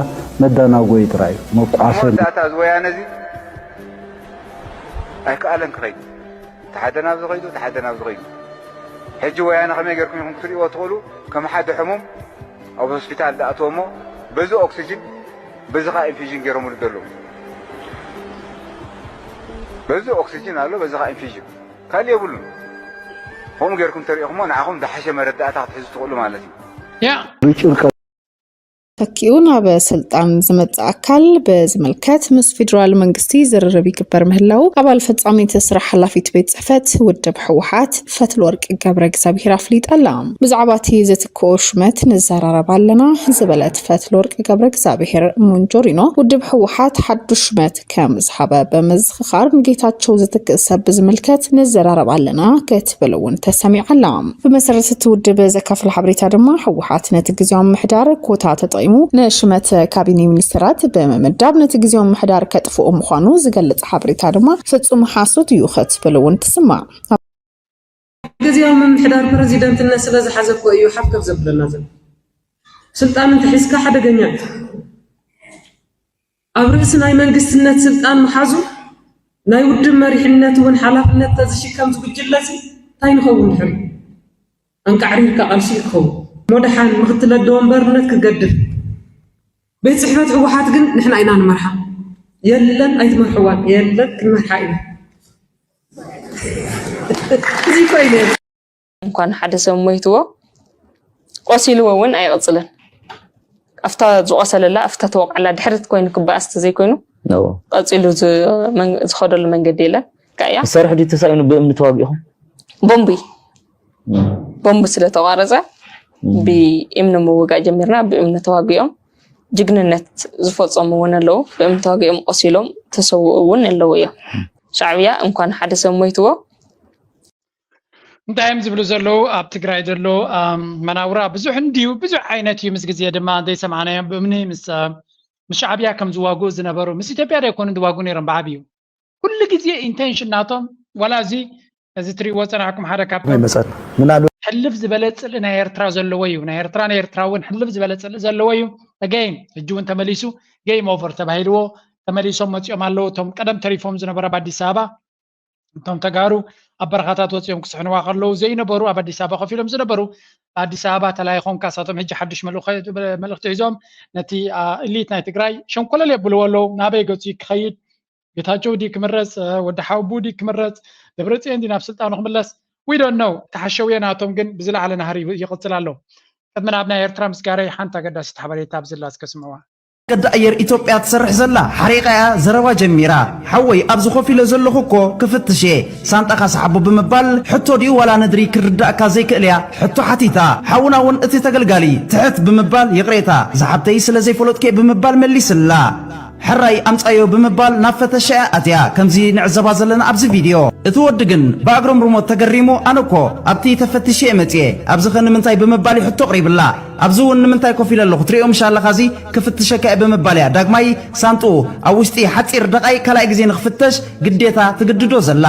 መዳናጎዪ ጥራይ እዩ። መቋሰን። መወዳእታ እዚ ወያነ እዚ ኣይከኣለን ክኸይድ። እቲ ሓደ ናብዚ ኸይዱ፣ እቲ ሓደ ናብዚ ኸይዱ። ሕጂ ወያነ ከመይ ጌርኩም ኢኹም ክትርእይዎ ትኽእሉ? ከም ሓደ ሕሙም ኣብ ሆስፒታል ዝኣተወ እሞ በዚ ኦክስጅን በዚ ኸዓ ኢንፊዥን ጌሮምሉ ዘለዉ። በዚ ኦክስጅን ኣሎ፣ በዚ ኸዓ ኢንፊዥን። ካልእ የብሉን። ከምኡ ጌርኩም ተሪእኹሞ ንዓኹም ዝሓሸ መረዳእታ ክትሕዙ ትኽእሉ ማለት እዩ። ያ ብጭርቀ ተኪኡ ናብ ስልጣን ዝመጽእ ኣካል ብዝምልከት ምስ ፌደራል መንግስቲ ዝርርብ ይግበር ምህላው ኣባል ፈጻሚት ስራሕ ሓላፊት ቤት ጽሕፈት ውድብ ህወሓት ፈትለወርቅ ገብረ እግዚኣብሄር ኣፍሊጣ ኣላ። ብዛዕባ እቲ ዝትክኦ ሹመት ንዘራረብ ኣለና ዝበለት ፈትለወርቅ ገብረ እግዚኣብሄር ሞንጆሪኖ ውድብ ህወሓት ሓዱሽ ሹመት ከም ዝሃበ ብምዝኽኻር ንጌታቸው ዝትክእ ሰብ ብዝምልከት ንዘራረብ ኣለና ክትብል እውን ተሰሚዓ ኣላ። ብመሰረት እቲ ውድብ ዘካፍሎ ሓበሬታ ድማ ህወሓት ነቲ ግዜያዊ ምምሕዳር ኮታ ተጠቒሙ ንሽመት ካቢኔ ሚኒስተራት ብምምዳብ ነቲ ግዜያዊ ምምሕዳር ከጥፍኦ ምዃኑ ዝገልጽ ሓበሬታ ድማ ፍጹም ሓሶት እዩ ክትብል እውን ትስማዕ። ግዜያዊ ምምሕዳር ፕረዚደንትነት ስለ ዝሓዘ እኮ እዩ ሓፍከፍ ዘብለና ዘሎ። ስልጣን እንተሒዝካ ሓደገኛ እዩ። ኣብ ርእሲ ናይ መንግስትነት ስልጣን ምሓዙ ናይ ውድብ መሪሕነት እውን ሓላፍነት ተዝሽከም ዝጉጅለ እዚ እንታይ ንኸውን ድሕሪ ኣንቃዕሪርካ ቃልሲ እዩ ክኸውን እሞ ደሓን ምክትል ኣደ ወንበርነት ክገድፍ ቤት ፅሕፈት ህወሓት ግን ንሕና ኢና ንመርሓ የለን ኣይትመርሕዋን የለን ክንመርሓ ኢና እዚ እኮ እዩ ነይሩ እንኳን ሓደ ሰብ ሞይትዎ ቆሲልዎ እውን ኣይቕፅልን ኣብታ ዝቆሰለላ ኣብታ ተወቃዕላ ድሕሪት ኮይኑ ክበኣስ ተዘይኮይኑ ነዎ ቀፂሉ ዝ- መን- ዝኸደሉ መንገዲ የለን ከያ መሳርሒ ድዩ ተሳኢኑ ብእምኒ ተዋጊኹም ቦምቢ ቦምቢ ስለ ተቋረፀ ብእምኒ ምውጋእ ጀሚርና ብእምኒ ተዋጊኦም ጅግንነት ዝፈፀሙ እውን ኣለዉ ብእምኒ ተዋጊኦም ቆሲሎም ተሰውኡ እውን ኣለዉ እዮም ሻዕብያ እንኳን ሓደ ሰብ ሞይትዎ እንታይ እዮም ዝብሉ ዘለዉ ኣብ ትግራይ ዘሎ መናውራ ብዙሕ እንድዩ ብዙሕ ዓይነት እዩ ምስ ግዜ ድማ ዘይሰማዕናዮም ብእምኒ ምስ ምስ ሻዕብያ ከም ዝዋግኡ ዝነበሩ ምስ ኢትዮጵያ ዶ ኣይኮኑን ዝዋግኡ ነይሮም ብዓብዩ ኩሉ ግዜ ኢንቴንሽን ናቶም ዋላ እዚ እዚ ትሪእዎ ፀናሕኩም ሓደ ካብቶም ይመፀል ምናልባት ሕልፍ ዝበለ ፅልኢ ናይ ኤርትራ ዘለዎ እዩ ናይ ኤርትራ ናይ ኤርትራ እውን ሕልፍ ዝበለ ፅልኢ ዘለዎ እዩ ተገይም ሕጂ እውን ተመሊሱ ገይም ኦቨር ተባሂልዎ ተመሊሶም መፂኦም ኣለዉ እቶም ቀደም ተሪፎም ዝነበሩ ኣብ ኣዲስ ኣበባ እቶም ተጋሩ ኣብ በረኻታት ወፂኦም ክስሕንዋ ከለዉ ዘይነበሩ ኣብ ኣዲስ ኣበባ ኮፍ ኢሎም ዝነበሩ ኣዲስ ኣበባ ተላይኾም ካሳቶም ሕጂ ሓዱሽ መልእኽቲ ሒዞም ነቲ ኢሊት ናይ ትግራይ ሸንኮለል የብልዎ ኣለዉ ናበይ ገፁ ክኸይድ ጌታቸው ዲ ክምረፅ ወዲ ሓውቡ ዲ ክምረፅ ደብረፅዮን ዲ ናብ ስልጣኑ ክምለስ ዊዶን ነው ተሓሸውየ ናቶም ግን ብዝለዓለ ናህሪ ይቕፅል ኣሎ ቅድሚ ናብ ናይ ኤርትራ ምስጋረይ ሓንቲ ኣገዳሲት ሓበሬታ ኣብዝላ እስከ ስምዕዋ ገዲ ኣየር ኢትዮጵያ ትሰርሕ ዘላ ሓሪቓ እያ ዘረባ ጀሚራ። ሓወይ ኣብዚ ኮፍ ኢለ ዘለኹ እኮ ክፍትሽ እየ ሳንጣኻ ስሓቦ ብምባል ሕቶ ድዩ ዋላ ነድሪ ክርዳእካ ዘይክእል እያ ሕቶ ሓቲታ። ሓውና እውን እቲ ተገልጋሊ ትሕት ብምባል ይቕሬታ ዝሓብተይ ስለ ዘይፈለጥኩ እየ ብምባል መሊስላ። ሕራይ ኣምጻዮ ብምባል ናብ ፈተሻ እያ ኣትያ ከምዚ ንዕዘባ ዘለና ኣብዚ ቪድዮ። እቲ ወዲ ግን ብኣግረምርሞት ተገሪሙ ኣነ እኮ ኣብቲ ተፈቲሸ እየ መጽየ ኣብዚኸ ንምንታይ ብምባል እዩ ሕቶ ኣቕሪብላ። ኣብዚ እውን ንምንታይ ኮፍ ኢለ ኣለኹ ትሪኦ ምሽ ኣለኻ እዚ ክፍትሸካ እየ ብምባል እያ ዳግማይ ሳንጥኡ ኣብ ውሽጢ ሓፂር ደቓይ ካልኣይ ግዜ ንክፍተሽ ግዴታ ትግድዶ ዘላ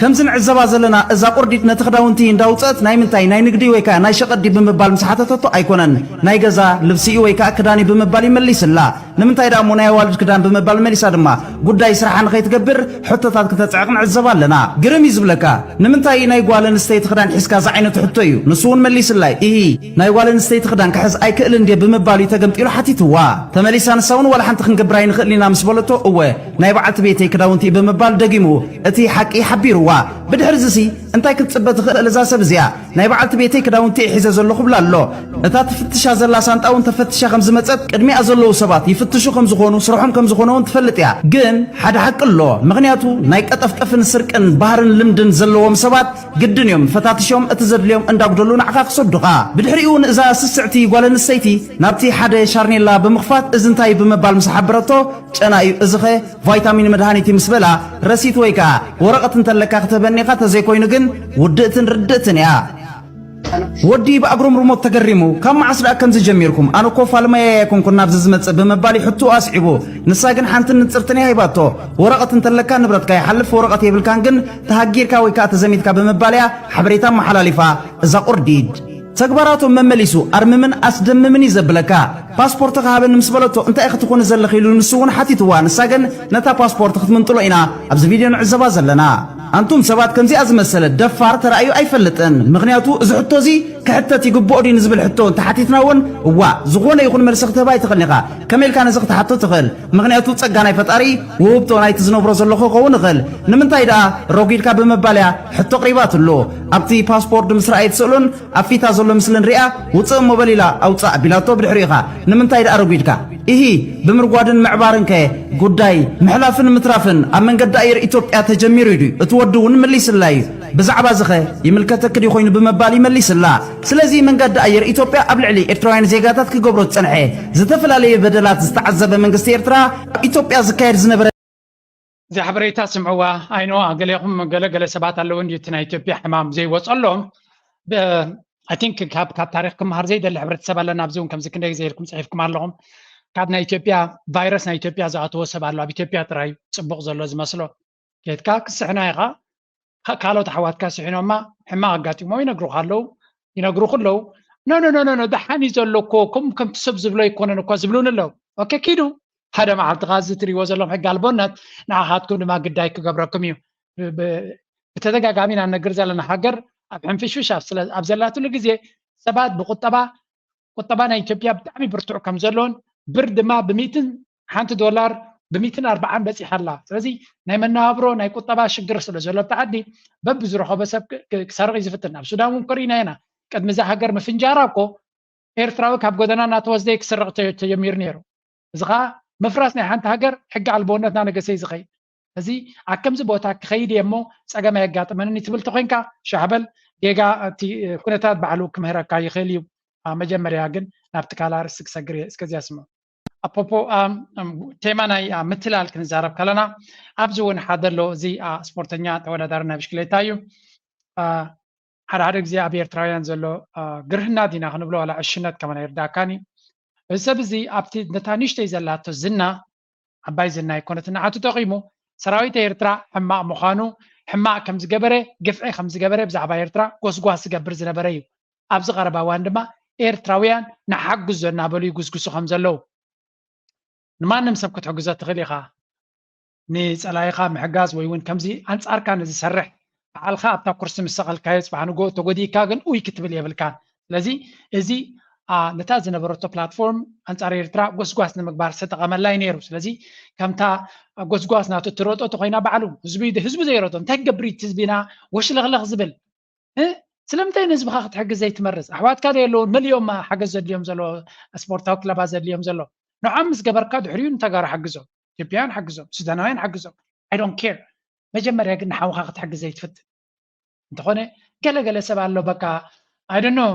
ከምዚ ንዕዘባ ዘለና እዛ ቁርዲድ ነቲ ክዳውንቲ እንዳውፀእት ናይ ምንታይ ናይ ንግዲ ወይ ከዓ ናይ ሸቐጥ ድዩ ብምባል ምስ ሓተተቶ ኣይኮነን፣ ናይ ገዛ ልብሲ እዩ ወይ ከዓ ክዳን እዩ ብምባል ይመሊስላ። ንምንታይ ደኣ እሞ ናይ ኣዋልድ ክዳን ብምባል መሊሳ ድማ ጉዳይ ስራሓ ንኸይትገብር ሕቶታት ክተፅዕቕ ንዕዘባ ኣለና። ግርም እዩ ዝብለካ። ንምንታይ ናይ ጓል ኣንስተይቲ ክዳን ሒዝካ ዝዓይነቱ ሕቶ እዩ። ንሱ እውን መሊስላይ። ኢሂ ናይ ጓል ኣንስተይቲ ክዳን ክሕዝ ኣይክእልን ድየ ብምባል እዩ ተገምጢሉ ሓቲትዋ። ተመሊሳ ንሳ እውን ዋላ ሓንቲ ክንገብር ኣይንኽእልን ኢና ምስ በለቶ እወ ናይ በዓልቲ ቤተይ ክዳውንቲ እዩ ብምባል ደጊሙ እቲ ሓቂ ሓቢርዋ። ብድሕሪ ዝሲ እንታይ ክትፅበ ትኽእል እዛ ሰብ እዚኣ? ናይ በዓልቲ ቤተይ ክዳውንቲ እየ ሒዘ ዘለኹ ብላ ኣሎ። እታ ትፍትሻ ዘላ ሳንጣ እውን ተፈትሻ ከም ዝመፀት ቅድሚኣ ዘለዉ ሰባት ይፍትሹ ከም ዝኾኑ ስርሖም ከም ዝኾነ እውን ትፈልጥ እያ። ግን ሓደ ሓቂ ኣሎ። ምኽንያቱ ናይ ቀጠፍጠፍን ስርቅን ባህርን ልምድን ዘለዎም ሰባት ግድን እዮም ፈታትሾም እቲ ዘድልዮም እንዳጉደሉ ንዓኻ ክሰዱኻ። ብድሕሪኡ ንእዛ ስስዕቲ ጓል ኣንስተይቲ ናብቲ ሓደ ሻርኔላ ብምኽፋት እዚ እንታይ ብምባል ምስ ሓበረቶ ጨና እዩ እዚኸ ቫይታሚን መድሃኒት እዩ ምስ በላ ረሲት ወይ ከዓ ወረቐት እንተለካ ክትህበኒ ኢኻ ተዘይኮይኑ ግን ውድእትን ርድእትን እያ። ወዲ ብኣግሮምርሞት ተገሪሙ ካብ መዓስ ደኣ ከምዚ ጀሚርኩም ኣነ እኮ ፋልማያ ኣይኮንኩን ናብዚ ዝመፅእ ብምባል እዩ ሕትኡ ኣስዒቡ። ንሳ ግን ሓንትን ንፅርትን እያ ሂባቶ። ወረቐት እንተለካ ንብረትካ ይሓልፍ ወረቐት የብልካን ግን ተሃጊርካ ወይ ከዓ ተዘሚትካ ብምባል እያ ሓበሬታ ኣመሓላሊፋ እዛ ቁርዲድ። ተግባራቶም መመሊሱ ኣርምምን ኣስደምምን እዩ ዘብለካ። ፓስፖርትኻ ሃበኒ ምስ በለቶ እንታይ ኢኺ ትኾኒ ዘለኺ ኢሉ ንሱ እውን ሓቲትዋ። ንሳ ግን ነታ ፓስፖርት ክትምንጥሎ ኢና ኣብዚ ቪድዮ ንዕዘባ ዘለና። ኣንቱም ሰባት ከምዚኣ ዝመሰለ ደፋር ተራእዩ ኣይፈልጥን። ምኽንያቱ እዚ ሕቶ እዚ ክሕተት ይግብኦ ድዩ ንዝብል ሕቶ እንተሓቲትና እውን እዋእ ዝኾነ ይኹን መልሲ ክትህባ ኣይትኽእልን ኢኻ። ከመይ ኢልካ ነዚ ክትሓቶ ትኽእል? ምኽንያቱ ጸጋ ናይ ፈጣሪ ውህብቶ ናይቲ ዝነብሮ ዘለኹ ክኸውን ይኽእል። ንምንታይ ደኣ ረጒድካ ብምባል እያ ሕቶ ኣቕሪባትሉ። ኣብቲ ፓስፖርት ምስ ረኣየት ስእሉን ኣብ ፊታ ዘሎ ምስልን ሪኣ ውፅእ እሞ በል ኢላ ኣውፅእ ኣቢላቶ ብድሕሪኡ ኢኻ ንምንታይ ደኣ ረጒድካ? ኢሂ ብምርጓድን ምዕባርን ከ ጉዳይ ምሕላፍን ምትራፍን ኣብ መንገዲ ኣየር ኢትዮጵያ ተጀሚሩ እዩ ድዩ? እቲ ወዲ እውን መሊስላ እዩ። ብዛዕባ እዚ ኸ ይምልከተኪ ድዩ ኮይኑ ብምባል ይመሊስላ። ስለዚ መንገዲ ኣየር ኢትዮጵያ ኣብ ልዕሊ ኤርትራውያን ዜጋታት ክገብሮ ዝጸንሐ ዝተፈላለየ በደላት ዝተዓዘበ መንግስቲ ኤርትራ ኣብ ኢትዮጵያ ዝካየድ ዝነበረ እዚ ሓበሬታ ስምዕዋ ኣይነዋ ገሌኹም ገለ ገለ ሰባት ኣለዉ እንዲ እቲ ናይ ኢትዮጵያ ሕማም ዘይወፀሎም I think ካብ ካብ ታሪክ ክመሃር ዘይደሊ ሕብረተሰብ ኣለና ኣብዚ እውን ከምዚ ክንደይ ግዜ ኢልኩም ፅሒፍኩም ኣለኹም ካብ ናይ ኢትዮጵያ ቫይረስ ናይ ኢትዮጵያ ዝኣተዎ ሰብ ኣሎ ኣብ ኢትዮጵያ ጥራይ ፅቡቅ ዘሎ ዝመስሎ ኬድካ ክስሕና ኢኻ ካልኦት ኣሕዋትካ ስሒኖማ ሕማቅ ኣጋጢሞ ይነግሩካ ኣለዉ ይነግሩኩ ኣለዉ no no no no ደሓን እዩ ዘሎ እኮ ከም ከምቲ ሰብ ዝብሎ ኣይኮነን እኳ ዝብሉን ኣለዉ okay ኪዱ ሓደ መዓልቲ ካ እዚ ትሪእዎ ዘለኹም ሕጊ ኣልቦነት ንዓኻትኩም ድማ ግዳይ ክገብረኩም እዩ ብተደጋጋሚ ኢና ንነግር ዘለና ሃገር ኣብ ሕንፍሽፍሽ ኣብ ዘላትሉ ግዜ ሰባት ብቁጠባ ቁጠባ ናይ ኢትዮጵያ ብጣዕሚ ብርቱዕ ከም ዘሎን ብር ድማ ብሚትን ሓንቲ ዶላር ብሚትን ኣርባዓን በፂሓ ኣላ ስለዚ ናይ መነባብሮ ናይ ቁጠባ ሽግር ስለ ዘሎ ኣብቲ ዓዲ በብዝረኸቦ ሰብ ክሰርቕ እዩ ዝፍትን ኣብ ሱዳን እውን ከሪእና ኢና ቅድሚ እዛ ሃገር ምፍንጃራ እኮ ኤርትራዊ ካብ ጎደና እናተወስደ ክስረቕ ተጀሚሩ ነይሩ እዚ ከዓ ምፍራስ ናይ ሓንቲ ሃገር ሕጊ ኣልቦነት እናነገሰ እዩ ዝኸይድ እዚ ኣብ ከምዚ ቦታ ክኸይድ እየ እሞ ፀገም ኣየጋጥመንን ትብል ተኮይንካ ሻዕበል ጌጋ እቲ ኩነታት ባዕሉ ክምህረካ ይኽእል እዩ መጀመርያ ግን ናብቲ ካልእ ኣርእስቲ ክሰግር እየ እስከዚያ ስምዑ ኣፖፖ ቴማ ናይ ምትላል ክንዛረብ ከለና ኣብዚ እውን ሓደ ኣሎ እዚ ስፖርተኛ ተወዳዳሪ ናይ ብሽክሌታ እዩ ሓደ ሓደ ግዜ ኣብ ኤርትራውያን ዘሎ ግርህና ዲና ክንብሎ ዋላ ዕሽነት ከማን ኣይርዳእካን እዩ እዚ ሰብ እዚ ኣብቲ ነታ ንሽተይ ዘላቶ ዝና ዓባይ ዝና ኣይኮነትን ንዓቱ ጠቒሙ ሰራዊት ኤርትራ ሕማቕ ምዃኑ ሕማቕ ከም ዝገበረ ግፍዒ ከም ዝገበረ ብዛዕባ ኤርትራ ጎስጓስ ዝገብር ዝነበረ እዩ ኣብዚ ቀረባ እዋን ድማ ኤርትራውያን ንሓግዞ እናበሉ ይጉስጉሱ ከም ዘለዉ ንማንም ሰብ ክትሕግዞ ትኽእል ኢኻ ንጸላኢኻ ምሕጋዝ ወይ እውን ከምዚ ኣንጻርካ ንዝሰርሕ በዓልኻ ኣብታ ኩርሲ ምስ ሰቐልካዮ ጽባሕ ንግሆ ተጎዲእካ ግን ኡይ ክትብል የብልካን ስለዚ እዚ ነታ ዝነበረቶ ፕላትፎርም ኣንጻር ኤርትራ ጎስጓስ ንምግባር ዝተጠቐመላ እዩ ነይሩ ስለዚ ከምታ ጎስጓስ ናቱ ትረጦ ተኮይና ባዕሉ ህዝቡ ህዝቡ ዘይረጦ እንታይ ክገብር እዩ ህዝቢና ወሽለኽለኽ ዝብል ስለምንታይ ንህዝብኻ ክትሕግዝ ዘይትመርጽ ኣሕዋትካ ዶ የለውን መሊኦም ሓገዝ ዘድልዮም ዘሎ ስፖርታዊ ክለባት ዘድልዮም ዘሎ ንዖም ምስ ገበርካ ድሕሪኡ ንተጋሩ ሓግዞም ኢትዮጵያውያን ሓግዞም ሱዳናውያን ሓግዞም I don't care መጀመርያ ግን ንሓውኻ ክትሕግዝ ዘይትፍትን እንተኾነ ገለ ገለ ሰብ ኣሎ በቃ I don't know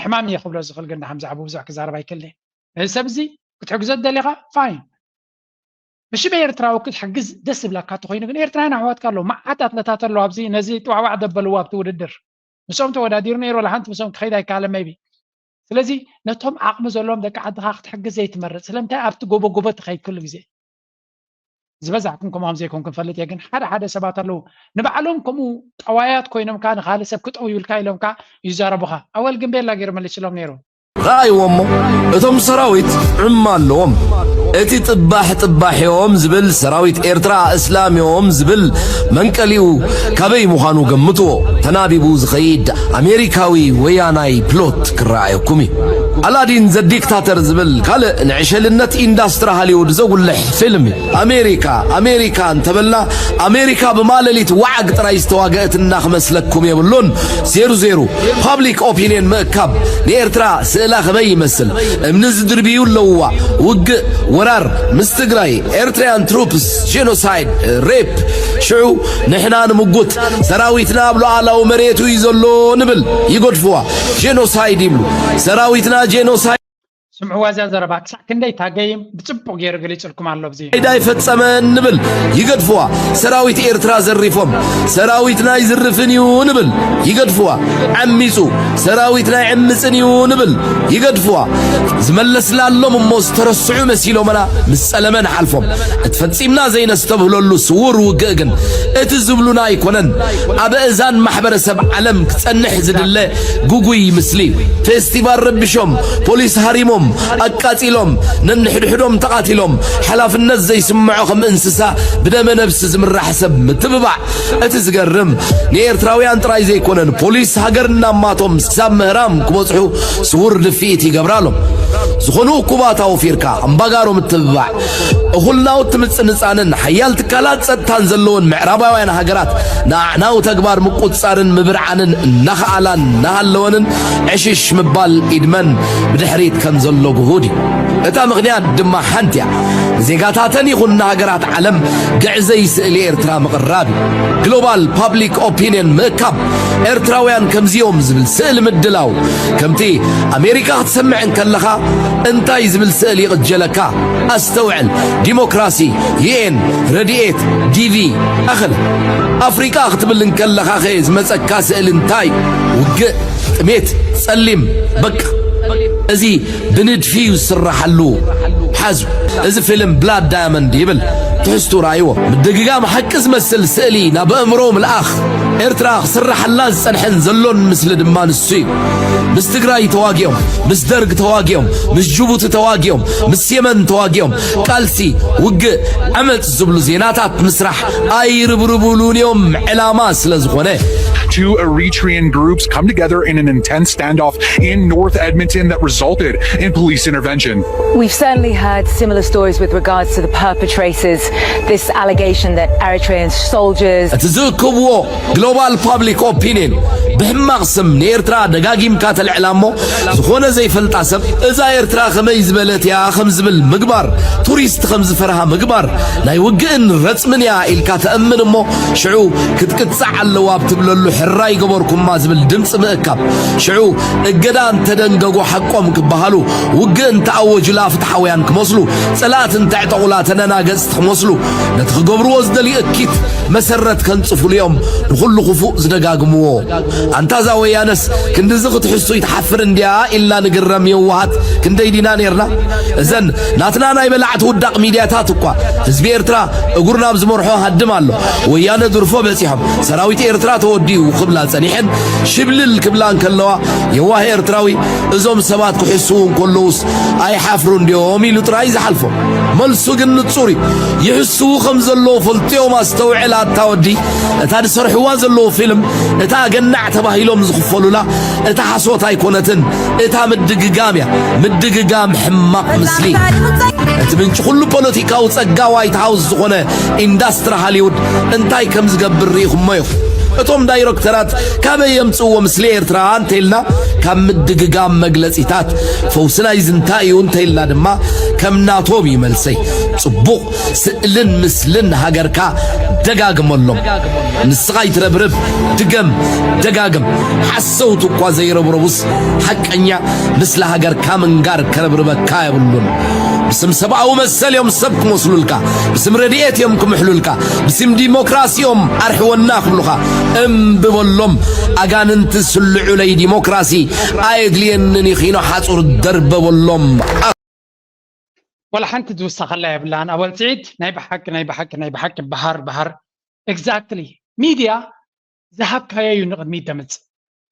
ሕማም እየ ክብሎ ዝኽእል ግን ብዛዕባ ብዙሕ ክዛረብ ኣይክእልን እየ ነዚ ሰብ እዚ ክትሕግዞ ትደሊኻ fine ብሽም ኤርትራዊ ክትሕግዝ ደስ ዝብለካ ተኾይኑ ግን ኤርትራውያን ኣሕዋትካ ኣለዉ መዓት ኣትለታት ኣለዉ ኣብዚ ነዚ ጥዋዕዋዕ ዘበልዎ ኣብቲ ውድድር ምስኦም ተወዳዲሩ ነይሩ ዋላ ሓንቲ ምስኦም ክኸይድ ኣይከኣለ maybe ስለዚ ነቶም ዓቕሚ ዘለዎም ደቂ ዓድኻ ክትሕግዝ ዘይትመርፅ ስለምንታይ ኣብቲ ጎቦ ጎቦ ትኸይድ ኩሉ ግዜ ዝበዛሕኩም ከምኦም ዘይኮንኩም ፈልጥ እየ፣ ግን ሓደ ሓደ ሰባት ኣለዉ ንባዕሎም ከምኡ ጠዋያት ኮይኖም ከኣ ንኻልእ ሰብ ክጠውዩልካ ኢሎም ከኣ ይዛረቡኻ። ኣወል ግን ቤላ ገይሩ መሊስሎም ነይሩ። ረኣይዎ እሞ እቶም ሰራዊት ዕማ ኣለዎም። እቲ ጥባሕ ጥባሕዮም ዝብል ሰራዊት ኤርትራ እስላምዮም ዝብል መንቀሊኡ ካበይ ምዃኑ ገምትዎ። ተናቢቡ ዝኸይድ ኣሜሪካዊ ወያናይ ፕሎት ክረኣየኩም እዩ። ኣላዲን ዘ ዲክታተር ዝብል ካልእ ንዕሸልነት ኢንዳስትሪ ሃሊውድ ዘጉልሕ ፊልም እዩ። ኣሜሪካ ኣሜሪካ እንተበልና ኣሜሪካ ብማለሊት ዋዓግ ጥራይ ዝተዋገአትና ክመስለኩም የብሉን። ዜሩ ዜሩ ፓብሊክ ኦፒንየን ምእካብ ንኤርትራ ስእላ ከመይ ይመስል? እምኒ ዝድርብዩ ኣለውዋ። ውግእ፣ ወራር ምስ ትግራይ፣ ኤርትራያን ትሩፕስ፣ ጄኖሳይድ፣ ሬፕ። ሽዑ ንሕና ንምጉት ሰራዊትና ኣብ ሉዓላዊ መሬቱ እዩ ዘሎ ንብል። ይገድፍዋ። ጄኖሳይድ ይብሉ። ሰራዊትና ጄኖሳይድ ስምዕዋ እዚኣ ዘረባ ክሳዕ ክንደይ ታገይም ብጽቡቕ ገይሩ ገሊጹልኩም ኣሎ ኣብዚ። ኣይፈጸመን ንብል ይገድፍዋ። ሰራዊት ኤርትራ ዘሪፎም ሰራዊትና ኣይዝርፍን እዩ ንብል ይገድፍዋ። ዓሚጹ ሰራዊትና ኣይዕምጽን እዩ ንብል ይገድፍዋ። ዝመለስላሎም እሞ ዝተረስዑ መሲሎምና ምስ ጸለመ ንሓልፎም። እቲ ፈጺምና ዘይነስተብህለሉ ስዉር ውግእ ግን እቲ ዝብሉና ኣይኮነን ኣብ ኣእዛን ማሕበረሰብ ዓለም ክጸንሕ ዝድለ ግጉይ ምስሊ እዩ። ፌስቲቫል ረቢሾም፣ ፖሊስ ሃሪሞም፣ ኣቃጺሎም፣ ነንሕድሕዶም ተቓቲሎም፣ ሓላፍነት ዘይስምዖ ከም እንስሳ ብደመ ነብሲ ዝምራሕ ሰብ ምትብባዕ። እቲ ዝገርም ንኤርትራውያን ጥራይ ዘይኮነን ፖሊስ ሃገር እናማቶም ሳብ ምህራም ክበጽሑ ስዉር ድፍኢት ይገብራሎም። ዝኾኑ እኩባት ኣውፊርካ ኣምባጋሮ ምትብባዕ እኹል ናውቲ ምጽንጻንን ሓያል ትካላት ጸጥታን ዘለወን ምዕራባውያን ሃገራት ንኣዕናዊ ተግባር ምቁጽጻርን ምብርዓንን እናኸኣላን እናሃለወንን ዕሽሽ ምባል ኢድመን ብድሕሪት ከም ዘሎ ግሁድ እዩ። እታ ምኽንያት ድማ ሓንቲ እያ። ንዜጋታተን ይኹን ንሃገራት ዓለም ግዕዘይ ስእሊ ኤርትራ ምቕራብ እዩ። ግሎባል ፓብሊክ ኦፒንየን ምእካብ፣ ኤርትራውያን ከምዚኦም ዝብል ስእሊ ምድላው። ከምቲ ኣሜሪካ ክትሰምዕ እንከለኻ እንታይ ዝብል ስእሊ ይቕጀለካ? ኣስተውዕል። ዲሞክራሲ፣ ዩኤን፣ ረድኤት፣ ዲቪ፣ ኣኽል። ኣፍሪቃ ክትብል እንከለኻ ኸ ዝመጸካ ስእሊ እንታይ? ውግእ፣ ጥሜት፣ ጸሊም፣ በቃ። እዚ ብንድፊ እዩ ዝስረሓሉ። ሓዙ። እዚ ፊልም ብላድ ዳያመንድ ይብል። ትሕዝቱ ርኣይዎ። ምድግጋም ሓቂ ዝመስል ስእሊ ናብ ኣእምሮ ምልኣኽ። ኤርትራ ክስረሓላ ዝጸንሐን ዘሎን ምስሊ ድማ ንሱ እዩ። ምስ ትግራይ ተዋጊኦም፣ ምስ ደርግ ተዋጊኦም፣ ምስ ጅቡቲ ተዋጊኦም፣ ምስ የመን ተዋጊኦም፣ ቃልሲ፣ ውግእ፣ ዓመጽ ዝብሉ ዜናታት ምስራሕ ኣይርብርብሉን እዮም ዕላማ ስለ ዝኾነ። Two Eritrean groups come together in an intense standoff in North Edmonton that resulted in police intervention. We've certainly heard similar stories with regards to the perpetrators. This allegation that Eritrean soldiers. እቲ ዝእክብዎ ግሎባል ፓብሊክ ኦፒንየን ብሕማቕ ስም ንኤርትራ ደጋጊምካ ተልዕላ እሞ ዝኾነ ዘይፈልጣ ሰብ እዛ ኤርትራ ከመይ ዝበለት እያ ከም ዝብል ምግባር፣ ቱሪስት ከም ዝፈርሃ ምግባር፣ ናይ ውግእን ረጽምን እያ ኢልካ ተእምን እሞ ሽዑ ክትቅጻዕ ኣለዋ ኣብ ትብለሉ ሕራይ ገበርኩማ ዝብል ድምጺ ምእካብ። ሽዑ እገዳ እንተደንገጉ ሓቆም ክበሃሉ፣ ውግእ እንተኣወጁላ ፍትሓውያን ክመስሉ፣ ጸላእቲ እንተዕጠቑላ ተደናገጽቲ ክመስሉ፣ ነቲ ክገብርዎ ዝደልዩ እኪት መሰረት ከንጽፉሉ እዮም ንኹሉ ክፉእ ዝደጋግምዎ። ኣንታ እዛ ወያነስ ክንድዚ ክትሕሱ ይትሓፍር እንድያ ኢልና ንግረም የዋሃት ክንደይ ዲና ኔርና? እዘን ናትና ናይ በላዕቲ ውዳቕ ሚድያታት እኳ ህዝቢ ኤርትራ እግሩ ናብ ዝመርሖ ሃድም ኣሎ። ወያነ ድርፎ በጺሖም ሰራዊት ኤርትራ ተወዲኡ ክብላ ጸኒሐን ሽብልል ክብላ እንከለዋ የዋህ ኤርትራዊ እዞም ሰባት ክሕስዉ እንከለዉስ ኣይሓፍሩን ድዮም ኢሉ ጥራይ ዝሓልፎ። መልሱ ግን ንጹር እዩ። ይሕስዉ ከም ዘለዉ ፈልጥዮም ኣስተውዕል ኣታ ወዲ። እታ ዝሰርሕዋ ዘለዉ ፊልም እታ ኣገናዕ ተባሂሎም ዝኽፈሉላ እታ ሓሶት ኣይኮነትን። እታ ምድግጋም እያ። ምድግጋም ሕማቕ ምስሊ። እቲ ምንጪ ኩሉ ፖለቲካዊ ጸጋ ዋይት ሃውስ ዝኾነ ኢንዳስትሪ ሃሊውድ እንታይ ከም ዝገብር ርኢኹሞ ኢኹም። እቶም ዳይረክተራት ካበይ የምጽእዎ ምስሊ ኤርትራ እንተኢልና ካብ ምድግጋም መግለጺታት፣ ፈውሲ ናይዚ እንታይ እዩ እንተኢልና ድማ ከም ናቶም እዩ መልሰይ። ጽቡቕ ስእልን ምስልን ሃገርካ ደጋግመሎም። ንስኻ ኣይትረብርብ፣ ድገም፣ ደጋግም። ሓሰውቲ እኳ ዘይረብረቡስ ሓቀኛ ምስሊ ሃገርካ ምንጋር ከረብርበካ የብሉን። ብስም ሰብኣዊ መሰል እዮም ሰብ ክመስሉልካ፣ ብስም ረድኤት እዮም ክምሕሉልካ፣ ብስም ዲሞክራሲ እዮም ኣርሕወና ክብሉኻ። እምቢ በሎም፣ ኣጋንንቲ ስልዑለይ፣ ዲሞክራሲ ኣየድልየንን እዩ ኺኖ ሓጹር ደርበበሎም። ወላ ሓንቲ ዝውሳኸላ የብላን። ኣወል ስዒድ ናይ ብሓቂ ናይ ብሓቂ ናይ ብሓቂ በሃር በሃር። Exactly። ሚድያ ዝሃብካዮ እዩ ንቕድሚት ደምጽእ።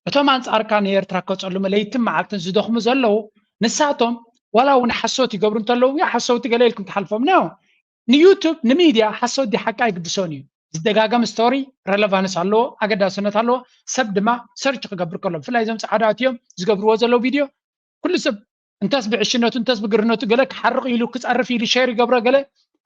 እቶም ኣንጻርካ ንኤርትራ ከጸልሙ ለይትን መዓልትን ዝደኽሙ ዘለዉ ንሳቶም ዋላ እውን ሓሶት ይገብሩ እንተለዉ ሓሰውቲ ገለ ኢልኩም ትሓልፎም ነው። ንዩቱብ ንሚድያ ሓሶት ድዩ ሓቂ ኣይግድሶን እዩ። ዝደጋገም ስቶሪ ረለቫንስ ኣለዎ፣ ኣገዳስነት ኣለዎ። ሰብ ድማ ሰርች ክገብር ከሎ ብፍላይ እዞም ጻዕዳ ኣትዮም ዝገብርዎ ዘለዉ ቪድዮ ኩሉ ሰብ እንተስ ብዕሽነቱ እንተስ ብግርነቱ ገለ ክሓርቕ ኢሉ ክጸርፍ ኢሉ ሸር ይገብሮ ገለ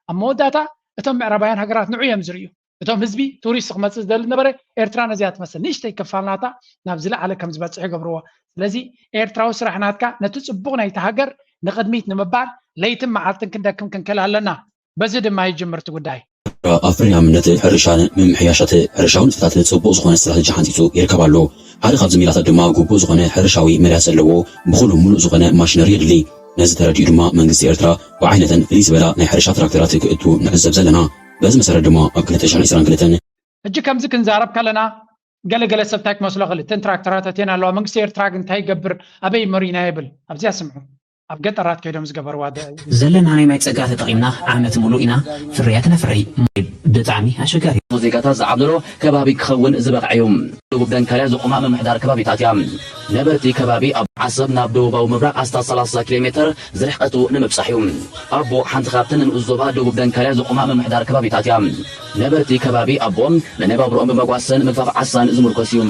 ኣብ መወዳእታ እቶም ምዕራባውያን ሃገራት ንዑ እዮም ዝርእዩ። እቶም ህዝቢ ቱሪስት ክመጽእ ዝደሊ ነበረ ኤርትራ ነዚኣ ትመስል ንእሽተይ ክፋል ናታ ናብ ዝለዓለ ከም ዝበጽሕ ይገብርዎ። ስለዚ ኤርትራዊ ስራሕ ናትካ ነቲ ጽቡቕ ናይቲ ሃገር ንቕድሚት ንምባል ለይትን መዓልትን ክንደክም ክንክእል ኣለና። በዚ ድማ ይጅምር እቲ ጉዳይ። ኣብ ፍርያምነት ሕርሻን ምምሕያሻት ሕርሻዊ ንጥፈታት ጽቡቕ ዝኾነ ስትራተጂ ሓንጺጹ ይርከብ ኣሎ። ሓደ ካብዚ ሜላታት ድማ ግቡእ ዝኾነ ሕርሻዊ መዳያት ዘለዎ ብኹሉ ምሉእ ዝኾነ ማሽነሪ የድሊ። ነዚ ተረዲኡ ድማ መንግስቲ ኤርትራ ብዓይነተን ፍልይ ዝበላ ናይ ሕርሻ ትራክተራት ክእቱ ንዕዘብ ዘለና። በዚ መሰረት ድማ ኣብ ክልተ ሽሕን ዕስራን ክልተን ሕጂ ከምዚ ክንዛረብ ከለና ገለገለ ሰብ እንታይ ክመስሎ ክእል እተን ትራክተራት ኣትየን ኣለዋ መንግስቲ ኤርትራ ግን እንታይ ይገብር ኣበይ መሪና ይብል ኣብዚኣ ስምዑ ኣብ ገጠራት ከይዶም ዝገበርዋ ደ- ዘለና ናይ ማይ ጸጋ ተጠቒምና ዓመት ሙሉእ ኢና ፍርያት ነፍርይ። ማይ ብጣዕሚ ኣሸጋሪ እዩ። ዜጋታት ዝዓብለሎ ከባቢ ክኸውን ዝበቕዐ እዩ። ደቡብ ደንካልያ ዝቑማ ምምሕዳር ከባቢታት እያ። ነበርቲ ከባቢ ኣብ ዓሰብ ናብ ደቡባዊ ምብራቕ ኣስታት ሰላሳ ኪሎ ሜተር ዝርሕቀቱ ንምብጻሕ እዩ። ኣቦ ሓንቲ ካብተን ንንኡስ ዞባ ደቡብ ደንካልያ ዝቑማ ምምሕዳር ከባቢታት እያ። ነበርቲ ከባቢ ኣቦ መነባብሮኦም ብመጓሰን ምግፋፍ ዓሳን ዝምርኮስ እዩ።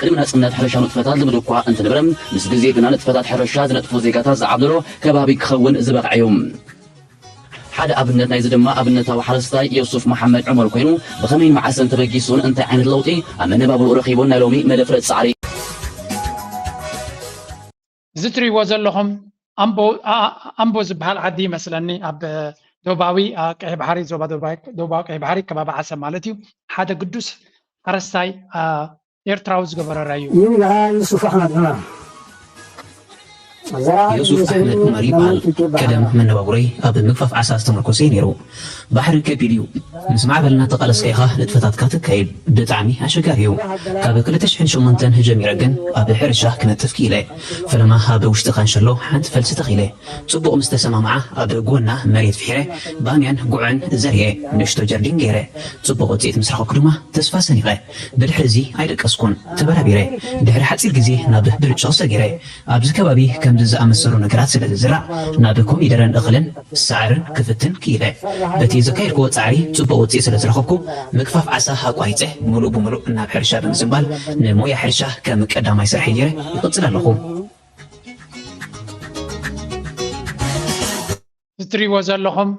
ቅድሚ ናጽነት ሕርሻዊ ንጥፈታት ልሙድ እኳ እንተነበረ፣ ምስ ግዜ ግና ንጥፈታት ሕርሻ ዝነጥፉ ዜጋታት ዝዓብለሎ ከባቢ ክኸውን ዝበቕዐ እዩ። ሓደ ኣብነት ናይዚ ድማ ኣብነታዊ ሓረስታይ ዮሱፍ መሓመድ ዑመር ኮይኑ፣ ብኸመይን መዓስን ተበጊሱን እንታይ ዓይነት ለውጢ ኣብ መነባብርኡ ረኺቡን ናይ ሎሚ መደፍረ ጻዕሪ። እዚ ትሪእዎ ዘለኹም ኣምቦ ኣ- ኣምቦ ዝበሃል ዓዲ ይመስለኒ ኣብ ደቡባዊ ኣ፣ ቀይሕ ባሕሪ ዞባ ደቡባዊ ደቡባዊ ቀይሕ ባሕሪ ከባቢ ዓሰብ ማለት እዩ ሓደ ግዱስ ሓረስታይ ኣ፣ ኤርትራዊ ዝገበሮ ራዩ ይብልሃ ዩሱፍ ኣሕመድ ዑመር። ዮሱፍ ኣሕመድ ዑመር ይበሃል። ቀደም መነባብሮይ ኣብ ምግፋፍ ዓሳ ዝተመርኮሰ እዩ ነይሩ። ባሕሪ ከቢድ እዩ። ምስ ማዕበል እናተቓለስካ ኢኻ ንጥፈታትካ ተካይድ። ብጣዕሚ ኣሸጋሪ እዩ። ካብ ክልተ ሽሕን ሸሞንተን ጀሚረ ግን ኣብ ሕርሻ ክነጥፍ ክኢለ። ፈለማ ኣብ ውሽጢ ካንሸሎ ሓንቲ ፈልሲ ተኺለ። ጽቡቕ ምስ ተሰማምዓ ኣብ ጎና መሬት ፍሒረ ባምያን ጉዕን ዘርየ ንእሽቶ ጀርዲን ገይረ። ጽቡቕ ውጽኢት ምስ ረኸብኩ ድማ ተስፋ ሰኒቐ። ብድሕሪ እዚ ኣይደቀስኩን። ተበራቢረ። ድሕሪ ሓጺር ግዜ ናብ ብርጭቕ ሰጊረ። ኣብዚ ከባቢ ከምዚ ዝኣመሰሉ ነገራት ስለ ዝዝራእ ናብ ኮሚደረን እኽልን ሳዕርን ክፍትን ክኢለ። በቲ ዘካየድክዎ ጻዕሪ ጽቡቕ ውጽኢት ስለ ዝረኸብኩ ምግፋፍ ዓሳ ኣቋሪጸ ምሉእ ብምሉእ ናብ ሕርሻ ብምዝንባል ንሞያ ሕርሻ ከም ቀዳማይ ስርሐይ ገይረ ይቕጽል ኣለኹ። እዚ ትሪእዎ ዘለኹም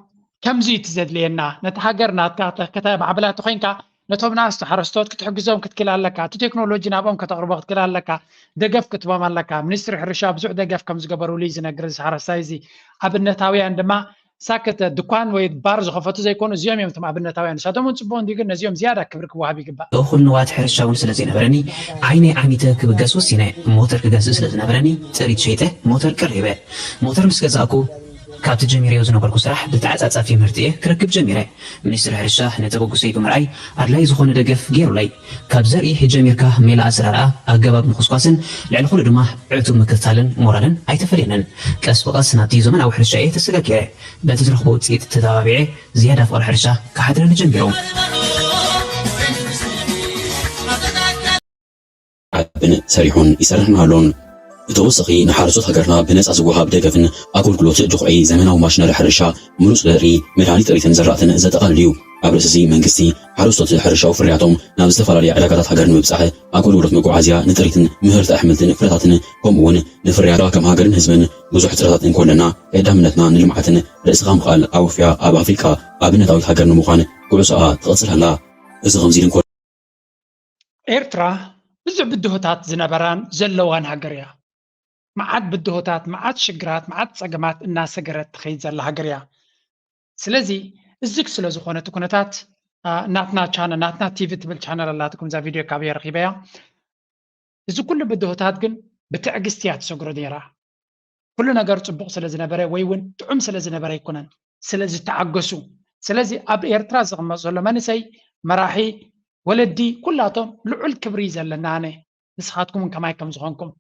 ከምዚ እዩ እቲ ዘድልየና ነቲ ሃገር ናትካ ተከታይ ማዕበላ ተኮይንካ ነቶም ናስቱ ሓረስቶት ክትሕግዞም ክትክእል ኣለካ እቲ ቴክኖሎጂ ናብኦም ከተቅርቦ ክትክእል ኣለካ ደገፍ ክትቦም ኣለካ ሚኒስትሪ ሕርሻ ብዙሕ ደገፍ ከም ዝገበሩሉ እዩ ዝነግር እዚ ሓረስታይ እዚ ኣብነታውያን ድማ ሳክት ድኳን ወይ ባር ዝኸፈቱ ዘይኮኑ እዚኦም እዮም እቶም ኣብነታውያን ንሳቶም እውን ፅቡቅ እንዲዩ ግን ነዚኦም ዝያዳ ክብሪ ክወሃብ ይግባእ እኹል ንዋት ሕርሻ እውን ስለ ዘይነበረኒ ዓይነይ ዓሚተ ክብገስ ወሲነ ሞተር ክገዝእ ስለ ዝነበረኒ ጥሪት ሸይጠ ሞተር ቀሪበ ሞተር ምስ ገዛእኩ ካብቲ ጀሚረዮ ዝነበርኩ ስራሕ ብተዓጻጻፊ ምህርቲ እየ ክረክብ ጀሚረ። ሚኒስትሪ ሕርሻ ነተበግሶይ ብምርኣይ ኣድላይ ዝኾነ ደገፍ ገይሩለይ። ካብ ዘርኢ ጀሚርካ ሜላ ኣዘራርኣ፣ ኣገባብ ምኹስኳስን ልዕሊ ኩሉ ድማ ዕቱብ ምክትታልን ሞራልን ኣይተፈልየንን። ቀስ ብቐስ ናብቲ ዘመናዊ ሕርሻ እየ ተሰጋጊረ። በቲ ዝረኽቦ ውፅኢት ተተባቢዐ ዝያዳ ፍቕሪ ሕርሻ ክሓድረኒ ጀሚሩ። ዓብን ሰሪሑን ይሰርሕን ኣሎን። ብተወሳኺ ንሓረስቶት ሃገርና ብነጻ ዝወሃብ ደገፍን ኣገልግሎት ድኹዒ ዘመናዊ ማሽነሪ ሕርሻ፣ ምሩጽ ዘርኢ፣ መድሃኒት ጥሪትን ዘራእትን ዘጠቓልል እዩ። ኣብ ርእሲ እዚ መንግስቲ ሓረስቶት ሕርሻዊ ፍርያቶም ናብ ዝተፈላለያ ዕዳጋታት ሃገር ንምብጻሕ ኣገልግሎት መጓዓዝያ ንጥሪትን ምህርቲ ኣሕምልትን ፍረታትን ከምኡውን ንፍርያታ ከም ሃገርን ህዝብን ብዙሕ ሕጽረታት እንኮለና ቀዳምነትና ንልምዓትን ርእስኻ ምኽኣል ኣውፍያ ኣብ ኣፍሪቃ ኣብነታዊት ሃገር ንምዃን ጉዕዞኣ ትቕጽል ኣላ። እዚ ከምዚ ኢሉ እንኮ ኤርትራ ብዙሕ ብድሆታት ዝነበራን ዘለዋን ሃገር እያ። መዓት ብድሆታት፣ መዓት ሽግራት፣ መዓት ጸገማት እናሰገረት ትኸይድ ዘላ ሃገር እያ። ስለዚ እዚ ስለ ዝኾነ እቲ ኩነታት ናትና ቻነል ናትና ቲቪ ትብል ቻነል ኣላትኩም እዛ ቪድዮ ካበየ ረኺበያ። እዚ ኩሉ ብድሆታት ግን ብትዕግስቲ እያ ትሰግሮ ነይራ። ኩሉ ነገር ጽቡቕ ስለ ዝነበረ ወይ እውን ጥዑም ስለ ዝነበረ ኣይኮነን፣ ስለ ዝተዓገሱ። ስለዚ ኣብ ኤርትራ ዝቕመጥ ዘሎ መንእሰይ መራሒ ወለዲ ኩላቶም ልዑል ክብሪ እዩ ዘለና ኣነ ንስኻትኩም እውን ከማይ ከም ዝኾንኩም።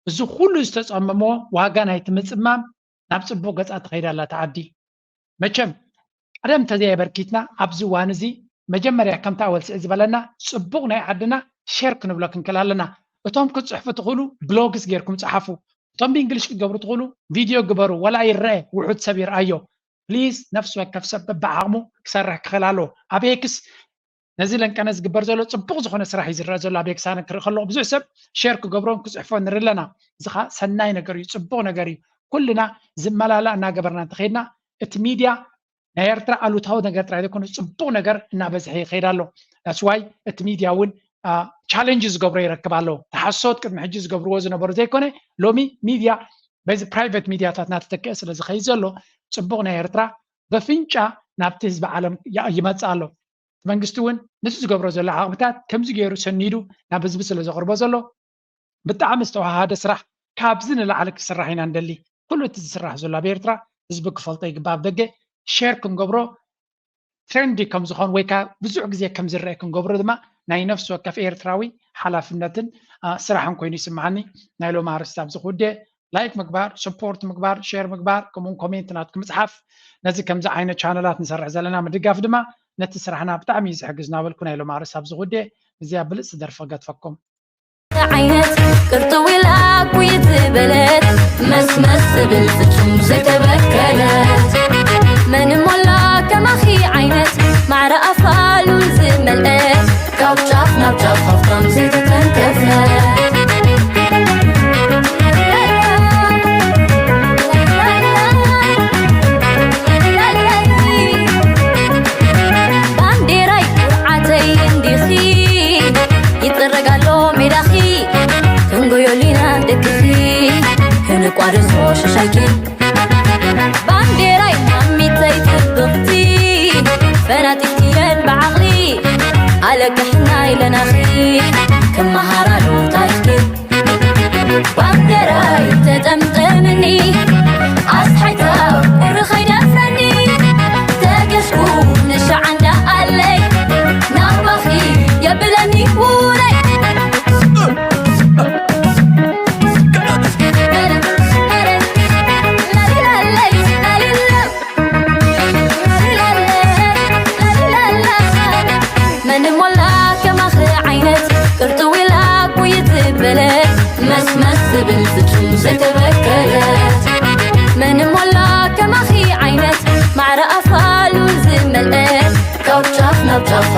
እዚ ኩሉ ዝተጸመሞ ዋጋ ናይቲ ምጽማም ናብ ጽቡቕ ገጻ ትኸይድ ኣላ እታ ዓዲ። መቸም ቀደም ተዘየበርኪትና ኣብዚ እዋን እዚ መጀመርያ ከምታ ኣወልስዕ ዝበለና ጽቡቕ ናይ ዓድና ሼር ክንብሎ ክንክእል ኣለና። እቶም ክትጽሕፉ ትኽእሉ ብሎግስ ጌርኩም ጽሓፉ። እቶም ብእንግሊሽ ክትገብሩ ትኽእሉ ቪድዮ ግበሩ፣ ወላ ይረአ ውሑድ ሰብ ይርኣዮ። ፕሊዝ ነፍሲ ወከፍ ሰብ በብዓቕሙ ክሰርሕ ክኽእል ኣለዎ። ኣብ ኤክስ ነዚ ለንቀነ ዝግበር ዘሎ ጽቡቕ ዝኾነ ስራሕ እዩ ዝረአ ዘሎ። ኣብ ኤክስ ኣነ ክርኢ ከለኹ ብዙሕ ሰብ ሼር ክገብሮን ክጽሕፎ ንርኢ ኣለና። እዚ ኸኣ ሰናይ ነገር እዩ፣ ጽቡቕ ነገር እዩ። ኩልና ዝመላላእ እናገበርና እንተኸይድና እቲ ሚድያ ናይ ኤርትራ ኣሉታዊ ነገር ጥራይ ዘይኮነ ጽቡቕ ነገር እናበዝሐ ይኸይድ ኣሎ። ዳትስ ዋይ እቲ ሚድያ እውን ቻለንጅ ዝገብሮ ይረክብ ኣሎ። ተሓሶት ቅድሚ ሕጂ ዝገብርዎ ዝነበሩ ዘይኮነ ሎሚ ሚድያ በዚ ፕራይቬት ሚድያታት እናተተክአ ስለ ዝኸይድ ዘሎ ጽቡቕ ናይ ኤርትራ በፍንጫ ናብቲ ህዝቢ ዓለም ያ- ይመጽእ ኣሎ። እቲ መንግስቲ እውን ነቲ ዝገብሮ ዘሎ ዓቕምታት ከምዚ ገይሩ ሰኒዱ ናብ ህዝቢ ስለ ዘቕርቦ ዘሎ ብጣዕሚ ዝተዋሃደ ስራሕ ካብዚ ንላዕሊ ክስራሕ ኢና ንደሊ። ኩሉ እቲ ዝስራሕ ዘሎ ኣብ ኤርትራ ህዝቢ ክፈልጦ ይግባእ። ኣብ ደገ ሼር ክንገብሮ ትሬንዲ ከም ዝኾን ወይ ከዓ ብዙሕ ግዜ ከም ዝረአ ክንገብሮ ድማ ናይ ነፍሲ ወከፍ ኤርትራዊ ሓላፍነትን አ፣ ስራሕን ኮይኑ ይስምዓኒ። ናይ ሎም ኣርስቲ ኣብዚ ክውደ ላይክ ምግባር፣ ሰፖርት ምግባር፣ ሼር ምግባር፣ ከምኡውን ኮሜንት ናትኩም ምፅሓፍ ነዚ ከምዚ ዓይነት ቻነላት ንሰርሕ ዘለና ምድጋፍ ድማ ነቲ ስራሕና ብጣዕሚ እዩ ዝሕግዝ እናበልኩ ናይ ሎም ኣርስቲ ኣብዚ ክውደ እዚኣ ብልፅቲ ደርፊ ክገድፈኩም። ዓይነት ቅርጥው ኢላ ኩይት ዝበለት መስመስ ትብል ፍጹም ዘይተበከለት መን ሞላ ከማኺ ዓይነት ማዕረ ኣፋሉ ዝመልአት ካብ ጫፍ ናብ ጫፍ ሃፍታም ዘይተተንከፈት ባንዴራይ ኩርዓተይ እንዲኺ ይጥረግ ኣሎ ሜዳኺ ክንጎዮሊና ደቅኺ ክንቋደሶ ሽሻይኪ ባንዴራይ ማሚተይ ጽብቕቲ ፈናጢትየን ብዓቕሊ ኣለቅሕና ኢለናኺ ክመሃራሉ ታሪኽኪ ባንዴራይ ተጠምጠምኒ ኣስሓይታ ቁሪ ኸይደፍረኒ ተገስኩ ንሻዓንዳ ኣለይ ናባኺ የብለኒ ውረይ መን ሞላ ከማኺ ዓይነት ቅርጥው ኢላ ኩይት ዝበለ መስመስ ዝብል ፍጹም ዘይተበከለት መን ሞላ ከማኺ ዓይነት ማዕረ ኣፋሉ ዝመልአ ካብ ጫፍ ናብ ጫፍ